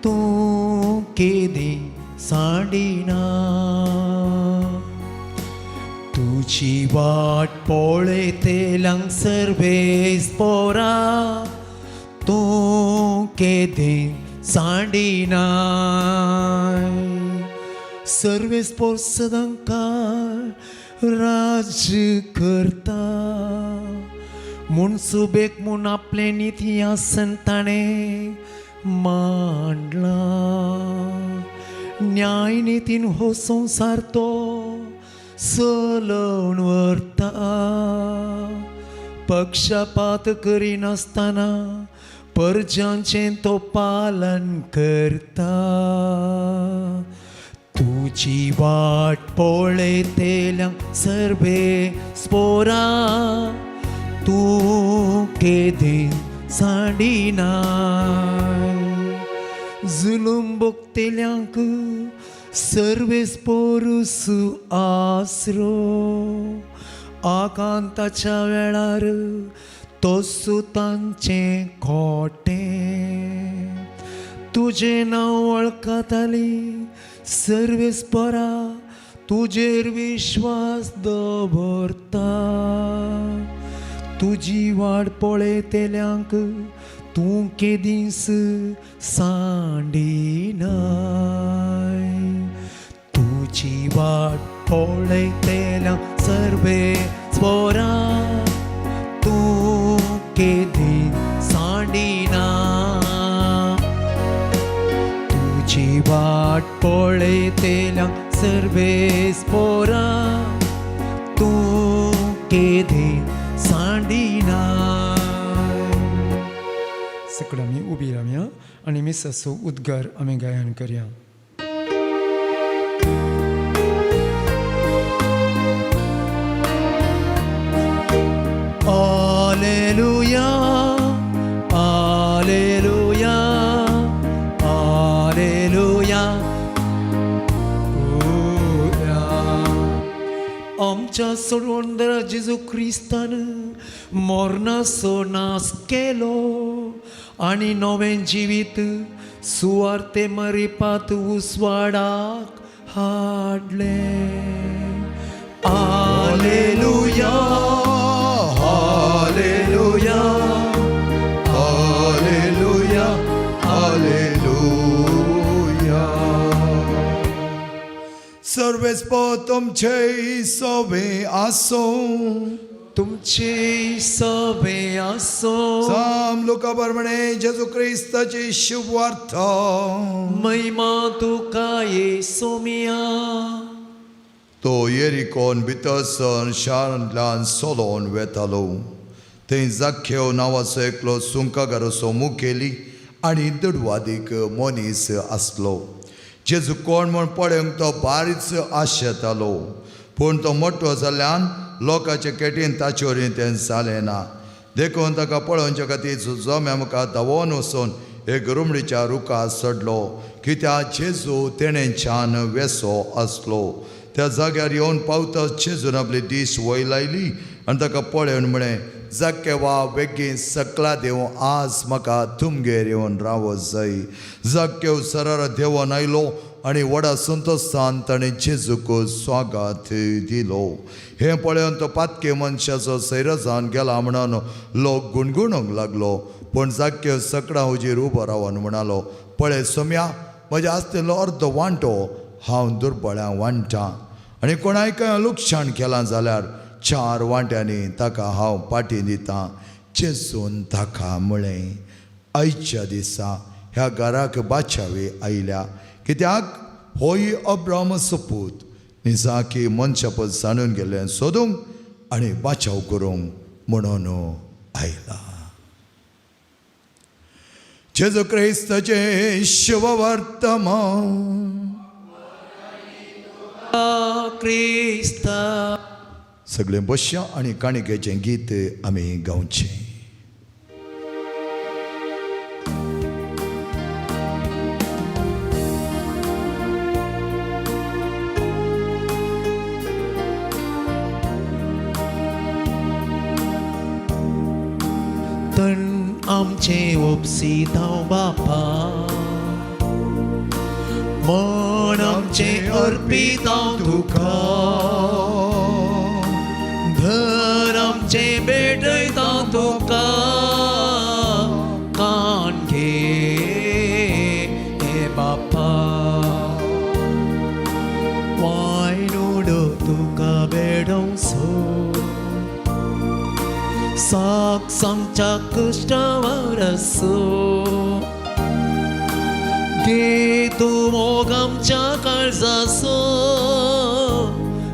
तूं केदी सांडिना. तुजी वाट पळयतेल्यांक सर्वेस पोरा तूं केदी सांडिना. सर्वेस पोर सदांकाळ राज्य करता, म्हूण सुबेक म्हूण आपलें निती आसन ताणें मांडलां. न्याय नितीन हो संवसार तो चलोवन व्हरता, पक्षपात करिनासतना परजांचें तो पालन करता. तुजी वाट पळयतेल्यांक सर्वे स्पोरा तूं केदी सांडिना. जुलूम भोगतेल्यांक सर्वेस पोरूस आसरो, आकांताच्या वेळार तसो तांचें खोटें तुजें नांव वळखताली सर्वेस्परा तुजेर विश्वास दवरता तुजी वाट पळयतल्यांक तूं केदींच सांडिनाय तुजी वाट पळयतल्यांक सर्वेस्परा तूं केदीं सांडिना तुजी वाट पळयतल्यांक सर्वेस्परा तूं केदीं सांडिना. सगळीं आमी उबी रावया आनी मिसाचो उद्गार आमी गायन करया. Alleluia, Alleluia, Alleluia. आमच्या सोडवणदारा जेजू क्रिस्तान मरणाचो नाश केलो आनी नवें जिवीत सुवार्ते मरिपात उस्वाडाक हाडलें. Alleluia, hallelujah, hallelujah, hallelujah. सर्वेस्पर तुमचे सोबे आसूं. तुमचे सवे आसो. साम लुका प्रमाणे जेजू क्रिस्ताची शुभवार्ता. महिमा तुका येसोमिया. तो येरिकोन भितर सन शारांतल्यान सोलोन वेतालो. थंय जाखेव नांवाचो एकलो सुंकागाराचो मुखेली आनी दुडवादीक मनीस आसलो. जेजू कोण म्हूण पळोवंक तो बारीच आशेतालो, पूण तो मोटो जाल्ल्यान लोकांचे केटीन ताचे वरी तें जालें ना. देखून ताका पळोवच्या खातीर जम्या मुखार धांवोन वचून एक रुमडीच्या रुखार चडलो, कित्याक जेजू तेणेच्यान वेसो आसलो. त्या जाग्यार येवन पावताच जेजून आपली दीस वयर लायली आनी ताका पळोवन म्हळें, जाक्केवा बेगीन सकला देव, आज म्हाका तुमगेर येवन रावत जाय. जाक्केव सरार देंवन आयलो आनी व्हडा संतोशान ताणें जेजूक स्वागत दिलो. हें पळोवन तो पातके मनशाचो सैरजान गेला म्हणून लोक गुणगुणूंक लागलो. पूण जाक्केव सकडां हुजीर उबो रावन म्हणालो, पळय सोम्या, म्हज्या आसलेलो अर्दो वांटो हांव दुर्बळ्यांक वांट्टां आनी कोणाय कांय लुकसाण केलां जाल्यार 4 वांट्यांनी ताका हांव पाटी दितां. जेजून ताका म्हळें, आयच्या दिसा ह्या घराक बाचावी आयल्या, कित्याक होय अब्राहमाचो पूत निजाकी मनशापद जाणून गेल्लें सोदूंक आनी बाचाव करूंक म्हणून आयला. जेजू क्रिस्ताचें शुभवर्तमान. क्रिस्ता. सगळें बसया आनी काणिकेचें गीत आमी गावचें. तण आमचें ओपसितांव बापा, मन आमचें अर्पितांव तुका, धर आमचें भेटयतांव तुका, कान घे हे बापा, वायन उडो तुका भेटोवचो, साक सांगच्या कश्टावर आसो, घे तूं मोग आमच्या काळजाचो,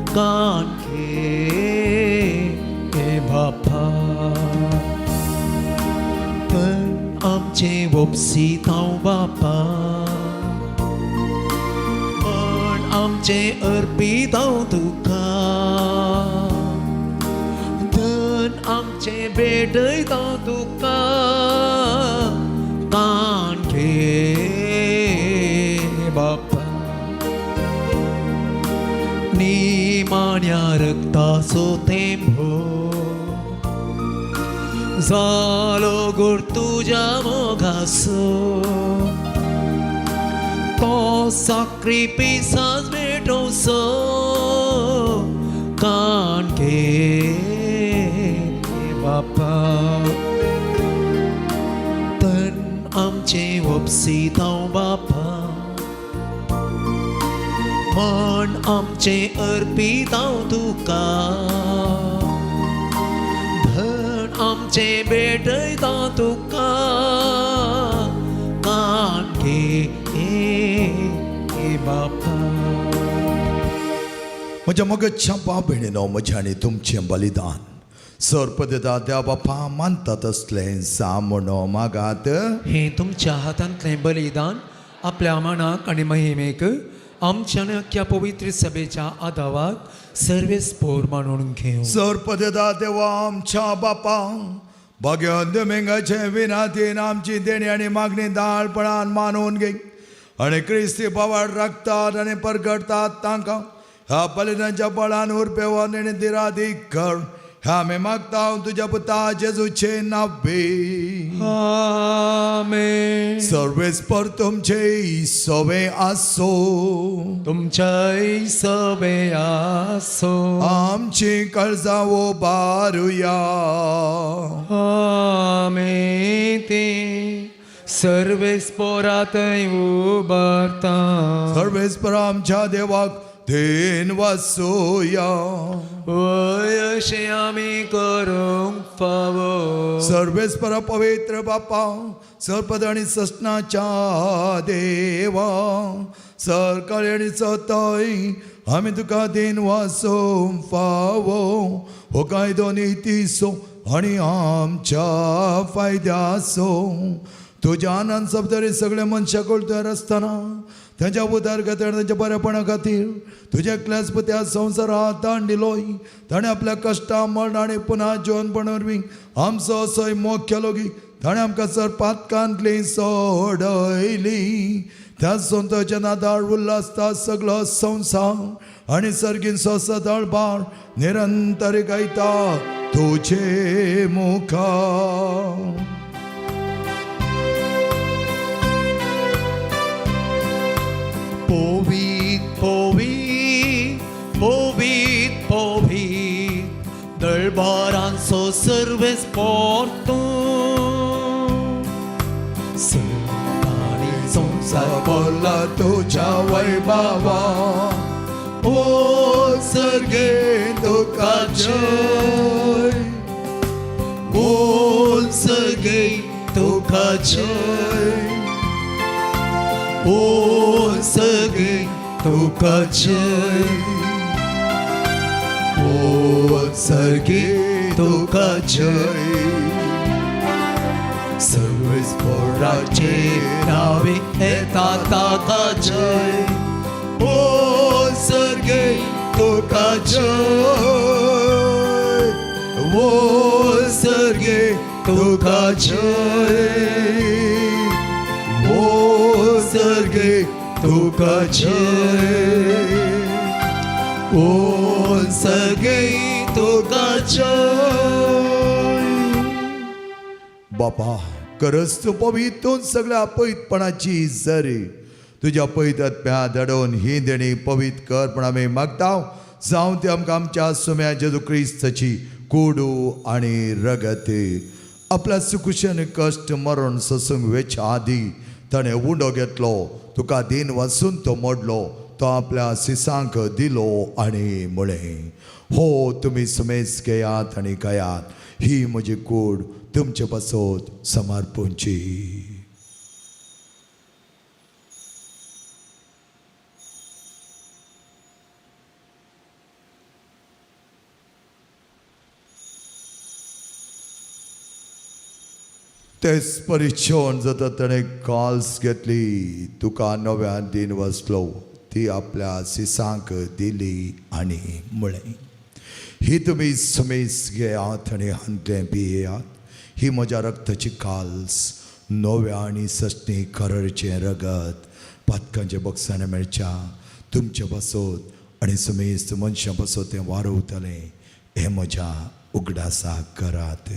कान घे हे बापा, तन आमचें ओपसितांव बापा, मन आमचें अर्पितांव तुका, धन आमचें भेटयतांव तुका, कान घे बापा, निमाण्या रक्ताचो तेंबो जालो गोड तुज्या मोगासो तो साक्रिपिसास भेटोसो काणके बापा तन आमचें ओपसितांव बापा मन आमचें अर्पितांव तुका धन आमचें भेटयता तुका काणके बापा. म्हज्या मगतच्या बाबेणीनो, म्हजें आनी तुमचें बलिदान सरपदेता त्या बापा मानतात तसलें सा म्हणो मागात. हें तुमच्या हातांतलें बलिदान आपल्या मनाक आनी महिमेक आमच्या आनी अख्ख्या पवित्र सभेच्या आदावाक सर्वेस्पोर मानून घेवं. सरपदेता देवा आमच्या बापा, भाग्यान दोमिंगाचे विनातीन आमची देणी आनी मागणी दाळपणान मानून घे आनी क्रिस्ती बावाड राखतात आनी परगटतात तांकां ह्या बलिदानच्या बळान उरपेवन आनी दिरादीक कर, ह्या आमी मागता तुज्या पुता जेजूचे नावे. आमेन. सर्वेस्पर तुमचे सवे आसो. तुमच्याय सवे आसो. आमची काळजां उबारुया. आमी ती सर्वेस्पोरातय उबारता. सर्वेस्पर आमच्या देवाक then वासोया. वय अशें आमी करूंक फावो. सर्वेस्पर पवित्र बापा, सरपद आनी ससनाच्या देवा, सरकाळी आनी सतय आमी तुका then वासूंक फावो. हो कायदो नितीचो आनी आमच्या फायद्याचो. तुज्या आनंद सप्तरी सगळे मनशां तयार आसतना तांच्या उदार खातीर, तांच्या बरेपणा खातीर तुज्या क्लास त्या संवसारात ताण दिलोय. ताणें आपल्या कश्टां मरण आनी पुना जिवनपण वरवीं आमचो असोय मोग केलो की ताणें आमकां सर पातकांतली सोडयली. त्या संतोच्या नादार उल्लासता सगळो संवसार आनी सर्गींचो सदाळ बार निरंतर गायता तुजे मुखार. पवित पवित पवित पवित दळबारांचो सर्वेस्पोर तूं, सर्गानी संवसार बोला तुझ्या वैभवा, ओ सर्गे तुका जय, बोल सगळे तुका जय, बोल सगळे तुका जय, बोल सगळे तुका जय. सर्वेस्पोराचे नावे येता ताका जय, ओ सर्गे तुका जय, ओ सर्गे तुका जय, ओ सर्गे तुका जय, ओ सगळे तुका जय. बापा, करस तूं पवित्र सगळ्या पवित्रपणाची जरी तुज्या पवित्र धाडून ही देणी पवित्र कर पण आमी मागता, जावं ती आमकां आमच्या सुम्या जेजू क्रिस्ताची कोडू आनी रगत. आपल्या सुकुशन कश्ट मरण सोसूंक वेच्या आदी ताणें उंडो घेतलो, तुका दिन वासून तो मोडलो, तो आपल्या सिसांक दिलो आनी म्हळें, हो तुमी सुमेज घेयात आनी गायात, ही म्हजी कूड तुमचे पासत समर्पूंची. तेच परिक्षण जाता ताणें काल्स घेतली, तुका नव्यान दिन वसलो, ती आपल्या सिसांक दिली आनी म्हळें, ही तुमी समेज घेयात आनी हांतलें पियेयात, ही म्हज्या रक्ताची काल्स, नव्या आनी सस्नी करडचें रगत, पातकांचे बक्षाणे मेळच्या तुमचे पासत आनी समेस्त मनशां पासत तें वारवतलें, हें म्हज्या उगडासाक करात.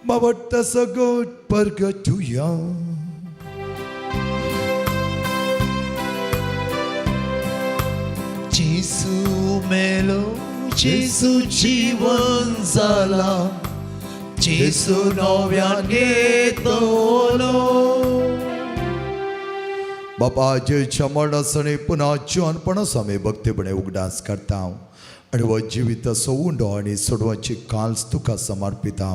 बाबडटा सगट परगटुया. जेसू मेलो, जेसू जीवन जाला, जेसू नव्यान घेतलो. बापा जेच्या मरणासणे पुन्हा जिवनपणाचो आमी भक्तीपणे उगडास करता आनी हो जिविताचो उंडो आनी सोडवाची काल्स तुका समर्पिता.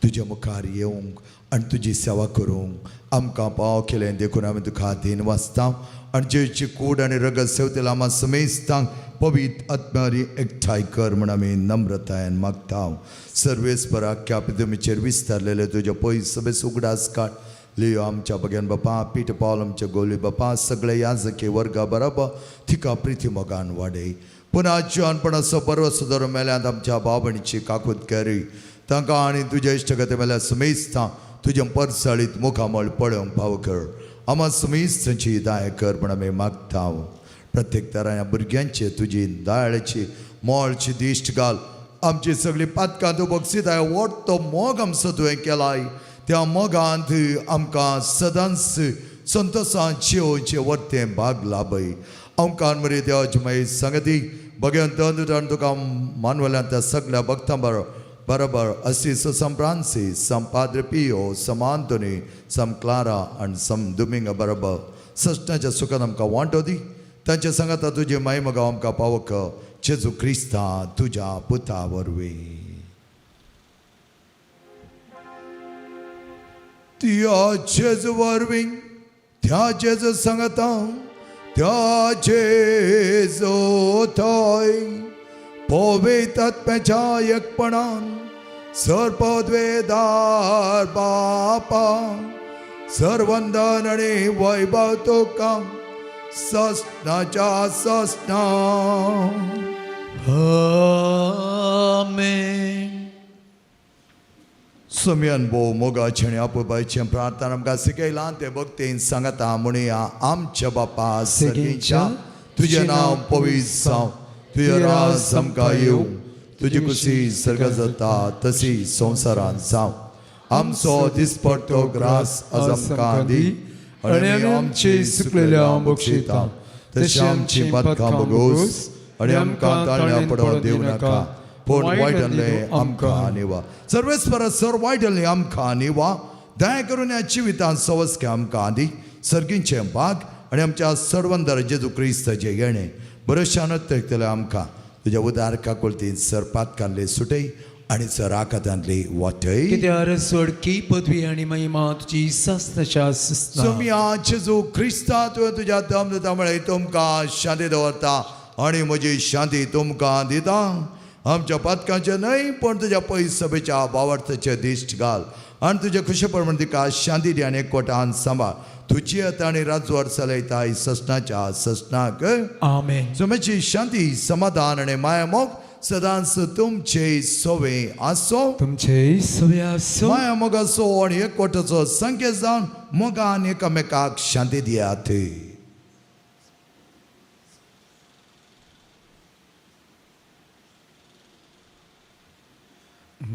तुज्या मुखार येवंक आनी तुजी सेवा करूंक आमकां पाव केलें देखून आमी तुका अधीन वाचता आनी जेची कूड आनी रगत सेवतेला आमा समेस्तांक पवित्र आत्म्यारी एकठांय कर म्हूण आमी नम्रतायेन मागता. सर्वेस्परा क्यापितमीचेर विस्तारलेले तुज्या पयस सगळे उगडास काड. लियो आमच्या बग्यान बापा, पीट पावल आमच्या गोली बापा, सगळे याजकी वर्गा बरोबर तिका प्रिती मोगान वाडय. पुन्हा जिवनपणाचो बरो धरून मेल्यांत आमच्या भाव भयणीची काकूत करी तांकां आनी तुज्या इश्टगते मेल्या समेस्तां तुज्या परसाळीत मुखामळ पळोवंक पाव कर. आमा समेस्तांची दाय कर म्हण आमी मागता. प्रत्येक तरांच्या भुरग्यांचे तुजी दयाळाची मोळची दिश्ट घाल. आमची सगळी पातकां तूं बक्षिताय. वोट तो मोग आमचो तुवें केलाय त्या मोगांत आमकां सदांच संतोशान जिवचे वर्तें भाग लाभय. आमकां मरे देवाची मागीर सांगती बघ्यान तंदुतान तुका मानवल्यान त्या सगळ्या भक्तां बरोबर असी सम फ्रांसीस, सम पाद्र पियो, सम आंतोनी, सम क्लारा आनी सम दुमिंगा बरोबर सश्टाच्या सुखान आमकां वांटो दी. तांच्या सांगाता तुजी माई मगाव आमकां पावक जेजू क्रिस्ता तुज्या पुता वरवीं. त्या जेजू वरवीं, त्या जेजू सांगता, त्या जेजू थंय पवित्र आत्म्याच्या एकपणान सर्पद्वेदार बापा सर्वंदन आणि वैभव तुका ससनाच्या ससना. आमेन. सुमयन भोव मोगाचें आनी आपुबायचें प्रार्थना आमकां शिकयलां तें भक्तीन सांगता म्हणया. आमच्या बापा सर्गीच्या, तुजें नांव पवित्र जावं, तुजें राज आमकां येवं, तुजी खुशी सर्ग जाता तशी संवसारांत जावं. आमचो दिसपट्टो ग्रास आज आमकां दी आनी आमी आमची चुकलेल्या बक्षिता तशी आमची पातकां बगोस आनी आमकां ताळण्या पडोवंक दिवं नाका, पूण वायटल्लें आमकां निवा. सर्वेस्पर सर वायटल्लें आमकां निवा. दया करून ह्या जिवितांत सवस्के आमकां दी सर्गींचें भाग आनी आमच्या सर्वंदर जेजू क्रिस्ताचें येणें बरेचशान तेकतलें आमकां तुज्या उदार काकुळतीन सर पातकांतले सुटय आनी सर आकातांतली वाटय. कित्यार स्वर्गी पदवी आनी महिमा तुजी सस्नाच्या सस्ना. सोमिया जेजू क्रिस्ता तुवें तुज्या दम दिता म्हळें तुमकां शांती दवरता आनी म्हजी शांती तुमकां दिता. आमच्या पातकांचे न्हय पूण तुज्या पयस सभेच्या बावर्थाचे दिश्ट घाल आनी तुज्या खुशे प्रमाण तिका शांती दी आनी एकवटान सांबाळ. तुजी येता आनी राजवार चलयता ससनाच्या ससनाक. आमेन. सोम्याची शांती समाधान आनी माया मोग सदांच तुमचे सोवे आसो. तुमचे सवे आसूं. माया मोगाचो आनी एकवटाचो संकेत जावन मोगान एकामेकाक शांती दियात.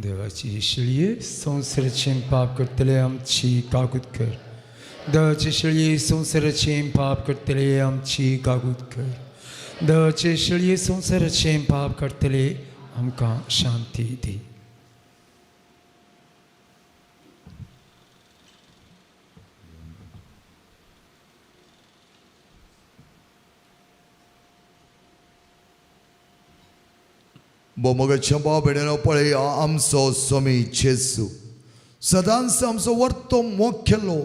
देवाची शिळये संवसाराचें पाप करतले आमची कागूत कर. देवाची शिळये संवसाराचें पाप करतले आमची कागूत कर. देवाचे शिळये संवसाराचें पाप करतले आमकां शांती दी. बोमोगाच्या भाव भयणीनो पळया आमचो स्वामी जेजू सदांच आमचो वर्तो मोग केलो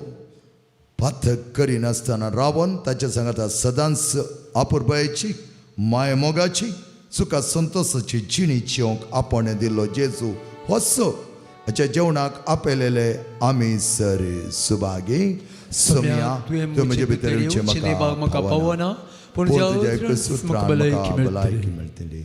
पातक करिनासतना रावन ताच्या सांगाता सदांच आपुरबायेची माय मोगाची सुखा संतोषाची जिणी जिवंक आपण दिल्लो जेजू होच हाच्या जेवणाक आपयलेले आमी सर सुभागी. सोम्या तुवें तुवें म्हजे भितर येवचें म्हाका म्हाका पावना, पावना, पूण पूण तुज्या तुज्या एका उतरान सुत्रान म्हाका भलायकी म्हाका भलायकी मेळटली. मेळटली.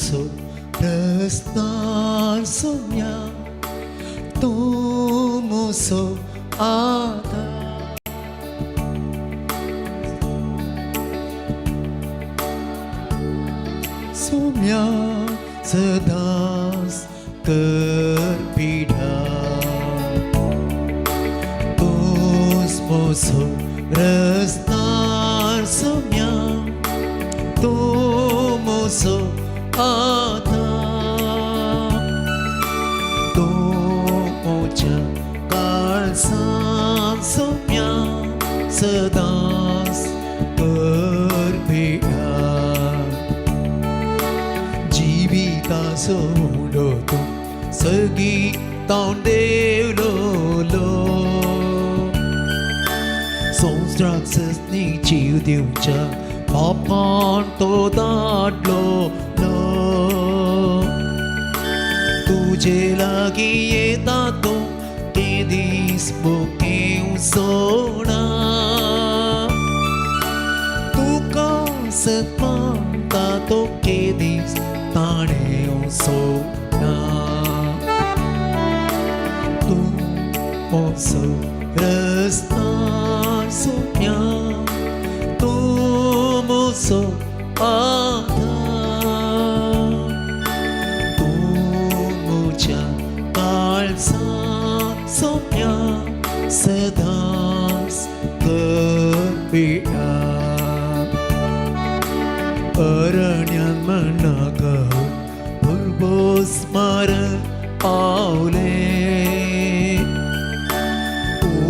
मोसो रस्तार सोम्या, तूं मोसो आदार. सोम्या सदांच कर पिडा, तूंच मोसो रस्तार सोम्या, तूं मोसो आदार. तूं म्हज्या काळजांत सोम्या सदांच कर पिडा. जिविताचो उडो तूं सगीं देवलोलो, संवसाराक सजनी जीव दिवच्या बापान तो दाटलो. तुजे लागीं येता तूं ते दीस मुखेव सोडा, तुका सतमानता तो केदीस ताणें सोडा. तूं मोसो रस्तार सोम्या, तूं मोसो आदार. तूं म्हज्या काळजांत सोम्या सदांच कर पिडा. अरण्यान म्हणनाका भुरभोस मार पावले,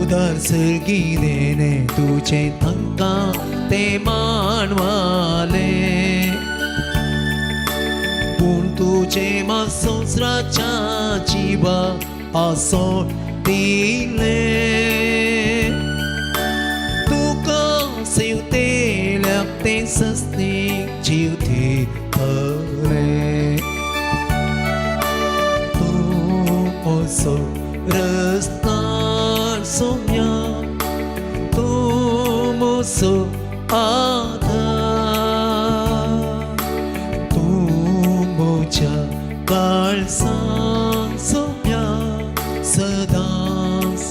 उदार सर्गी देणे तुजे तांकां ते मानवाले. पूण तुजे मा संवसाराच्या जिवा आसो दिले, तुका सेवतेल्याक ते सस्नीक जीव दितले. तूं मोसो रस्तार सोम्या, तूं मोसो आदार. तूं म्हज्या काळजांत सोम्या सदांच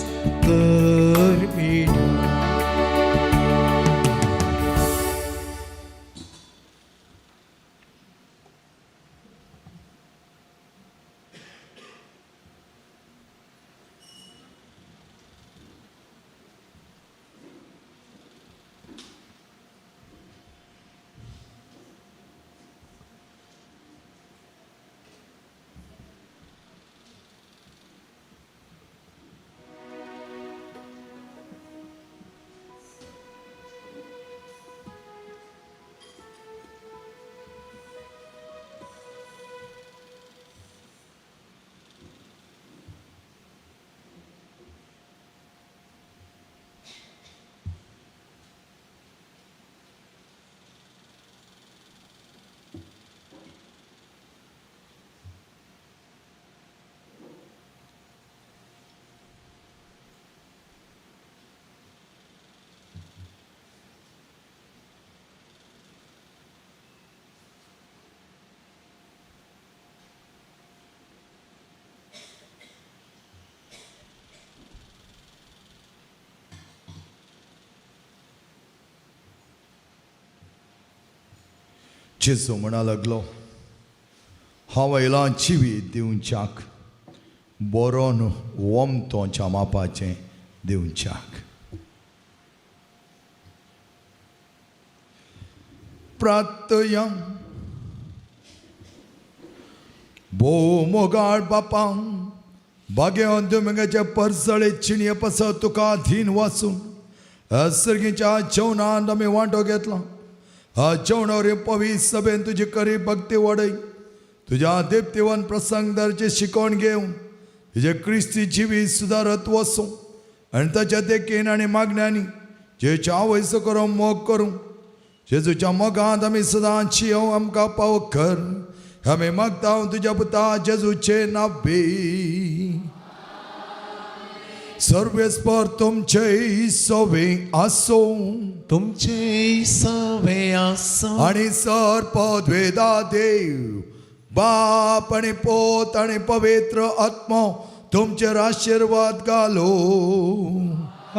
कर पिडा. जेजू म्हणा लागलो, हांव आयलां जिवीत दिवच्याक, बरोवन वोमतोच्या मापाचें दिवच्याक. प्रार्थया. भोव मोगाळ बापा, बागेवन दुमिंगाचे परसळे चिणये पासत तुका धीन वाचून सर्गीच्या जेवणांत आमी वांटो घेतला. जेवणावर पवित्र सभेन तुजी खरी भक्ती वाडय, तुज्या देवतेवन प्रसंगदारचे शिकवण घेवन तुजे क्रिस्ती जिवीत सुदारत वचूं आनी ताच्या देखीन आनी मागण्यांनी जेच्या आवयसो करूं मोग करूं. जेजूच्या मोगांत आमी सदांच येवं आमकां पाव कर, आमी मागता तुज्या पुता जेजूचे नावे. सर्वेस्पर तुमचे सवे आसूं, तुमचे सवे आसूं, आनी सर पदवेदा देव बाप आनी पोत आनी पवित्र आत्मो तुमचेर आशिर्वाद घालो.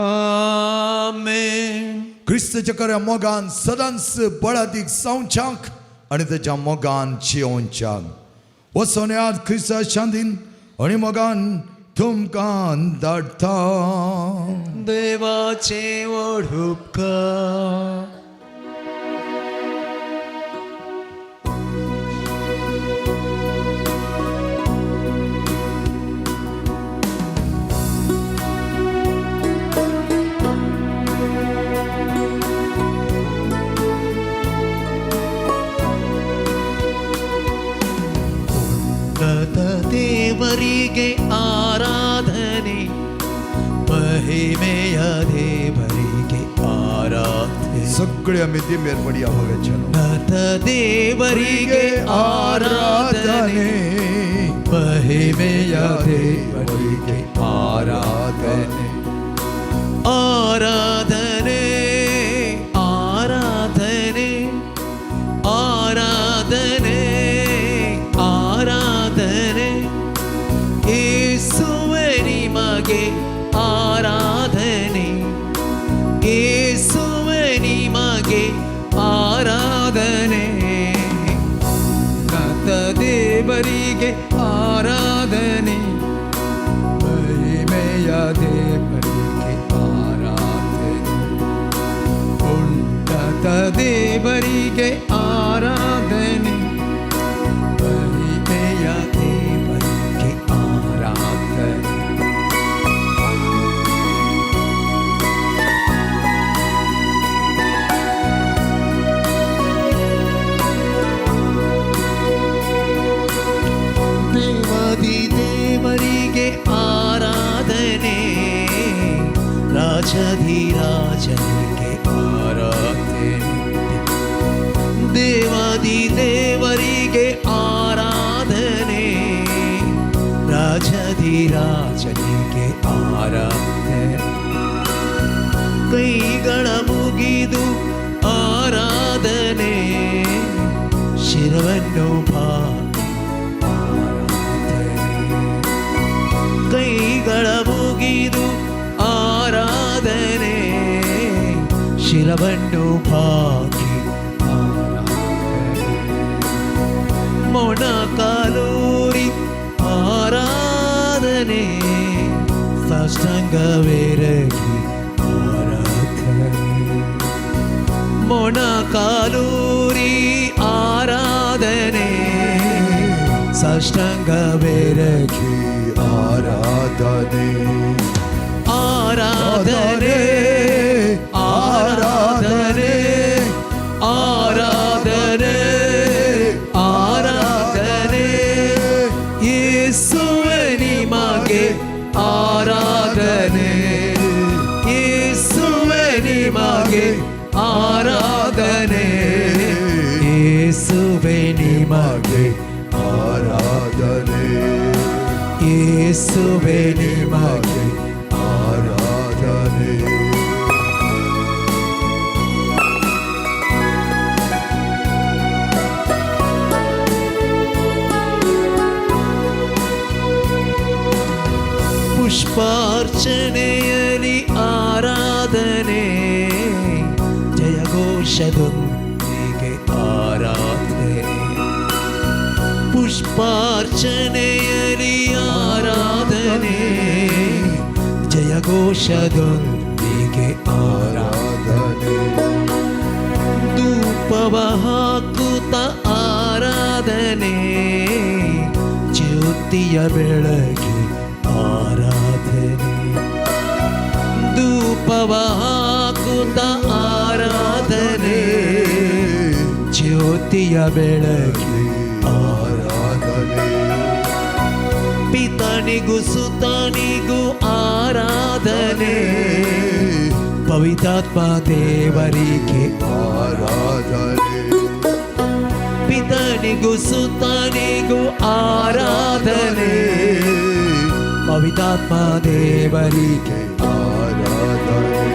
आमेन. क्रिस्तच्या खऱ्या मोगान सदांच बळादीक जावच्याक आनी तेच्या मोगान जियोवच्याक वचोन याद क्रिस्ता शांतीन आनी मोगान तुमकां धाडटा. देवाचे व्हड उपकार. ಉನ್ನತ ದೇವರಿಗೆ ಆರಾಧನೆ, ಮಹಿಮೆಯ ದೇವರಿಗೆ ಆರಾಧನೆ. सगळे आमी दिंबेर पडया मोगाच्या. ಉನ್ನತ ದೇವರಿಗೆ ಆರಾಧನೆ, ಮಹಿಮೆಯ ದೇವರಿಗೆ ಆರಾಧನೆ. ಆರಾಧನೆ ಆರಾಧನೆ ಆರಾಧನೆ ಆರಾಧನೆ, ಯೇಸುವೆ ನಿಮಗೆ ಆರಾಧನೆ, ಯೇಸುವೆ ನಿಮಗೆ ಆರಾಧನೆ. ಉನ್ನತ ದೇವರಿಗೆ ಆರಾಧನೆ, ಮಹಿಮೆಯ ದೇವರಿಗೆ ಆರಾಧನೆ. ಉನ್ನತ ದೇವರಿಗೆ ಆರಾಧನೆ, ಮಹಿಮೆಯ ದೇವರಿಗೆ ಆರಾಧನೆ. ದೇವಾದಿ ದೇವರಿಗೆ ಆರಾಧನೆ, ರಾಜಧಿರಾಜನಿಗೆ ಆರಾಧನೆ. ದೇವಾದಿ ದೇವರಿಗೆ ಆರಾಧನೆ, ರಾಜಧಿರಾಜನಿಗೆ ಆರಾಧನೆ. ಕೈಗಳ ಮುಗಿದು ಆರಾಧನೆ, ಶಿರವನ್ನು ಬಾಗಿ ಆರಾಧನೆ. ಕೈಗಳ ಮುಗಿದು ಆರಾಧನೆ, ಶಿರವನ್ನು ಬಾಗಿ ಆರಾಧನೆ. ಮೊಣಕಾಲೂರಿ ಆರಾಧನೆ, ಸಾಷ್ಟಾಂಗವೆರಗಿ ಆರಾಧನೆ. ಮೊಣಕಾಲೂರಿ ಆರಾಧನೆ, ಸಾಷ್ಟಾಂಗವೆರಗಿ ಆರಾಧನೆ ಆರಾಧನೆ ಆರಾಧನೆ ಆರಾಧನೆ ಆರಾಧನೆ, ಯೇಸುವೆ ನಿಮಗೆ ಆರಾಧನೆ, ಯೇಸುವೆ ನಿಮಗೆ ಆರಾಧನೆ, ಯೇಸುವೆ ನಿಮಗೆ ಆರಾಧನೆ ಯೇಸುವೆ ನಿಮಗೆ ಆರಾಧನೆ. ಪುಷ್ಪಾರ್ಚನೆಯಲಿ ಆರಾಧನೆ, ಜಯಘೋಷದೊಂದಿಗೆ ಆರಾಧನೆ. ಪುಷ್ಪಾರ್ಚನೆಯಲಿ ಆರಾಧನೆ, ಜಯಘೋಷದೊಂದಿಗೆ ಆರಾಧನೆ. ಆರಾಧನೆ ಧೂಪವ ಹಾಕುತ್ತ ಆರಾಧನೆ, ಜ್ಯೋತಿಯ ಬೆಳಗಿ ಆರಾಧನೆ. ಧೂಪವ ಹಾಕುತ್ತ ಆರಾಧನೆ, ಜ್ಯೋತಿಯ ಬೆಳಗಿ ಆರಾಧನೆ. ಪಿತನಿಗೂ ಸುತನಿಗೂ ಆರಾಧನೆ, ಪವಿತ್ರಾತ್ಮ ದೇವರಿಗೆ ಆರಾಧನೆ ಪಿತನಿಗೂ ಸುತನಿಗೂ ಆರಾಧನೆ, ಪವಿತ್ರಾತ್ಮ ದೇವರಿಗೆ ಆರಾಧನೆ.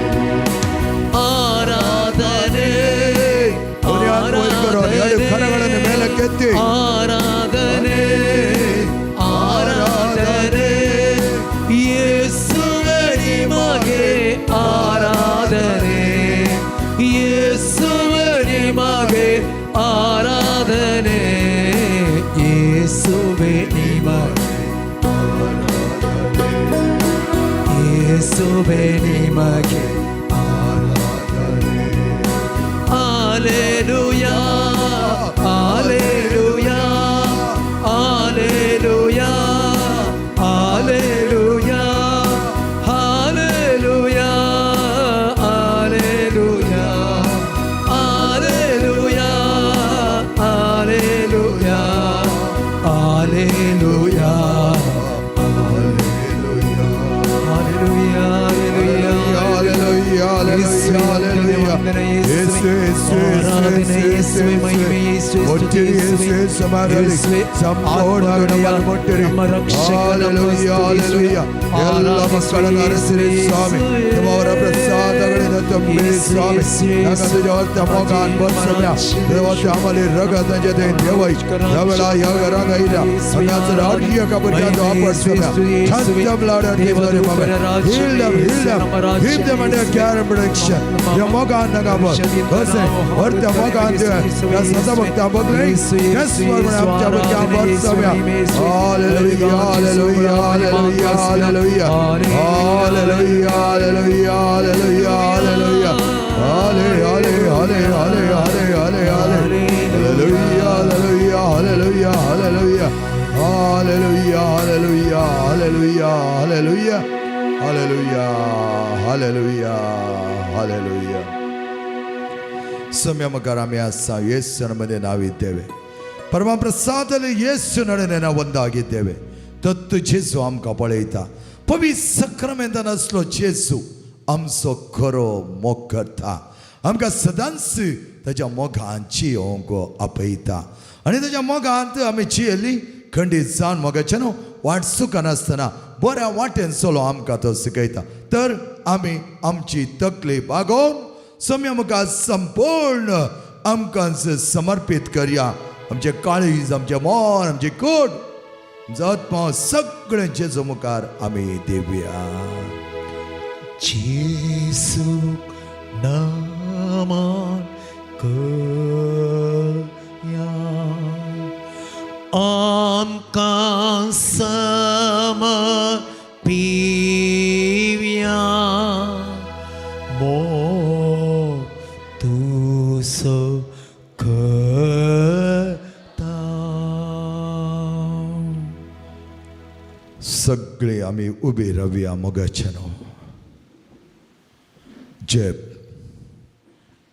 ಆರಾಧನೆ ಎರಡು ಕರಗಳನ್ನು ಮೇಲಕ್ಕೆತ್ತಿ ಆರಾಧನೆ. ಯೇಸುವೆ ನಿಮಗೆ, ಯೇಸುವೆ ನಿಮಗೆ hallelujah, hallelujah, hallelujah, hallelujah, hallelujah, hallelujah, hallelujah, hallelujah, hallelujah, ಎಲ್ಲ ಮಕ್ಕಳನ್ನು ಅರಸಿರಿ ಸ್ವಾಮಿ, ನಿಮ್ಮವರ ಪ್ರಸಾದಗಳಿಂದ ತುಂಬಿರಿ ಸ್ವಾಮಿ. ರಗದ ಜೊತೆ ದೇವೈ ರವಳ ಯೋಗ Heal them, heal them, heal them under care and protection. Your moga nagaba, Jose, Orta moga Yes, Hallelujah, hallelujah, hallelujah, hallelujah, hallelujah, hallelujah, hallelujah, hallelujah. Halle, halle, halle, halle, halle, halle, hallelujah, hallelujah, hallelujah, hallelujah, hallelujah, hallelujah, hallelujah, hallelujah, hallelujah, hallelujah, hallelujah. ಸಂಯಮಕಾರ ಆಮಿ ಆಸ ಯೇಸುವಿನ ಮಧ್ಯೆ ನಾವಿದ್ದೇವೆ. ಪರಮ ಪ್ರಸಾದದಲ್ಲಿ ಯೇಸುನೊಡನೆ ನಾವು ಒಂದಾಗಿದ್ದೇವೆ. ತತ್ತು जेजू आमकां पळयता. पवित्र सक्रमेंतान आसलो जेजू आमचो खरो मोग करता. आमकां सदांच ताच्या मोगान जियोंक आपयता आनी ताच्या मोगांत आमी जियेली खंडीत जावन मोगाचें न्हू वाट चुकनासतना बऱ्या वाटेन चलो आमकां तो शिकयता. तर आमी आमची तकली बागोवन सम्या मुखार संपूर्ण आमकां समर्पीत करया. आमचें काळीज, आमचें मन, आमचें कूड, आमचो आत्मा सगळें जेजू मुखार आमी दिवया. जेजू नमन करया, आमकां समर्पिया, मोग तुजो करता. सगळे आमी उबी रावया मोगाचे न्हू. Jeb,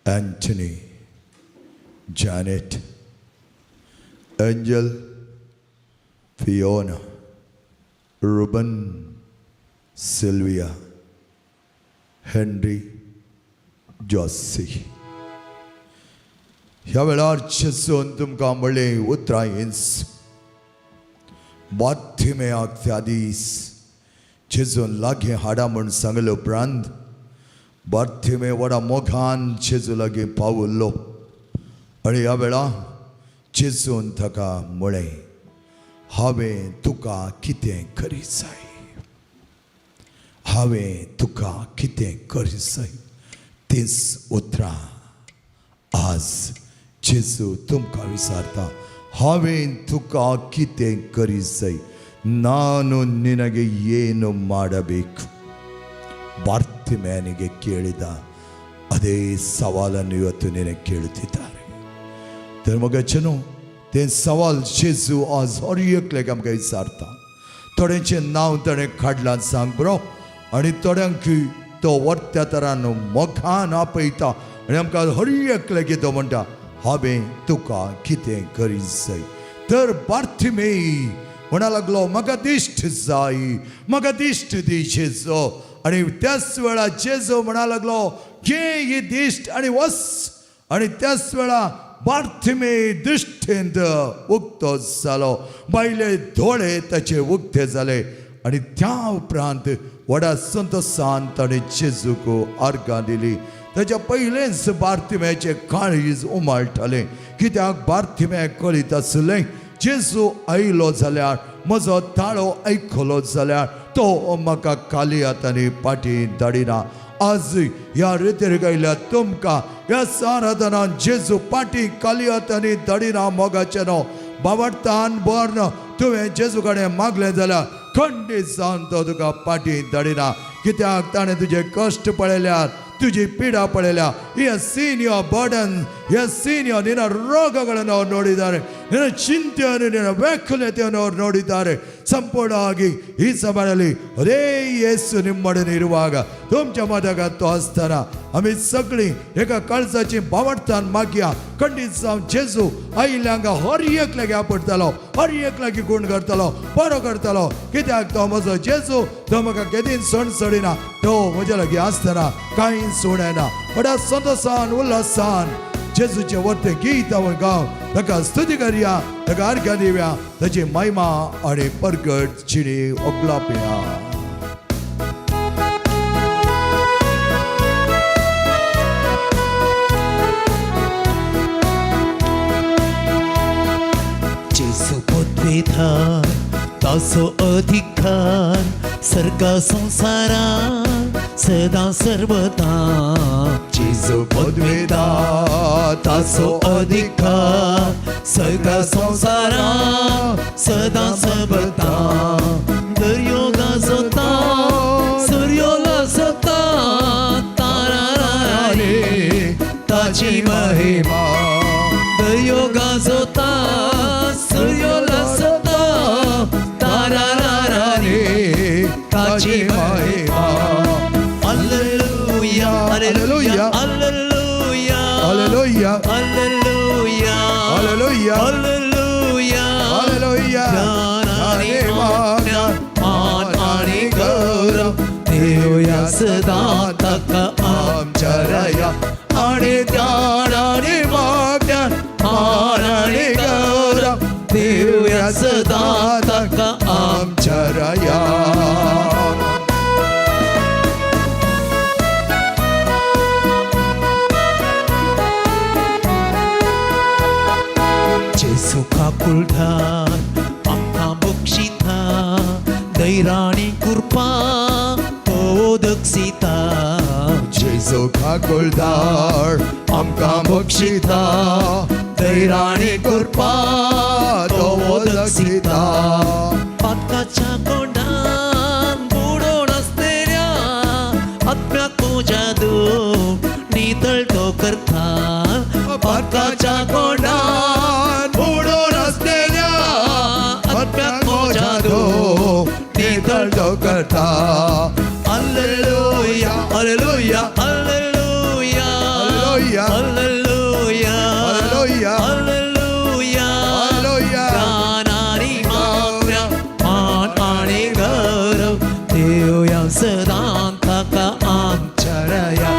Anthony, Janet, Angel, Fiona, Ruben, Sylvia, Henry, Josie, ह्या वेळार जेजून तुमकां म्हणलें उतरां हींच. बार्तिमेयाक त्या दीस जेजून लागीं हाडा म्हूण सांगले उपरांत बार्तिमे व्हडा मोगान जेजू लागीं पावल्लो आनी ह्या वेळा जेजून ताका म्हळें, हांवें तुका कितें करी जाय? हांवें तुका कितें करी जाय? तीच उतरां आज जेजू तुमकां विचारता, हांवें तुका कितें करी जाय? ನಾನು ನಿನಗೆ ಏನು ಮಾಡಬೇಕು? ಬಾರ್ತಿಮೇಯನಿಗೆ ಕೇಳಿದ ಅದೇ ಸವಾಲನ್ನು ಇವತ್ತು ನಿನಗೆ ಕೇಳುತ್ತಿದ್ದಾರೆ. तर मोगाचें तें सवाल जेजू आज हर एकल्याक आमकां विचारता. थोड्यांचें नांव ताणें काडलां सांग बरो आनी थोड्यांक तो वर्त्या तरान मोगान आपयता आनी आमकां हर एकल्याक तो म्हणटा, हांवें तुका कितें करी जाय? तर बार्थिमेय म्हणा लागलो, म्हाका दिश्ट जाय, म्हाका दिश्ट दी जेजो. आनी त्याच वेळा जेजो म्हणा लागलो, घे ही दिश्ट आनी वच. आनी त्याच वेळा बार्थिमे दृश्टींत उक्तो जालो. बायले दोळे ताचे उक्ते जाले आनी त्या उपरांत व्हडा संतोसान ताणें जेजूक अर्गां दिली. ताच्या पयलेंच बार्थिम्याचें काळीज उमाळटालें, कित्याक बार्थिम्याक कळीत आसलें, जेजू आयलो जाल्यार, म्हजो ताळो आयकलो जाल्यार तो म्हाका खाली हातांनी फाटीं धाडिना. आज ह्या रितीर गायल्या तुमकां ह्या आराधनान जेजू पाटी खाली हातांनी धाडिना. मोगाचें न्हू. बावडतान बर्न तुवें जेजू कडेन मागलें जाल्यार खंडीत जावन तो तुका पाटी धाडिना. कित्याक ताणें तुजे कश्ट पळयल्यात, तुजी पिडा ಪಳೆಯಲ್ಲ. He has seen your burden, he has seen your ನಿನ್ನ ರೋಗಗಳನ್ನು ಅವ್ರು ನೋಡಿದ್ದಾರೆ, ನಿನ್ನ ಚಿಂತೆಯನ್ನು ನಿನ್ನ ವ್ಯಾಕುಲತೆಯನ್ನು ಅವ್ರು ನೋಡಿದ್ದಾರೆ. ಸಂಪೂರ್ಣವಾಗಿ ಈ ಸಮಯದಲ್ಲಿ ಅದೇ ಯೇಸು ನಿಮ್ಮೊಡನೆ ಇರುವಾಗ तुमच्या मदगात तो असताना आमी सगळीं एका काळजाची बावडतान मागया. खंडीत जावन जेजू आयिल्ल्यांक हर एक लागीं आपडटालो, हर एक लागीं गुण करतालो, बरो करतालो. कित्याक तो म्हजो जेजू, तो म्हाका केदीन सण सडिना, तो म्हज्या लागीं आसतना कांय सोडना. व्हडा संतोसान उल्हासान जेजूचें वरतें गीत हांव गावन ताका स्तुती करया, ताका अर्घ्या दिवया, ताची महिमा आनी परगट जिणी ओगलापया. जेजू पदवेधार ताचो अधिकार सर्गा संवसारा सदां सर्वदा. जेजू पदवेधार ताचो अधिकार सर्गा संवसारा सदां सर्वदा. दर्यो गाजता सुर्यो लजता तारा रे ताची महिमा. दर्यो गाजता सुर्यो लजता तारा रे ताची महिमा. Alleluia, alleluia, alleluia, hallelujah, alleluia, hallelujah, alleluia, hallelujah. ज्ञान आणि मान्य, मान आणि गौरव देवया सदा ताका आमच्या राया. आणि ज्ञान आणि माज्ञान मान आणि गौरव देवया सदा ताका आमच्या राया. जेजू काकुळधार आमकां बक्षिता दैराणी कृपा ओदक्षिता. जेजू काकुळधार आमकां बक्षिता दैराणी कृपा तो ओदक्षिता. पातकाच्या कोंडान बुडोवन आसतल्या आत्म्याक जादू नितळ तो करता. पातकाच्या कोंडान बुडोवन आसलेल्या आत्म्याक जादू नितळ तो करता. Alleluia, alleluia, alleluia, hallelujah, alleluia, hallelujah, alleluia, hallelujah. ज्ञान आणि मान्य, मान आणि गौरव देवया सदां ताका आमच्या राया.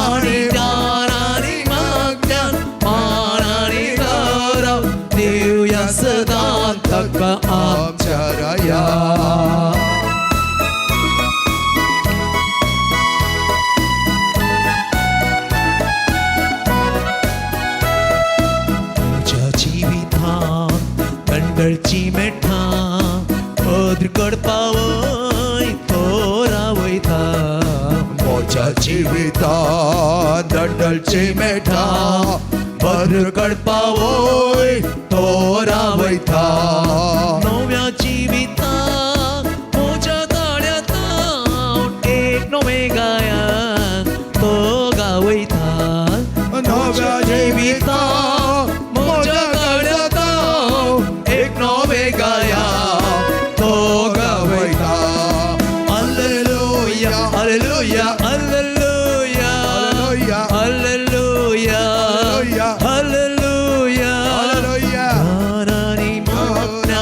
आणि ज्ञान आणि माज्ञान मान आणि गौरव देवया सदां ताका आमच्या राया. तुझ्या जिवितांत दंडळची मेठां पदर कडपावय तो रावयता. म्हज्या जिवितांत दंडळची मेठां पदर कडपावय तो रावयता. नव्या जिवितांत म्हज्या ताळ्यांत एक नवें गायन तो गावयता. नव्या जिवितांत म्हज्या ताळ्यांत एक नवें गायन तो गावयता. Alleluia, alleluia, alleluia, hallelujah, alleluia, hallelujah, alleluia. Hallelujah. ज्ञान आणि मान्य,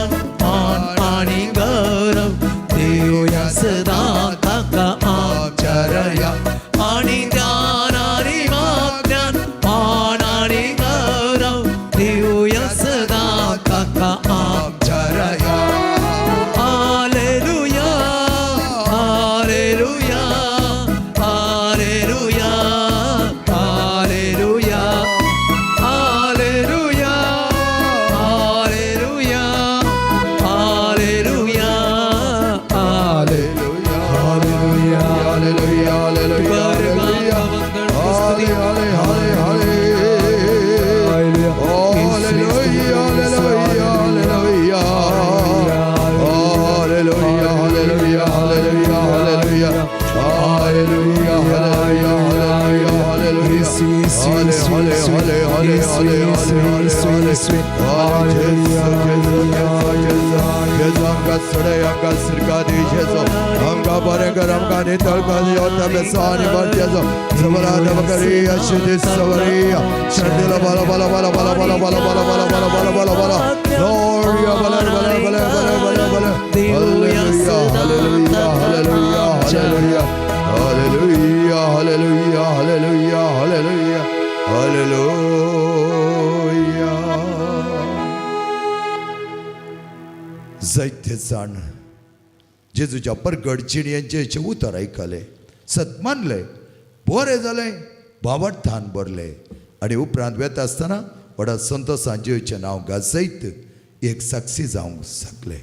हाले येसवे, हाले येसवे, हाले येसवे. हाले जेजू जेजू जेजू जेजू जेजू आमकां सोडय आमकां सिरका दी जेजू आमकां बरें कर आमकां नितळ कर योता बेसो आनी बर जेजू सबरा नवकरी अशिदी सवरी शंडिला बाला बाला बाला बाला बाला बाला बाला बाला बाला बाला बाला बाला Gloria bala bala bala bala bala bala Hallelujah hallelujah hallelujah hallelujah hallelujah hallelujah hallelujah hallelujah hallelujah. जायते जाण जेजूच्या परगट जिणेंचें उतर आयकलें, सत मानलें, बरें जालें, भावार्थान भरलें आनी उपरांत वेता आसतना व्हडा संतोशान जेजूचें नांव गाजयत एक साक्षी जावंक शकले.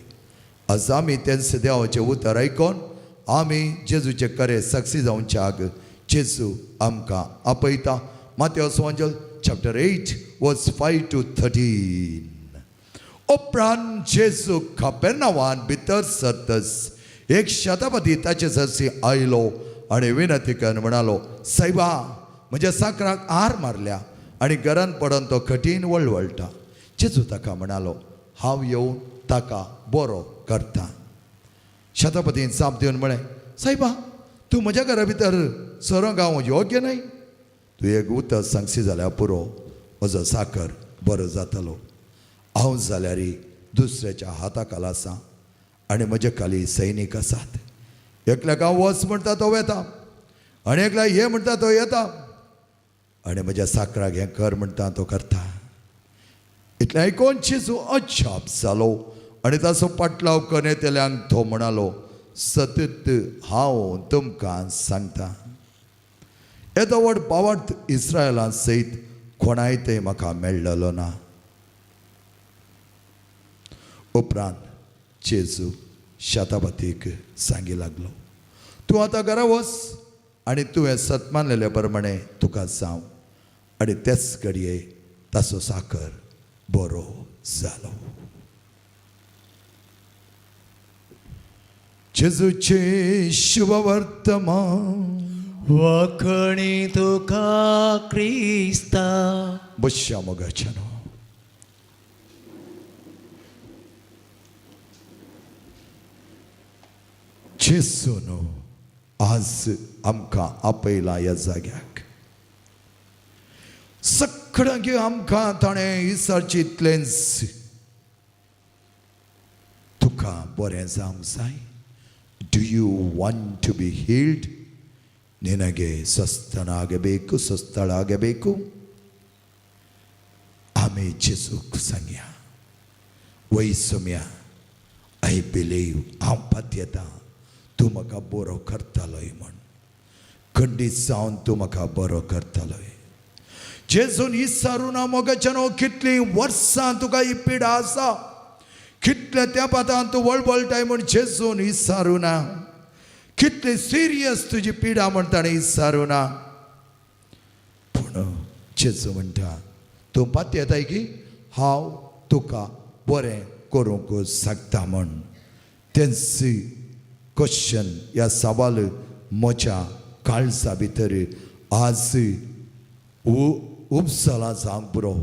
आज आमी तेंच देवाचें उतर आयकोन आमी जेजूचे खरे साक्षी जावच्याक जेजू आमकां आपयता. मातेवस वांजल चॅप्टर 8 वर्स 5 to 13. उपरांत जेजू कपेर्नावान भितर सरतस एक शतापती ताचे सरशी आयलो आनी विनंती करून म्हणालो, सायबा म्हज्या साकराक आर मारल्या आनी घरान पडून तो कठीण वळवळटा. जेजू ताका म्हणालो, हांव येवन ताका बरो करता. शतापतीन जाप दिवन म्हळें, सायबा तूं म्हज्या घरा भितर सरोंक हांव योग्य न्हय, तूं एक उतर सांगशी जाल्यार पुरो, म्हजो साकर बरो जातलो. हांव जाल्यार दुसऱ्याच्या हाता खाला आसा आनी म्हजे खाली सैनीक आसात. एकल्याक हांव वच म्हणटा तो वेता आनी एकल्याक ये म्हणटा तो येता आनी म्हज्या साकराक हें कर म्हणटा तो करता. इतलें आयकोन जेजू अजाप जालो आनी ताचो पाटलाव करून येतल्यांक तो म्हणालो, सतत हांव तुमकां सांगता, येदो व्हड बावट इस्रायला सयत कोणाय थंय म्हाका मेळ्ळलो ना. उपरांत जेजू शतापतीक सांगी लागलो, तूं आतां घरा वच आनी तुवें सत मानलेले प्रमाणे तुका जावं. आनी तेच घडये ताचो साकर बरो जालो. जेजूचें शुभवर्तमान. वखणी तुका क्रिस्ता. बश्या मोगाच्यानो, जेजून आज आमकां आपयला ह्या जाग्याक. सगळ्यांक आमकां ताणें इसारची इतलेंच, तुका बरें जावंक जाय, do you want to be healed? ನಿನಗೆ ಸ್ವಸ್ಥನಾಗಬೇಕು, ಸ್ವಸ್ಥಳಾಗಬೇಕು. ಆಮೆ जेजूक सांगया, वय सोम्या, I believe, हांव पातयेता तूं म्हाका बरो करतालोय म्हण, खंडीत जावन तूं म्हाका बरो करतालोय. जेजून इसारू ना मोगाच्यानो, कितलीं वर्सां तुका ही पिडा आसा, कितल्या तेंपातान तूं वळवळटाय म्हूण जेजून इसारू ना, कितली सिरियस तुजी पिडा म्हण ताणें इसारू ना. पूण जेजू म्हणटा, तूं पातयेताय की हांव तुका बरें करूंक शकता म्हण. तेंच क्वेश्चन ह्या सवाल म्हज्या काळजा भितर आज उपसला जावंक पुरो.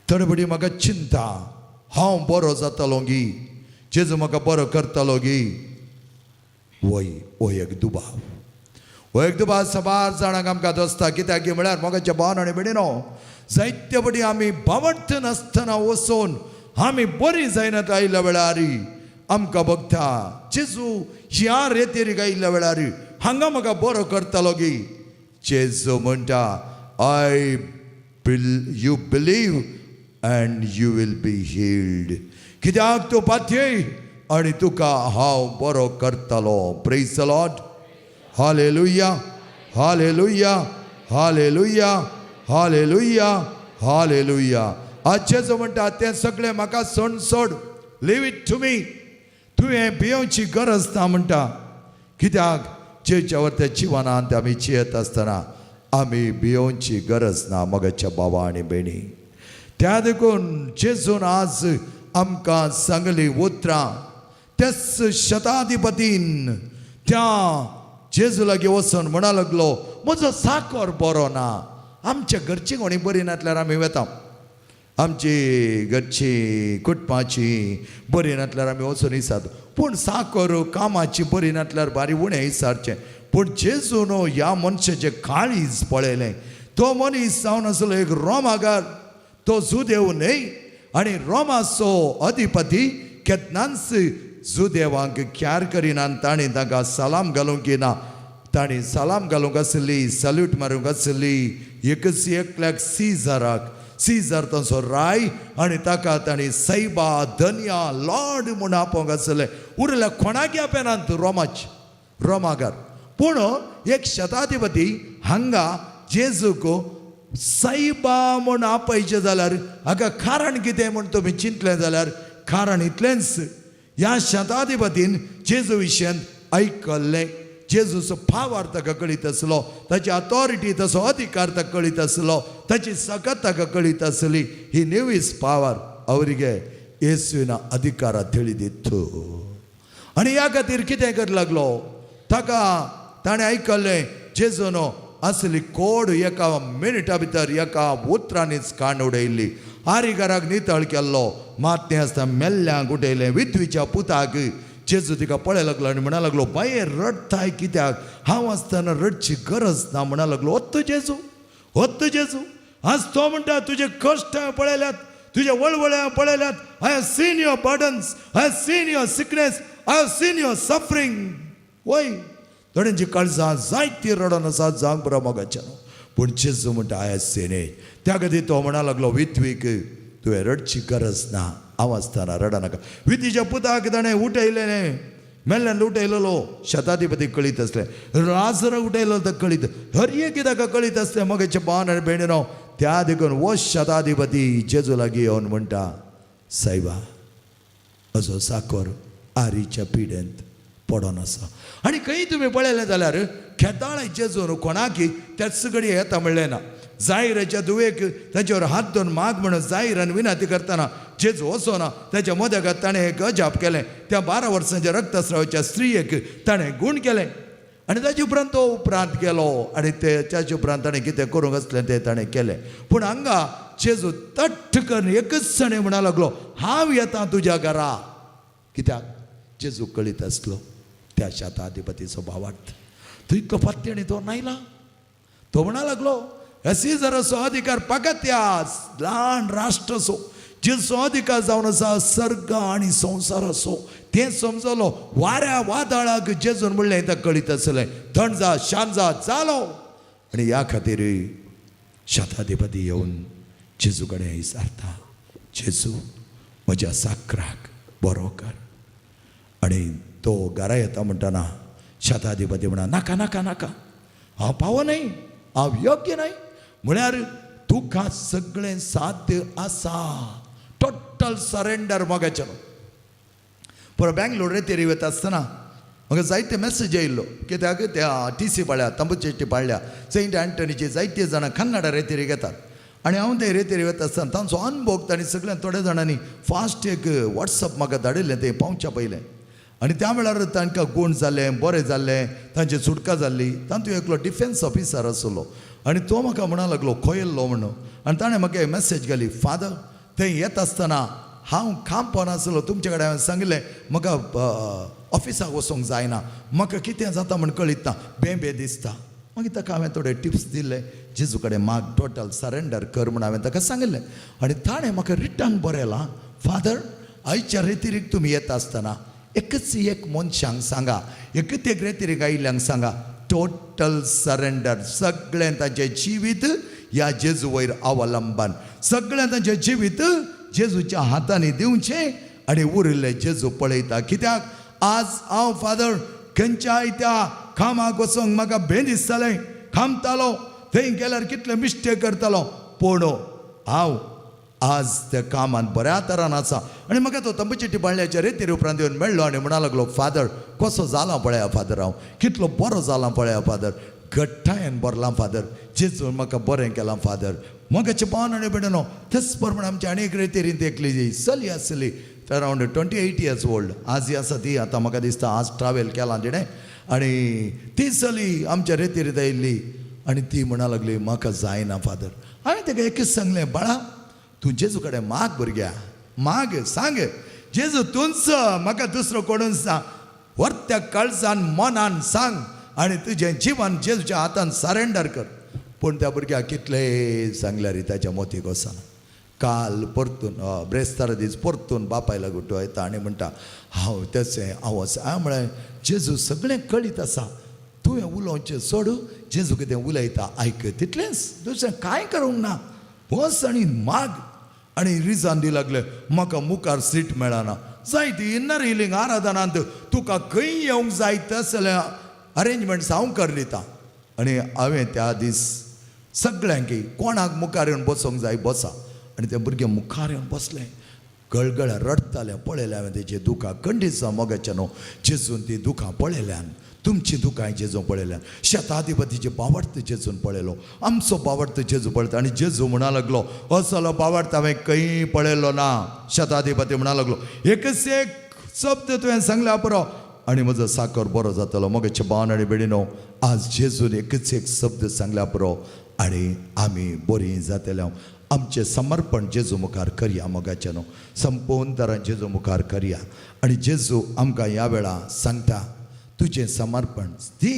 तडबडी म्हाका चिंता, हांव बरो जातालो गी, जेजू म्हाका बरो करतालो गी. वय हो एक दुबाव, हो एक दुबाव साबार जाणांक आमकां दसता. कित्याक की म्हळ्यार मोगाच्या भावान आनी भयणीनो, जायते फावटी आमी बावडत नासतना वचून आमी बरी जायनात आयिल्ल्या वेळार आमकां बगता जेजू ह्या रेतेरीक आयिल्ल्या वेळार हांगा म्हाका बरो करतालो गी. जेजू म्हणटा, I you believe and you will be healed. कित्याक तूं पातयेय आनी तुका हांव बरो करतालो. Praise the Lord. Hallelujah hallelujah hallelujah hallelujah hallelujah. आज जेजू म्हणटा, तें सगळें म्हाका सोड सोड, leave it to me, तुवें भियोवची गरज ना म्हणटा. कित्याक जेच्या त्या जिवनांत आमी जियेत आसतना आमी भियोवची गरज ना मोगाच्या बाबा आनी भयणी. त्या देखून जेजून आज आमकां सांगली उतरां, त्याच शताधिपतीन त्या जेजू लागीं वचून म्हणा लागलो, म्हजो साकर बरो ना. आमच्या घरची कोणी बरी नासल्यार आमी वेता, आमची घरची कुटुंबाची बरी नासल्यार आमी वचून इसारता. पूण साकर कामाची बरी नासल्यार बारी उणें इसारचें. पूण जेजून ह्या मनशाचें काळीज पळयलें. तो मनीस जावन आसलो एक रोमागार, तो जुदेव न्हय, आनी रोमाचो अधिपती केन्नाच जुदेवांक क्यार करिना, ताणें तांकां सलाम घालूंक ना. ताणें सलाम घालूंक आसली, सल्यूट मारूंक आसली एकच एकल्याक, सीझराक. सीझर तांचो राय आनी ताका ताणें सैबा, धनिया, लॉर्ड म्हूण आपोवंक आसलें. उरल्या कोणाक आपयनात रोमाच रोमागार. पूण एक शताधिपती हांगा जेजूक साईबा म्हूण आपयचें जाल्यार हाका कारण कितें म्हूण तुमी चिंतलें जाल्यार कारण इतलेंच, ह्या शताधिपतीन जेजू विशयान आयकल्लें. जेजूचो पावर ताका कळीत आसलो, ताची ऑथॉरिटी, ताचो अधिकार ताका कळीत आसलो, ताची सकत ताका कळीत आसली. ही न्यू पावर आवರಿಗೆ येसुना अधिकारा ತಿಳಿದಿತ್ತು. आनी ह्या खातीर कितें कर लागलो, ताका ताणें आयकल्लें जेजून असली कोड एका मिनिटा भितर एका उतरांनीच काण उडयल्ली. आरिगाराक नितळ केल्लो, मात तें आसतना मेल्ल्यांक उठयलें. विधवीच्या पुताक जेजू तिका पळय लागलो आनी म्हणा लागलो, बाये रडटाय कित्याक? हांव आसतना रडची गरज ना, म्हणा लागलो. वत्त जेजू, वत्त जेजू. आज तो म्हणटा, तुजे कश्ट हांवें पळयल्यात, तुजे वळवळे हांवें पळयल्यात. I have seen your burdens, I have seen your sickness, I have seen your suffering. वय, थोड्यांची काळजां जायती रडोन आसा, जावंक बरो मोगाच्यान. पूण जेजू म्हणटा, I have seen it. त्या खातीर तो म्हणा लागलो विधवीक, तुवें रडची गरज ना, हांव आसतना रडनाका. विधीच्या पुताक ताणें उठयलें, मेल्ल्यान उठयलेलो शताधिपती कळीत आसलें, लाजराक उठयलो तो कळीत, हर एक ताका कळीत आसलें. मगेचे भावान आनी भयणीनो, त्या देखून हो शताधिपती जेजू लागीं येवन म्हणटा, सायबा, असो साकर आरीच्या पिडेंत पडोन आसा. आनी खंय तुमी पळयलें जाल्यार खेताळ जेजून कोणाकी त्याच घडये येता म्हणलें ना. जायराच्या धुवेक ताचेवर हात धरून माग म्हणून जायरान विनंती करतना जेजू वचोना त्याच्या मोदकात ताणें एक अजाप केलें. त्या 12 वर्सांच्या रक्तस्रावाच्या स्त्रियेक ताणें गूण केलें आनी ताचे उपरांत तो उपरांत गेलो आनी ते ताचे उपरांत ताणें कितें करूंक आसलें तें ताणें केलें. पूण हांगा जेजू तट्ट करून एकच सणे म्हणा लागलो, हांव येता तुज्या घरा. कित्याक? जेजू कळीत आसलो त्या शताधिपतीचो भावार्थ. तो इतलो फात्याणी तो नायला. तो म्हणा लागलो, सीझराचो अधिकार पगत्या ल्हान राष्ट्राचो जेजो अधिकार जावन आसा सर्ग आनी संवसाराचो, तें समजलो. वाऱ्या वादळाक जेजून म्हणलें ताका कळीत आसलें, थंड जा, शांत जा, जालो. आनी ह्या खातीर शताधिपती येवन जेजू कडेन विचारता, जेजू, म्हज्या साकराक बरो कर. आनी तो घरा येता म्हणटना शताधिपती म्हणा, नाका नाका नाका, हांव पावो न्हय, हांव योग्य न्हय. म्हळ्यार तुका सगळें साध्य आसा, टोटल सरेंडर मोगाचें. परत बेंगलोर रेतेरी वता आसतना म्हाका जायते मॅसेज आयिल्लो, कित्याक त्या टीसी पाळ्या, तंबुचेट्टी पाळ्या, सेंट अँटनीचे जायते जाणां कन्नडा रेतेरी घेतात. आनी हांव ते रेतेरी वता आसतना तांचो अनभोग तांणी सगळ्यां थोड्या जाणांनी फास्ट एक वॉट्सअप म्हाका धाडिल्लें तें पावच्या पयलें. आनी त्या वेळार तांकां गूण जालें, बरें जालें, तांची सुटका जाल्ली. तातूंत एकलो डिफेन्स ऑफिसर आसलो आनी तो म्हाका म्हणा लागलो, खंय येयल्लो म्हणून. आनी ताणें म्हाका मॅसेज घाली, फादर, थंय येता आसतना हांव खांपन आसलो, तुमचे कडेन हांवें सांगिल्लें म्हाका ऑफिसाक वचूंक जायना, म्हाका कितें जाता म्हण कळीत ना, बें बें दिसता. मागीर ताका हांवें थोडे टिप्स दिले, जेजू कडेन माग, टोटल सरेंडर कर म्हूण हांवें ताका सांगिल्लें. आनी ताणें म्हाका रिटर्न बरयलां, फादर, आयच्या रेतिरीक तुमी येता आसतना एकच एक मनशांक सांगा, एकच एक रेतिरीक आयिल्ल्यांक सांगा, टोटल सरेंडर, सगळें तांचें जिवीत ह्या जेजू वयर अवलंबन, सगळें तांचें जिवीत जेजूच्या हातांनी दिवचें आनी उरिल्लें जेजू पळयता. कित्याक आज हांव फादर खंयच्याय त्या कामाक वचोंक म्हाका भें दिसतालें, खामतालो, थंय गेल्यार कितले मिस्टेक करतालो, पूण हांव आज त्या कामांत बऱ्या तरान आसा. आनी म्हाका तो तंबचेटी बाळ्याच्या रेतीर उपरांत येवन मेळ्ळो आनी म्हणा लागलो, फादर, कसो जाला पळया फादर, हांव कितलो बरो जाला पळया फादर, घट्टायेन भरलां फादर, जेजून म्हाका बरें केलां फादर. मोगाचें पावन आनी भयणीनो, तेच प्रमाणे आमच्या आनी एक रेतीरींत एकली जी चली आसली, अरावंड 28 इयर्स ओल्ड आज ही आसा ती, आतां म्हाका दिसता आज ट्रावेल केलां तिणें. आनी ती चली आमच्या रेतीरींत आयिल्ली. आनी ती म्हणा लागली म्हाका जायना फादर. हांवें ताका एकच सांगलें, बाळा तूं जेजू कडेन माग भुरग्या, माग, सांग जेजू तूंच, म्हाका दुसरो कोणूच ना. व्हरत्या काळजान मनान सांग आनी तुजें जिवन जेजूच्या हातान सरेंडर कर. पूण त्या भुरग्याक कितलें सांगल्यार ताच्या मोतीक वचना. काल परतून ब्रेस्तारा दीस परतून बापाय लागून तो येता आनी म्हणटा हांव तशें हांव वच. हांवें म्हळें जेजू सगळें कळीत आसा, तुवें उलोवचें सोड, जेजू कितें उलयता आयक, तितलेंच, दुसरें कांय करूंक ना. बस आनी माग. आनी रिजान दी लागलें म्हाका मुखार सीट मेळना, जाय ती इन्नर हिलींग आराधनांत तुका खंय येवंक जाय तसलें अरेंजमेंट्स हांव कर दितां. आनी हांवें त्या दीस सगळ्यांक कोणाक मुखार येवन बसोंक जाय बसा. आनी तें भुरगें मुखार येवन बसलें, गळगळ रडटालें. पळयलें हांवें तेजी दुकां, कंडीसां मोगाचें न्हू जेजून ती दुकां पळयल्यान, तुमची दुकां जेजून पळयल्यान, शताधिपतीचे बावडत जेजून पळयलो, आमचो बावडत जेजू पळयता. आनी जेजू म्हणा लागलो असलो बावडत हांवें खंय पळयलो ना. शताधिपती म्हणा लागलो एकच एक शब्द तुवें सांगल्या पुरो आनी म्हजो साकर बरो जातलो. मोगाचे भावन आनी भयणीनो, आज जेजून एकच एक शब्द सांगल्या पुरो आनी आमी बरीं जातले. आमचें समर्पण जेजू मुखार करया मोगाचें न्हू, संपूर्ण तरान जेजू मुखार करया. आनी जेजू आमकां ह्या वेळा सांगता तुजें समर्पण दी,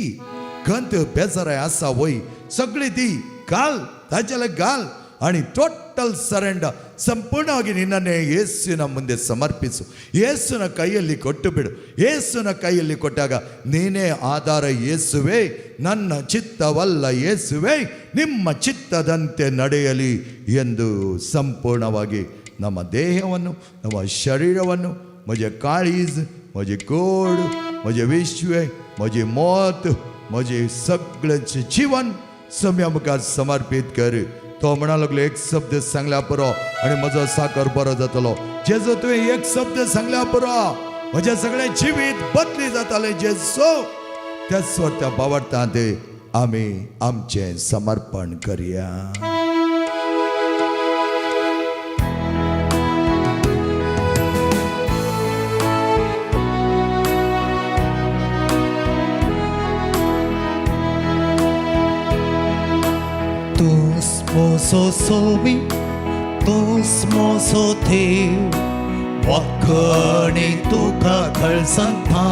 गंत बेजाराय आसा वय सगळी दी, घाल ताजेले घाल आनी ಟೋಟಲ್ ಸರೆಂಡರ್ ಸಂಪೂರ್ಣವಾಗಿ ನಿನ್ನನ್ನೇ ಯೇಸುವಿನ ಮುಂದೆ ಸಮರ್ಪಿಸು. ಯೇಸುವಿನ ಕೈಯಲ್ಲಿ ಕೊಟ್ಟು ಬಿಡು. ಯೇಸುವಿನ ಕೈಯಲ್ಲಿ ಕೊಟ್ಟಾಗ ನೀನೇ ಆಧಾರ ಯೇಸುವೆ, ನನ್ನ ಚಿತ್ತವಲ್ಲ ಯೇಸುವೆ, ನಿಮ್ಮ ಚಿತ್ತದಂತೆ ನಡೆಯಲಿ ಎಂದು ಸಂಪೂರ್ಣವಾಗಿ ನಮ್ಮ ದೇಹವನ್ನು, ನಮ್ಮ ಶರೀರವನ್ನು, म्हजें काळीज, म्हजें कोड, म्हजें विश्व, म्हजें मत, म्हजें सगळ्यांचें जीवन सम्या मुखार समर्पीत कर. तो म्हणा लागलो एक शब्द सांगल्या पुरो आनी म्हजो साकर बरो जातलो. जेजो तुवें एक शब्द सांगल्या पुरो म्हजें सगळें जिवीत बदली जातालें जेजो. त्याच त्या बावडटांत आमी आमचें समर्पण करया. तूंच म्हजो सोमी, तूंच म्हजो देव, वाखणी तुका कळसंता.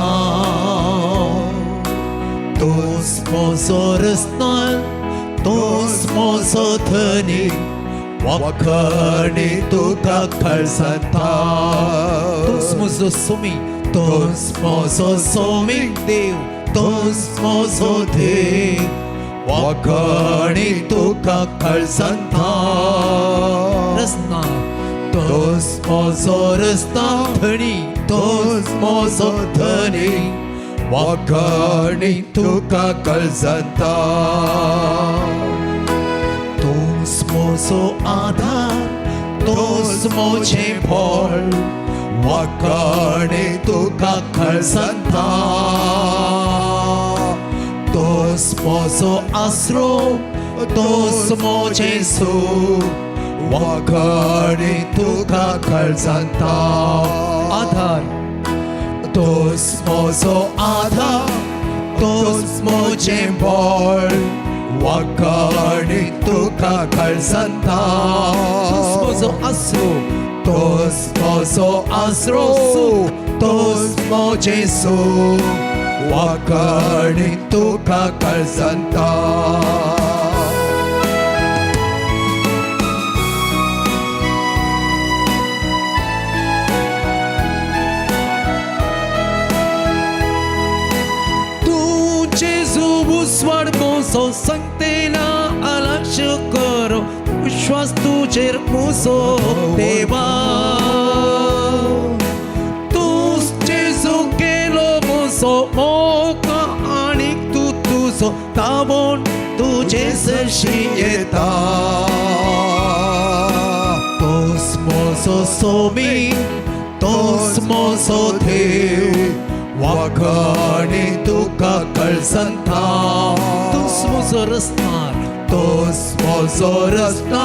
तूंच म्हजो रस्ताल, तूंच म्हजो धनी, वाखणी तुका कळसंता. तूंच म्हजो सोमी, तूंच म्हजो सोमी देव, तूंच म्हजो देव, वाखणी तुका कळसंता. रस्ता तूंच म्हजो रस्ता धनी, तूंच म्हजो धनी, वाखणी तुका कळसंता. तूंच म्हजो आधार, तूंच म्हजें बळ, वाखणी तुका कळसंता. तूंच म्हजो आसरो, तूंच म्हजें सूख, वाखणी तुका कळसंता. आधार तूंच म्हजो आधार, तूंच म्हजें बळ, वाखणी तुका कळसंता. तूंच म्हजो आसरो, तूंच म्हजो आसरो, तूंच म्हजें सूख, वाखणी तुका कळसंता. तूं जेजू उजवाड म्हजो, सांगतेला आलाक्ष करो, विश्वास तुजेर म्हजो देवा. तूंच जेजू केलो म्हजो मोग आनीक तूं तुजो ताबोन तुजे सरशी येता. तूंच म्हजो सोमी, तूंच म्हजो देव, वाखणी तुका कळसंता. तूंच म्हजो रस्तार, तूंच म्हजो रस्ता,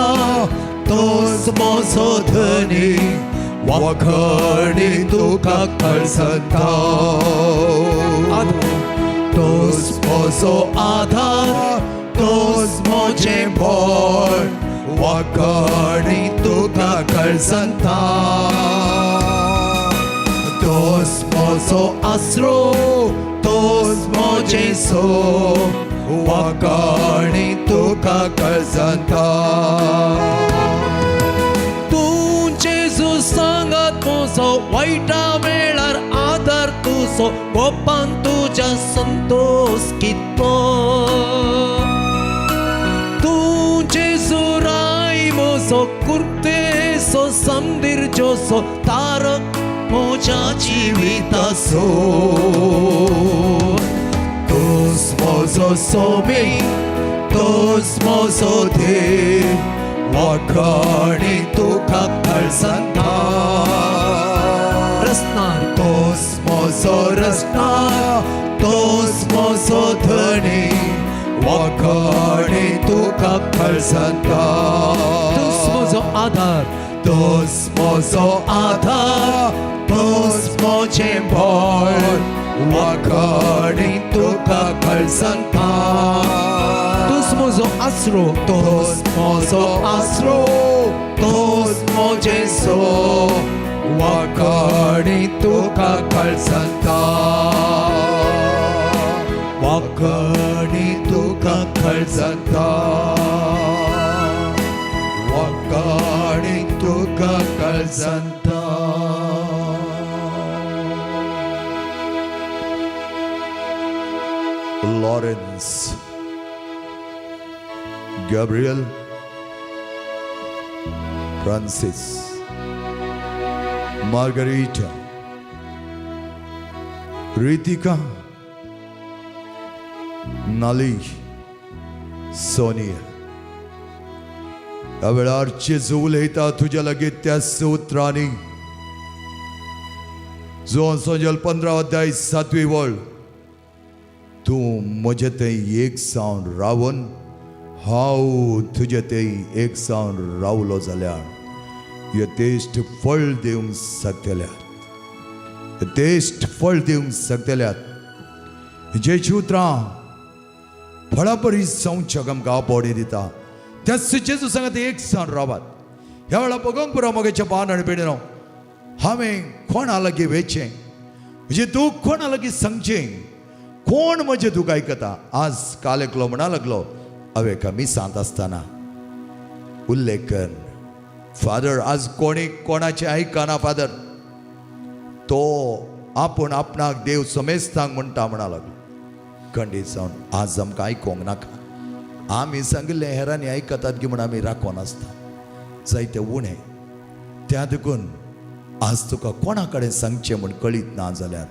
तूंच म्हजो धनी, वाखणी तुका कळसंता. तूंच म्हजो आधार, तोच म्हजें बळ वाकणी तुका कळसंता तोच म्हजो आसरो तोच म्हजें सो वाकणी तुका कळसंता. तूं जेजू सांगात म्हजो वायटा वेळार आदार तुजो गोपान तुज्या संतोस कितलो. तूं जेजू राय म्हजो कुर्तेसो समदीर जोसो तारक म्हज्या जिविताचो. तोच म्हजो सोमी तोच म्हजो देव वाकणी तुका कळसंता. रसनार तोच म्हजो रसना तोच म्हजो धनी वाकणी तुका कळसंता. तूंच म्हजो आदार तोच म्हजो आधार तोच म्हजें बळ वाकणी तुका कळसंता. तूंच म्हजो आसरो तोच म्हजो आसरो तोच म्हजें सो वाकणी तुका कळसंता. वाकणी तुका कळसंता. वाकणी तुका कळसंता. Lawrence Gabriel Francis Margarita Ritika Nali Sonia ह्या वेळार जेजू उलयता तुज्या लागीं त्या उतरांनी जो सोंजल 15 अध्याय 7वी वळ तूं म्हजे थंय एक जावन रावन हांव तुजे थंय एक जावन रावलो जाल्यार यथेश्ट फळ दिवंक शकतल्यात, यथेश्ट फळ दिवंक शकतल्यात. जेची उतरां फळां परी जावच्याक आमकां आपोवणी दिता. त्याच जेजू सांगता एक जावन रावात. ह्या वेळार बगोंक पुरो म्हगेच्या भावान आनी भयणीनो, हांवें कोणा लागीं वेचें, म्हजें दूख कोणा लागीं सांगचें, कोण म्हजें दूख आयकता. आज काल एकलो म्हणा लागलो हांव एका मिसांत आसतना उल्लेख कर, फादर आज कोणी कोणाचें आयकना फादर, तो आपूण आपणाक देव समेस्तांक म्हणटा म्हणा लागलो. खंडीत जावन आज आमकां आयकोंक नाका, आमी सांगिल्लें हेरांनी आयकतात की म्हण आमी राखोन आसता जायते उणें. त्या देखून आज तुका कोणा कडेन सांगचें म्हूण कळीत ना जाल्यार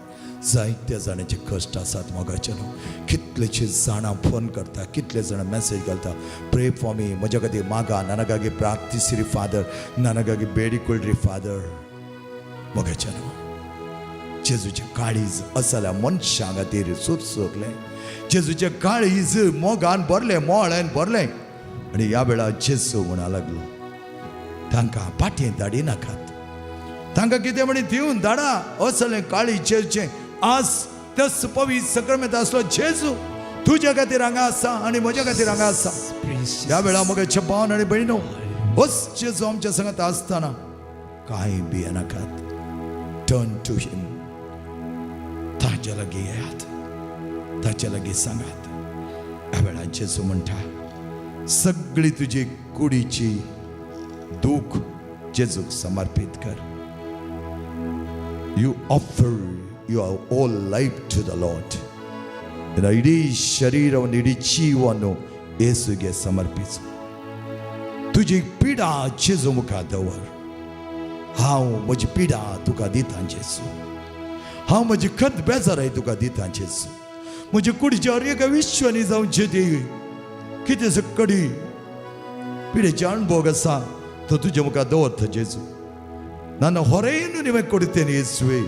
जायत्या जाणांचे कश्ट आसात मोगाचे न्हू. कितलेशे जाणां फोन करता, कितले जाणां मॅसेज घालता, प्रे फॉर मी, म्हज्या खातीर मागा, नानागागी प्रार्थीसरी फादर, नानागागी बेडिकुलरी फादर. मोगाचे न्हू, जेजूचें काळीज असल्या मनशां खातीर सुरसुरलें, जेजूचें काळीज मोगान भरलें, मोळ्यान भरलें. आनी ह्या वेळार जेजू म्हणा लागलो तांकां पाटयेंत धाडिनाकात, तांकां कितें म्हणी दिवन धाडा. असलें काळीज जेजूचें आज तस पवित्र सक्रमेंत आसलो जेजू तुज्या खातीर हांगा आसा आनी म्हज्या खातीर हांगा आसा. ह्या वेळार म्हगे भावन आनी भयणो, होच जेजू आमच्या संगत आसतना कांय भियेनाकात. टर्न टू हिम, ताच्या लागीं येयात, ताच्या लागीं सांगात. ह्या वेळार जेजू म्हणटा सगळी तुजी कुडीची दूख जेजूक समर्पीत कर. You offer your whole life to the Lord. ನಿನ್ನ ಇಡೀ ಶರೀರವನ್ನು ಇಡೀ ಜೀವವನ್ನು ಯೇಸುಗೆ ಸಮರ್ಪಿಸು. तुजी पिडा जेजू मुखार दवर. हांव म्हजी पिडा तुका दिता जेजू, हांव म्हजी खत बेजाराय तुका दिता जेजू, म्हजे कुडीच्या हर एका विश्वानी जावचे ती कितें कडी पिडेचे अणभोग आसा तो तुजे मुखार दवरता जेजू. ना होरेन निवें कोडतेन येसुवे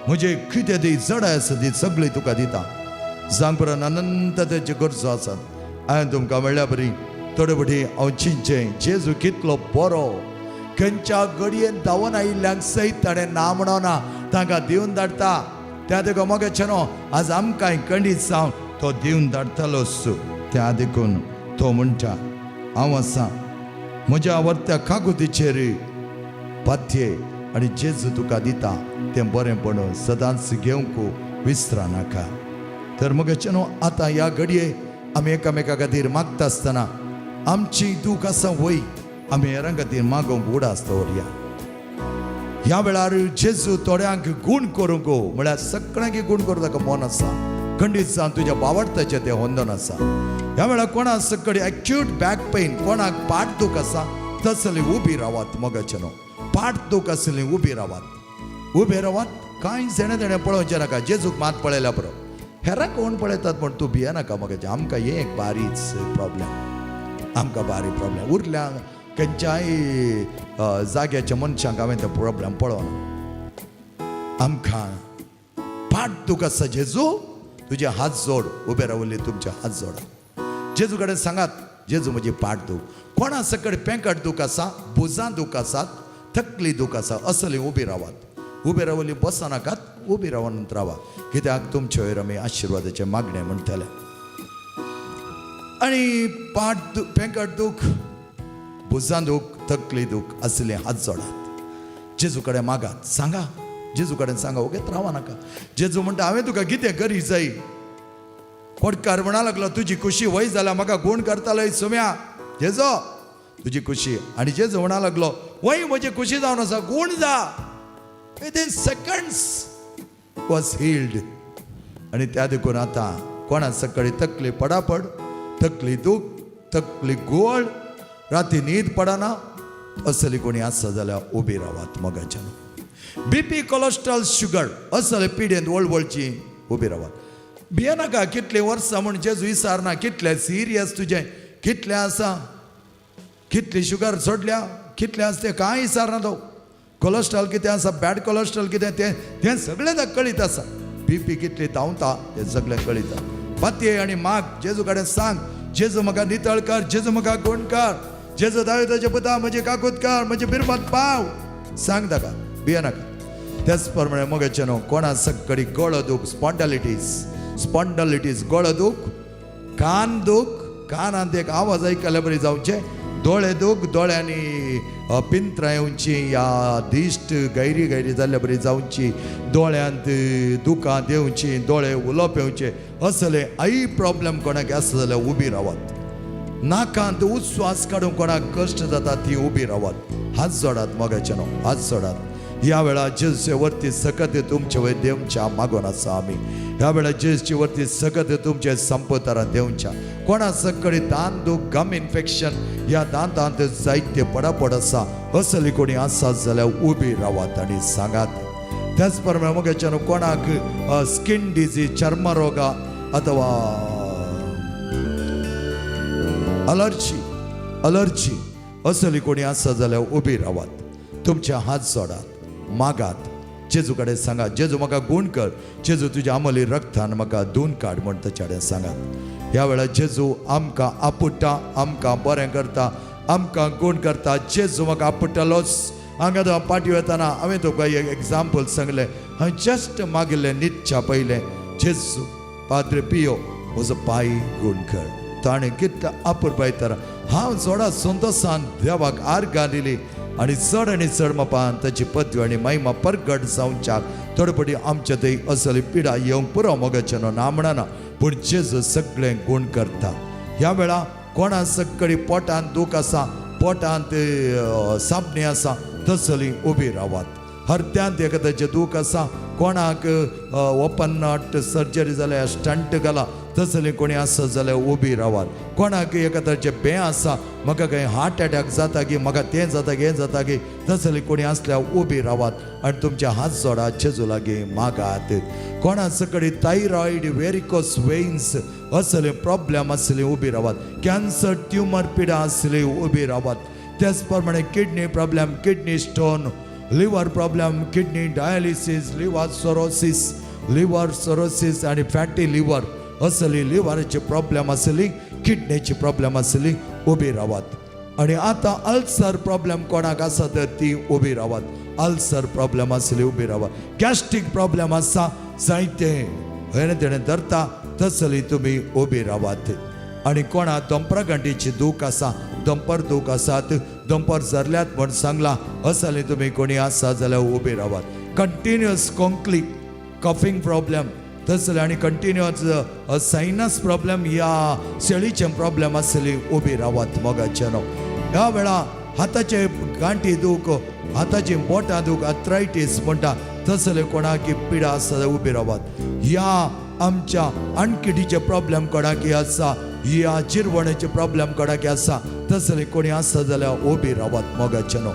म्हजे कितें ती जडाय आसा ती सगळी तुका दिता. सांग पुरान अनंत तेचे गरजो आसात. हांवें तुमकां म्हणल्या बरी थोडे फावटी हांव चिंतचें जेजू कितलो बरो, खंयच्या घडयेन धांवन आयिल्ल्यांक सयत ताणें ना म्हणना, तांकां दिवन धाडटा. त्या देखून मोगेचें न्हू आज आमकां खंडीत जावन तो दिवन धाडटलोच. त्या देखून तो म्हणटा हांव आसा म्हज्या आवडत्या कागुदीचेर पाथये आनी जेजू तुका दिता तें बरेंपण सदांच घेवंक विसरा नाका. तर मगेचे न्हू आतां ह्या घडये आमी एकामेका खातीर मागता आसतना आमची दूख आसा वय आमी हेरां खातीर मागोवंक उडास दवरया. ह्या वेळार जेजू थोड्यांक गूण करूंक म्हळ्यार सगळ्यांक गूण करूं ताका मन आसा, खंडीत जावन तुज्या बावडताचें तें होंदन आसा. ह्या वेळार कोणा सकडी एक्यूट बॅक पेन, कोणाक पाट दूख आसा तसली उबी रावात. मगाचें न्हू पाट दूख आसली उबी रावात, उबे रावात. कांय जेणे तेणें पळोवचें नाका, जेजूक मात पळयल्या पुरो. हेरां कोण पळयतात म्हण तूं भियेनाका मगाचें. आमकां हें एक बारीच प्रॉब्लेम, आमकां बारीक प्रॉब्लेम उरल्या खंयच्याय जाग्याच्या मनशांक हांवें ते प्रॉब्लेम पळोवना. आमकां पाट दूख आसा जेजू तुजे हात जोड, उबे रावले तुमचे हात जोडा, जेजू कडेन सांगात जेजू म्हजी पाट दूख. कोणा सकड पेंकट दूख आसा, भुजां दूख आसात, तकली दूख आसा, असली उबी रावात. उबे रावली बसनाकात, उबी रावन रावा, कित्याक तुमचे वयर आमी आशिर्वादाचें मागणें म्हणटले. आनी पाट पेंकट दूख, भुजां दूख, तकली दूख आसले हात जोडात, जेजू कडेन मागात, सांगा जेजू कडेन सांगा, ओगेत रावा नाका. जेजू म्हणटा हांवें तुका कितें करी जाय. कोटकार म्हणा लागलो तुजी खुशी वय जाल्या म्हाका गूण करतालो सुम्या जेजो तुजी खुशी. आनी जेजू म्हणा लागलो वय म्हजी खुशी जावन आसा, गूण जा. Within seconds was healed. आनी त्या देखून आतां कोणा सकाळी तकली पडापड, तकली दूख, तकली गोळ, राती न्हीद पडना असली कोणी आसा जाल्यार उबी रावात. मगाच्यान बीपी, कोलेस्ट्रॉल, शुगर असले पिडेंत वळवळची उबी रावात. भियेनाका कितलीं वर्सां म्हूण जेजू विसारना, कितलें सिरियस तुजें, कितलें आसा, कितली शुगर सोडल्या, कितलें आसा तें कांय विसारना तो. कोलेस्ट्रॉल कितें आसा, बॅड कोलेस्ट्रॉल कितें तें तें सगळें ताका कळीत आसा. बीपी कितली धांवता तें सगळें कळीत. पातये आनी माग जेजू कडेन सांग, जेजू म्हाका नितळ कर, जेजू म्हाका गूण कर, जेजू दाविदाचे पुता म्हजी काकूत कर, म्हजी बिरमत पाव, सांग ताका, भियेनाका. त्याच प्रमाणे मगेचें न्हू कोणा सकडी गळो दूख, स्पॉन्डलिटीज, स्पॉन्डलिटीज, गळो दूख, कान दूख, कानांत एक आवाज आयकल्या बरी जावचें, दोळे दूख, दोळ्यांनी पिंत्रां येवची या दिश्ट गैरी गैरी जाल्ल्या बरी जावची, दोळ्यांत दुकां देंवची, दोळे उलोवप येवचे, असले I problem कोणाक आसा जाल्यार उबी रावात. नाकांत उस्वास काडूंक कोणाक कश्ट जाता ती उबी रावात. हात जोडात मगाचे न्हू, हात जोडात. ह्या वेळार जेजूचे वरती सकत तुमचे वयर देवच्या मागून आसा आमी. ह्या वेळार जेजूचे वरती सकत तुमचे संपतारा देवच्या. कोणा सकडी दांत दूख, गम इन्फेक्शन ह्या दांतांत जायते पडापड आसा असली कोणी आसा जाल्यार उबी रावात आनी सांगात. त्याच प्रमाणे मगाच्या न्हू कोणाक स्कीन डिजीज, चर्मरोग अथवा अलर्जी, अलर्जी असली कोणी आसा जाल्यार उबी रावात. तुमचे हात जोडात, मागात, जेजू कडेन सांगात, जेजू म्हाका गूण कर, जेजू तुज्या आमली रक्तान म्हाका धुवन काड म्हण ताच्या कडेन सांगात. ह्या वेळार जेजू आमकां आपुडटा, आमकां बरें करता, आमकां गूण करता. जेजू म्हाका आपुडटालोच. हांगा तो पाटी वतना हांवें तुका एक एग्जाम्पल सांगलें, हांवें जस्ट मागिल्लें न्हिदच्या पयलें, जेजू पाद्रे पियो म्हजो पांय गूण कर. ताणें कितल्या अपुरबाय तर हांव चडा संतोशान देवाक आर्गां दिली आनी चड आनी चड मापान ताची पदवी आनी महिमा परगट जावच्याक थोडे पटी आमच्या थंय असली पिडा येवंक पुरो मोगाचें न्हू ना म्हणना, पूण जेजू सगळें गूण करता. ह्या वेळा कोणा सकडी पोटांत दूख आसा, पोटांत सापणी आसा तसली उबी रावात. हरत्यांत एखाद्याचें दूख आसा, कोणाक ओपन हार्ट सर्जरी जाल्या, स्टंट घाला तसली कोणी आसा जाल्यार उबी रावात. कोणाक एखाद्याचें बें आसा, म्हाका कांय हार्ट एटॅक जाता की म्हाका तें जाता हें जाता की तसली कोणी आसल्यार उबी रावात आनी तुमचे हात जोडात, जेजू लागीं मागात. कोणा सकडी थायरॉयड, वेरिकोस वेन्स असले प्रॉब्लेम आसले उबी रावात. कॅन्सर, ट्युमर पिडा आसली उबी रावात. त्याच प्रमाणे kidney problem, kidney stone, liver problem, kidney dialysis, liver cirrhosis, liver cirrhosis आनी फॅटी लिव्हर असली लिव्हराची प्रॉब्लेम आसली, किडनीची प्रॉब्लेम आसली उबी रावात. आनी आतां अल्सर प्रॉब्लेम कोणाक आसा तर ती उबी रावात. अल्सर प्रॉब्लेम आसली उबी रावात. गॅस्ट्रीक प्रॉब्लेम आसा जायते हेणे तेणें धरता तसली तुमी उबी रावात. आनी कोणा दोंपरा गांठीची दूख आसा, दोंपर दूख आसात, दोंपर झरल्यात म्हण सांगलां असले तुमी कोणी आसा जाल्यार उबी रावात. कंटिन्युअस कोंकली कफींग प्रॉब्लेम तसले आनी कंटिन्युअस सायनस प्रॉब्लेम या शेळीचे प्रॉब्लेम आसली उबी रावात मोगाच्यानो. ह्या वेळा हाताचे गांठी दूख, हाताची बोटां दूख, आथरायटीस म्हणटा तसले कोणाक पिडा आसा जाल्यार उबी रावात. ह्या आमच्या आणकिटीचे प्रॉब्लेम कोणाकी आसा, ह्या जिरवणेचे प्रॉब्लेम कोणाकी आसा तसले कोणी आसा जाल्यार उबी रावात मोगाच्यानो.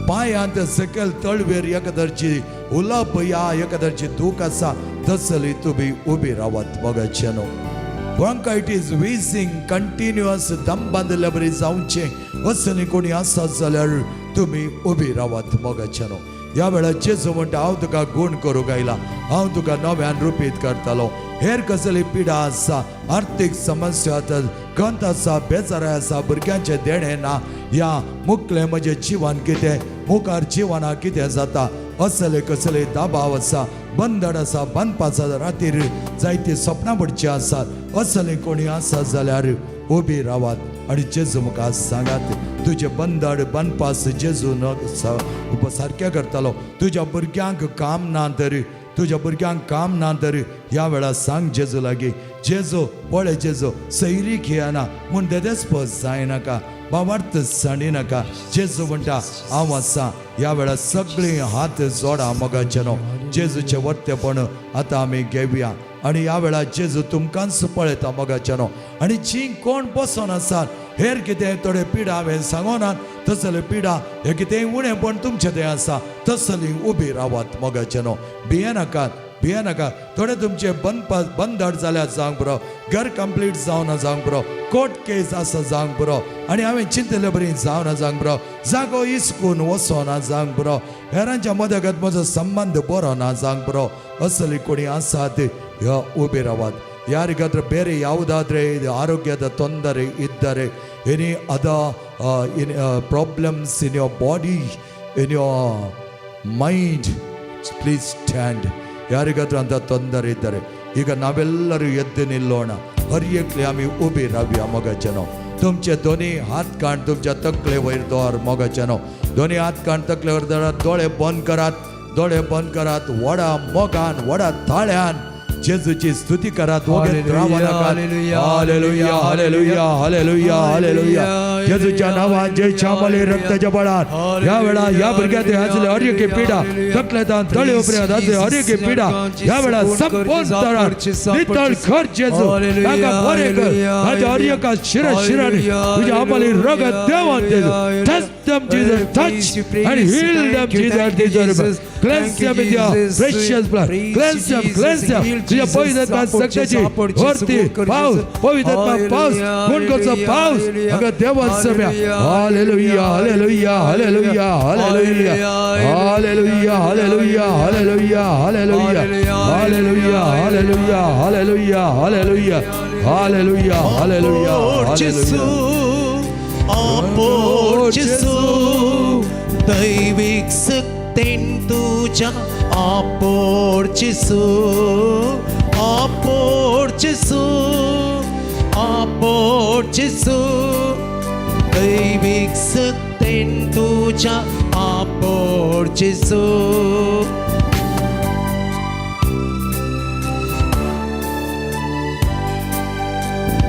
पांयांत सकयल तळवेर एकादरची उलप या एकादरची दूख आसा तसली तुमी उबी रावात मोगाच्यानो. ब्रोंकायटीस, विझींग, कंटिन्युअस दम बांदिल्ल्या बरी जावचें असली कोणी आसा जाल्यार तुमी उबी रावात मोगाच्यानो. ह्या वेळार जेजू म्हणटा हांव तुका गूण करूंक आयला, हांव तुका नव्यान रुपीत करतालो. हेर कसली पिडा आसा, आर्थीक समस्या आसा, गंत आसा, बेजाराय आसा, भुरग्यांचें देणें ना, ह्या मुखलें म्हजें जिवन कितें, मुखार जिवनाक कितें जाता, असले कसले दबाव आसा, बंधन आसा, बांदपाचा रातीर जायती सपनां पडचीं आसात असले कोणी आसा जाल्यार उबी रावात आनी जेजू म्हाका सांगात तुजें बंधन बांदपास जेजू न सारकें करतालो. तुज्या भुरग्यांक काम ना तरी, तुज्या भुरग्यांक काम ना तरी ह्या वेळार सांग जेजू लागीं, जेजू पळय जेजू सैरीक येना म्हूण देदेस्पोज जायनाका, बाबार्थ सांडी नाका. जेजू म्हणटा हांव आसा. ह्या वेळार सगळीं हात जोडा मोगाचेनो, जेजूचें वर्तेपण आतां आमी घेवया. आनी ह्या वेळार जेजू तुमकांच पळयता मोगाचेनो. आनी जी कोण बसोन आसात हेर कितें थोडे पिडा हांवें सांगोनात तसले पिडा हे कितें उणेपण तुमचें तें आसा तसली उबी रावात मोगाचेनो. भियेनाकात, भियेनाकात. थोडे तुमचे बंदड जाल्यार जावंक पुरो, घर कंप्लीट जावना जावंक पुरो, कोर्ट केस आसा जावंक पुरो, आनी हांवें चिंतले बरी जावना जावंक पुरो, जागो इस्कून वचोना जावंक पुरो, हेरांच्या मदगत म्हजो संबंद बरो ना जावंक पुरो, असली कोणी आसात ह्या उबी रावात. ಯಾರಿಗಾದ್ರೂ ಬೇರೆ ಯಾವುದಾದ್ರೆ ಇದು ಆರೋಗ್ಯದ ತೊಂದರೆ ಇದ್ದರೆ, any other in problems in your body, in your mind, please stand. ಯಾರಿಗಾದ್ರೂ ಅಂಥ ತೊಂದರೆ ಇದ್ದರೆ ಈಗ ನಾವೆಲ್ಲರೂ ಎದ್ದು ನಿಲ್ಲೋಣ. हर आमी उबी रावया मोगाच्यानो. तुमचे दोनी हात काण तुमच्या तकले वयर दवर मोगाच्यानो. दोनी हात काण तकले वयर दवरात, दोळे बंद करात, दोळे बंद करात. व्हडा मोगान व्हडा ताळ्यान जेजूची स्तुती करात. वगैरे रावा नाकात. Hallelujah, hallelujah, hallelujah, hallelujah. जेजूच्या नावान, जयच्या मले रक्ताच्या बळान ह्या वेळा ह्या भुरग्याचे आसले हर एक पिडा तकलेतान तळे उपरांत आसले हर एक पिडा ह्या वेळा संपूर्ण तळान नितळ कर जेजू, ताका बरें कर. ताच्या हर एका शिरा शिरांनी तुझ्या आमाली रगत देवान जेजू. Touch them, Jesus, touch and heal them, Jesus. Cleanse them with your precious blood. Cleanse them, cleanse them. तुझ्या पवित्र शक्तीची वरती पाऊस, पवित्र पाऊस, गुण करचो पाऊस अगं देवान सम्या. Hallelujah, hallelujah, hallelujah, hallelujah, hallelujah, hallelujah, hallelujah, hallelujah, hallelujah, hallelujah, hallelujah, hallelujah, hallelujah, hallelujah, hallelujah. आपोर्चिसू दैविक सक्तेन तुझ्या आपोर्चिसू, आपोर्चिसू, आपोर्चिसू दैविक सक्तेन तुझ्या आपोर्चिसू.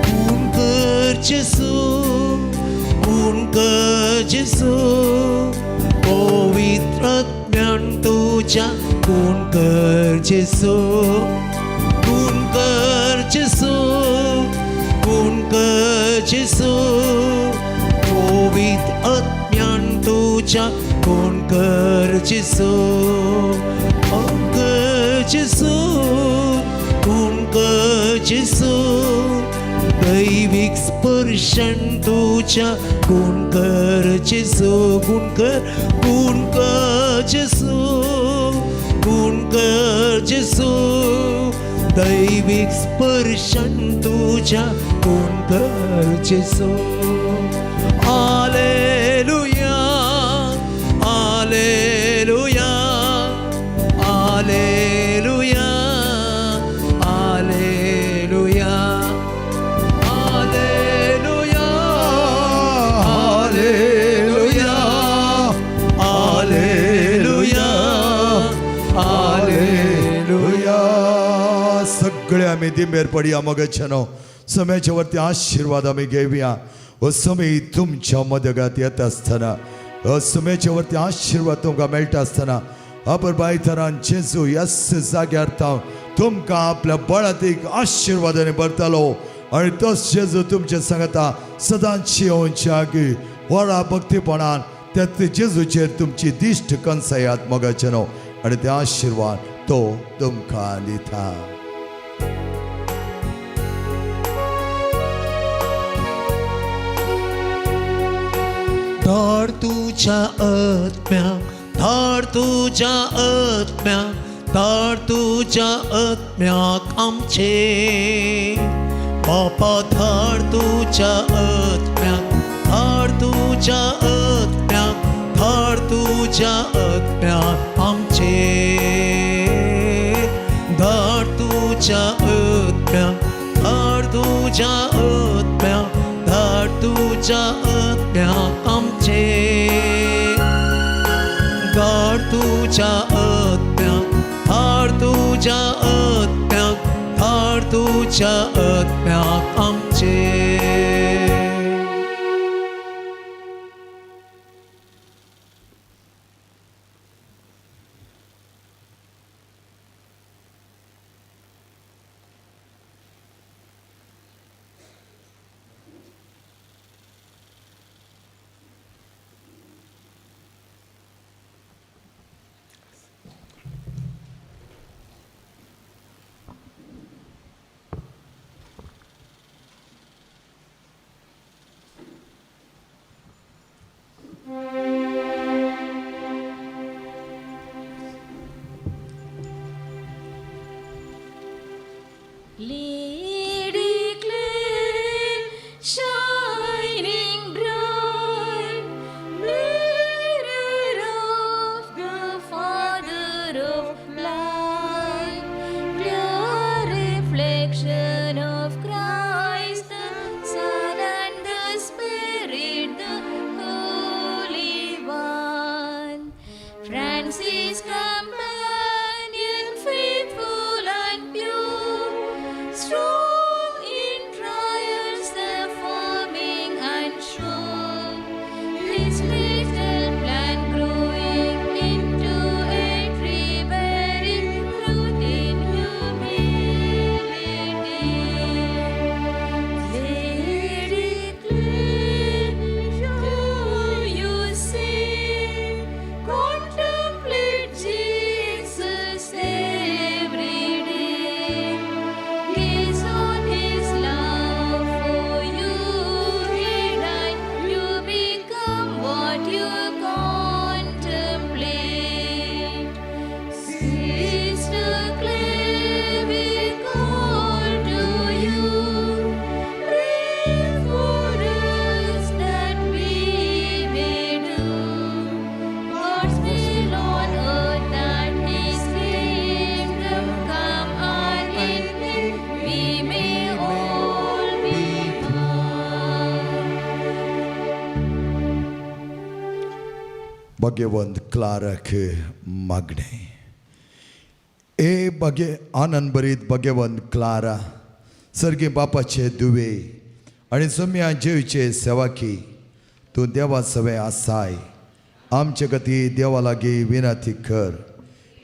गुण कर जेसू, गुण कर जेसू, पवित्र ज्ञान तुझ्या गुण कर जेसू, गुण कर जेसू, गुण कर जेसू, पवित्र ज्ञान तुझ्या गुण कर जेसू, गुण कर जेसू, गुण कर जेसू, दैविक स्पर्शन तुझ्या गुण कर जेसू, गुण कर, गुण कर जेसू, गुण कर जेसू, दैविक स्पर्शन तुझ्या गुण कर जेसू. Hallelujah, hallelujah, hallelujah, hallelujah, सगळे आमी दिंबेर पडया मोगाच्यानो सम्याच्या वरती आशिर्वाद आमी घेवया. हो समय तुमच्या मदगात येता आसतना हो सम्याच्या वरती आशिर्वाद तुमकां मेळटा आसतना अबर थरान जेजू ह्याच जाग्यार तावन तुमकां आपल्या बळातीक आशिर्वादाने भरतालो आनी तोच जेजू तुमचे सांगता सदांच येवच्या की व्हडा भक्तीपणान त्या जेजूचेर तुमची दिश्ट कन्सायात मोगाचे न्हू आनी ते आशिर्वाद तो तुमकां दिता. धाड तुझ्या आत्म्याक, धाड तुझ्या आत्म्याक, धाड तुझ्या आत्म्याक आमचे बापा. धाड तुझ्या आत्म्याक, धाड तुझ्या आत्म्याक, धाड तुझ्या आत्म्याक आमचे. धाड तुझ्या आत्म्याक, धाड तुझ्या आत्म्याक, धाड तुझ्या आत्म्याक आमचे. धाड तुझ्या आत्म्याक, धाड तुझ्या आत्म्याक, धाड तुझ्या आत्म्याक आमचे. Lady Clare, shining bright, mirror of the Father of light, clear reflection of Christ, the Son and the Spirit, the Holy One. Francis, companion, faithful and pure, strong in trials, affirming and sure, his little plant growing into a tree bearing fruit in humility. Lady Clare, do you see? Contemplate Jesus every day. Gaze on His love for you. He died. You become what you contemplate. Sister Clare, we call to you. Pray for us that we may do God's will on earth, that His kingdom come and in Him we may all be one. भाग्यवंत क्लाराक मागणें. ए भाग्य आनंद भरीत भाग्यवंत Clara, सर्गी बापाचे Dubey आनी सोम्या जेवचे सेवाकी, तूं देवा सवें आसाय. आमचे खातीर देवा लागीं विनंती कर.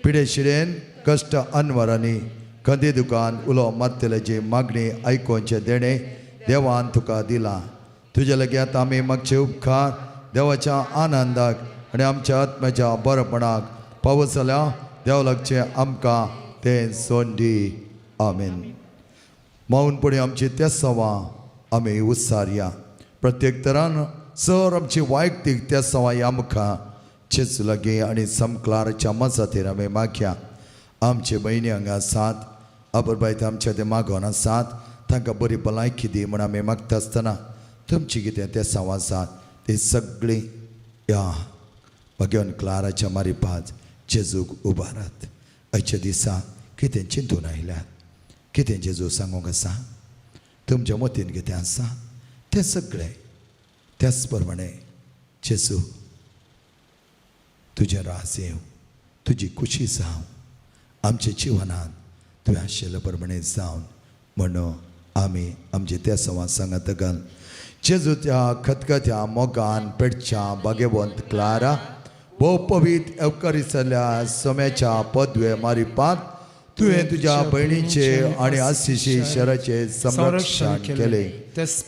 पिडे शिडेन कश्ट अनवरांनी खंदी दुकान उलो मारतल्याची मागणी आयकोवचें देणें देवान तुका दिलां. तुज्या लागीं आतां आमी मागचे उपकार देवाच्या आनंदाक आनी आमच्या आत्म्याच्या बरेपणाक पावस जाल्यार देव लागचें आमकां तें सोंडी. आमेन. मौनपणी आमची तेसांवां आमी उत्सारया. प्रत्येक तरान सर आमची वैयक्तीक तेसांवां ह्या मुखार जेजू लागीं आनी समक्लारच्या मजातीर आमी मागया. आमचे भयणी हांगा आसात, अबरबायत आमच्या ते मागोन आसात, तांकां बरी भलायकी दी म्हूण आमी मागता आसतना तुमची कितें तेसांवां आसात ती सगळीं ह्या भगवान क्लाराच्या मारिपात जेजूक उबारात. आयच्या दिसा कितें चिंतून आयल्यात, कितें जेजू सांगूंक आसा, तुमच्या मतीन कितें आसा तें सगळें त्याच प्रमाणे जेजू तुजें राज येवं, तुजी खुशी जावं आमच्या जिवनांत. तुवें आशिल्ले प्रमाणे जावन म्हणून आमी आमचे त्या सवां सांगात घाल. जेजू त्या खतखत्या मोगान पेटच्या भाग्यवंत क्लारा भोव पवित्र एवकरिसल्या सोम्याच्या पदवे मारिपात तुवें तुज्या भयणीचे आनी आशिशी शहराचे संरक्षण केले.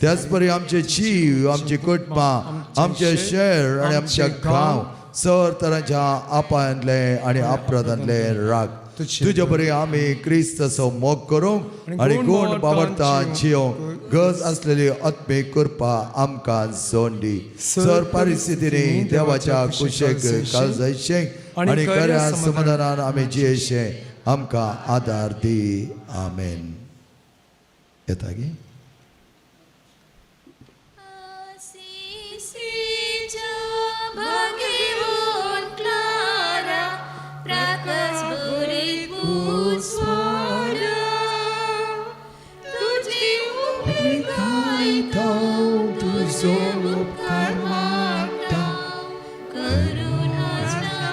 त्याच परी आमचे जीव, आमची कुटुंबां, आमचे शहर आनी आमचे गांव सर तरांच्या आपांतले आनी अपराधांतले राग. तुजे बरी आमी क्रिस्ताचो मोग करूंक आनी गुण बावडता जियोंक गरज आसलेली आत्मीक कृपा आमकां जोड दी. सर परिस्थितीनी देवाच्या कुशेक काळजायचें आनी खऱ्या समाधानान आमी जियेशें आमकां आदार दी. आमेन. येता गी. आसिसीच्या भाग्यवंत क्लारा, प्राकस भरीत उजवाडा. तुजी उपकार गायता, तुजो उपकार मागता, करुणा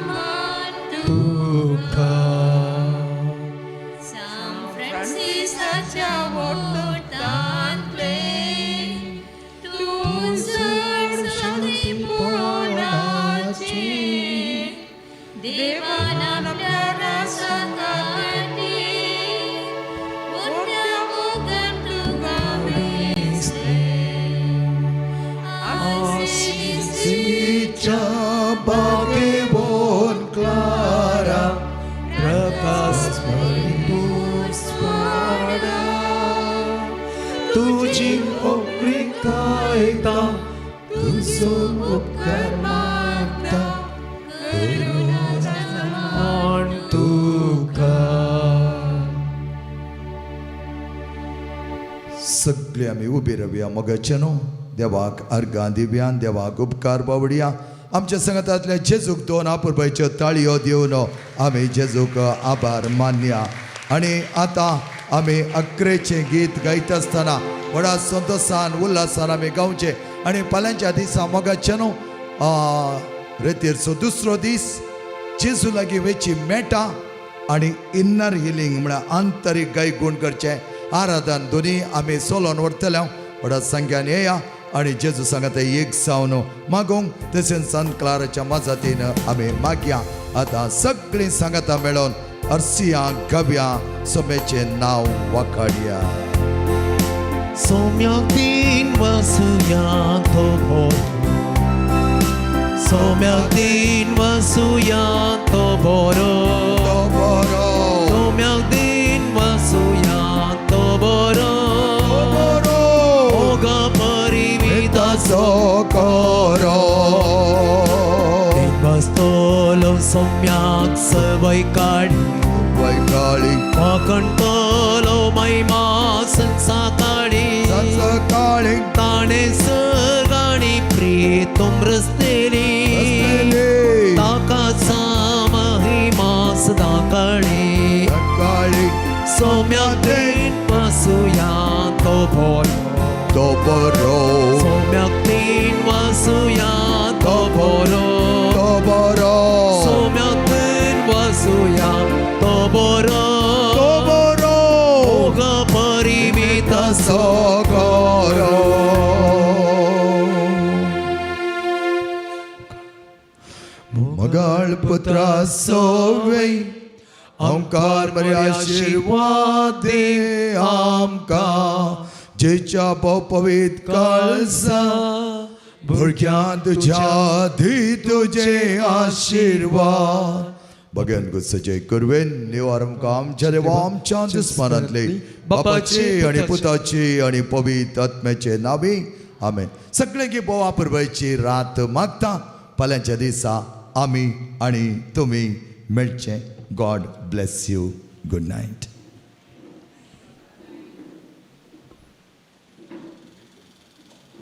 मान तुका. सान फ्रांसिसाच्या वोटांतले तूं चड शांतीपणाचे देवान आपल्या रासाकाटी मोठ्या मोगान तुका वेंचलें. आसिसीच्या भाग्यवंत क्लारा, प्रकाश उजवाडा. तुजी गायता, तुजो उपकार मागता, करुणा मान तुका. सगळे आमी उबी रावया. मोगाचे न्हू देवाक अर्गां दिवया, देवाक उपकार बावडया. आमच्या संगतांतल्या जेजूक दोन आपुरबायच्यो ताळयो दिवन आमी जेजूक आभार मानया. आनी आतां आमी अकरेचें गीत गायता आसतना व्हडा संतोसान उल्हासान आमी गावचें. आनी फाल्यांच्या दिसा मोगाचे न्हू रेतीरचो दुसरो दीस जेजू लागीं वेची मेटा आनी इन्नर हिलींग म्हळ्यार आंतरीक गाय गुण करचें आराधन दोनी आमी सोलोन व्हरतले. व्हडा संख्यान येया आनी जेजू सांगता एक जावन मागूंक, तशेंच संत क्लाराच्या मजतीन आमी मागया. आतां सगळीं सांगता मेळोन अर्सियां गव्या, सोमेचें नांव वाखाडया. सोम्याक दिन वसुया तो बरो, सोम्याक दिन वसुया तो बरो, तो बरो, सोम्याक दिन वसुया तो बरो, तो बरो, मोगा परिमिताचो सो करो. बसतलो सोम्याक सवय काड वैकाळी वाकणतलो महिमा संसाकाळी सकाळी ताणे सगाणी प्रीतुम रस्तेली ताका महिमा सदा काळी. सकाळी सोम्याक तीन वसुया तो बरो, तो बरो, सोम्याक तीन वसुया तो बरो, तो बरो, सोम्याक तीन वसुया तो बरो, तो बरो, मोग परिमिताचो सगरो. मगाळ पुत्रा सोवे ओंकार बरे आशिर्वाद दे आमकां, जेच्या पवित काळसा भुरग्यां तुझ्या दी तुझे आशिर्वाद. भगन गुस्सचे कुरवेन निवार आमकां आमच्या देवा आमच्या दुस्मानांतले बापाचे आणि पुताचे आणि पवित्र आत्म्याचे नावे आमेन. सगळे की बोवा पुरबायची रात मागता. फाल्यांच्या दिसा आमी आनी तुमी मेळचे. God bless you. Good night.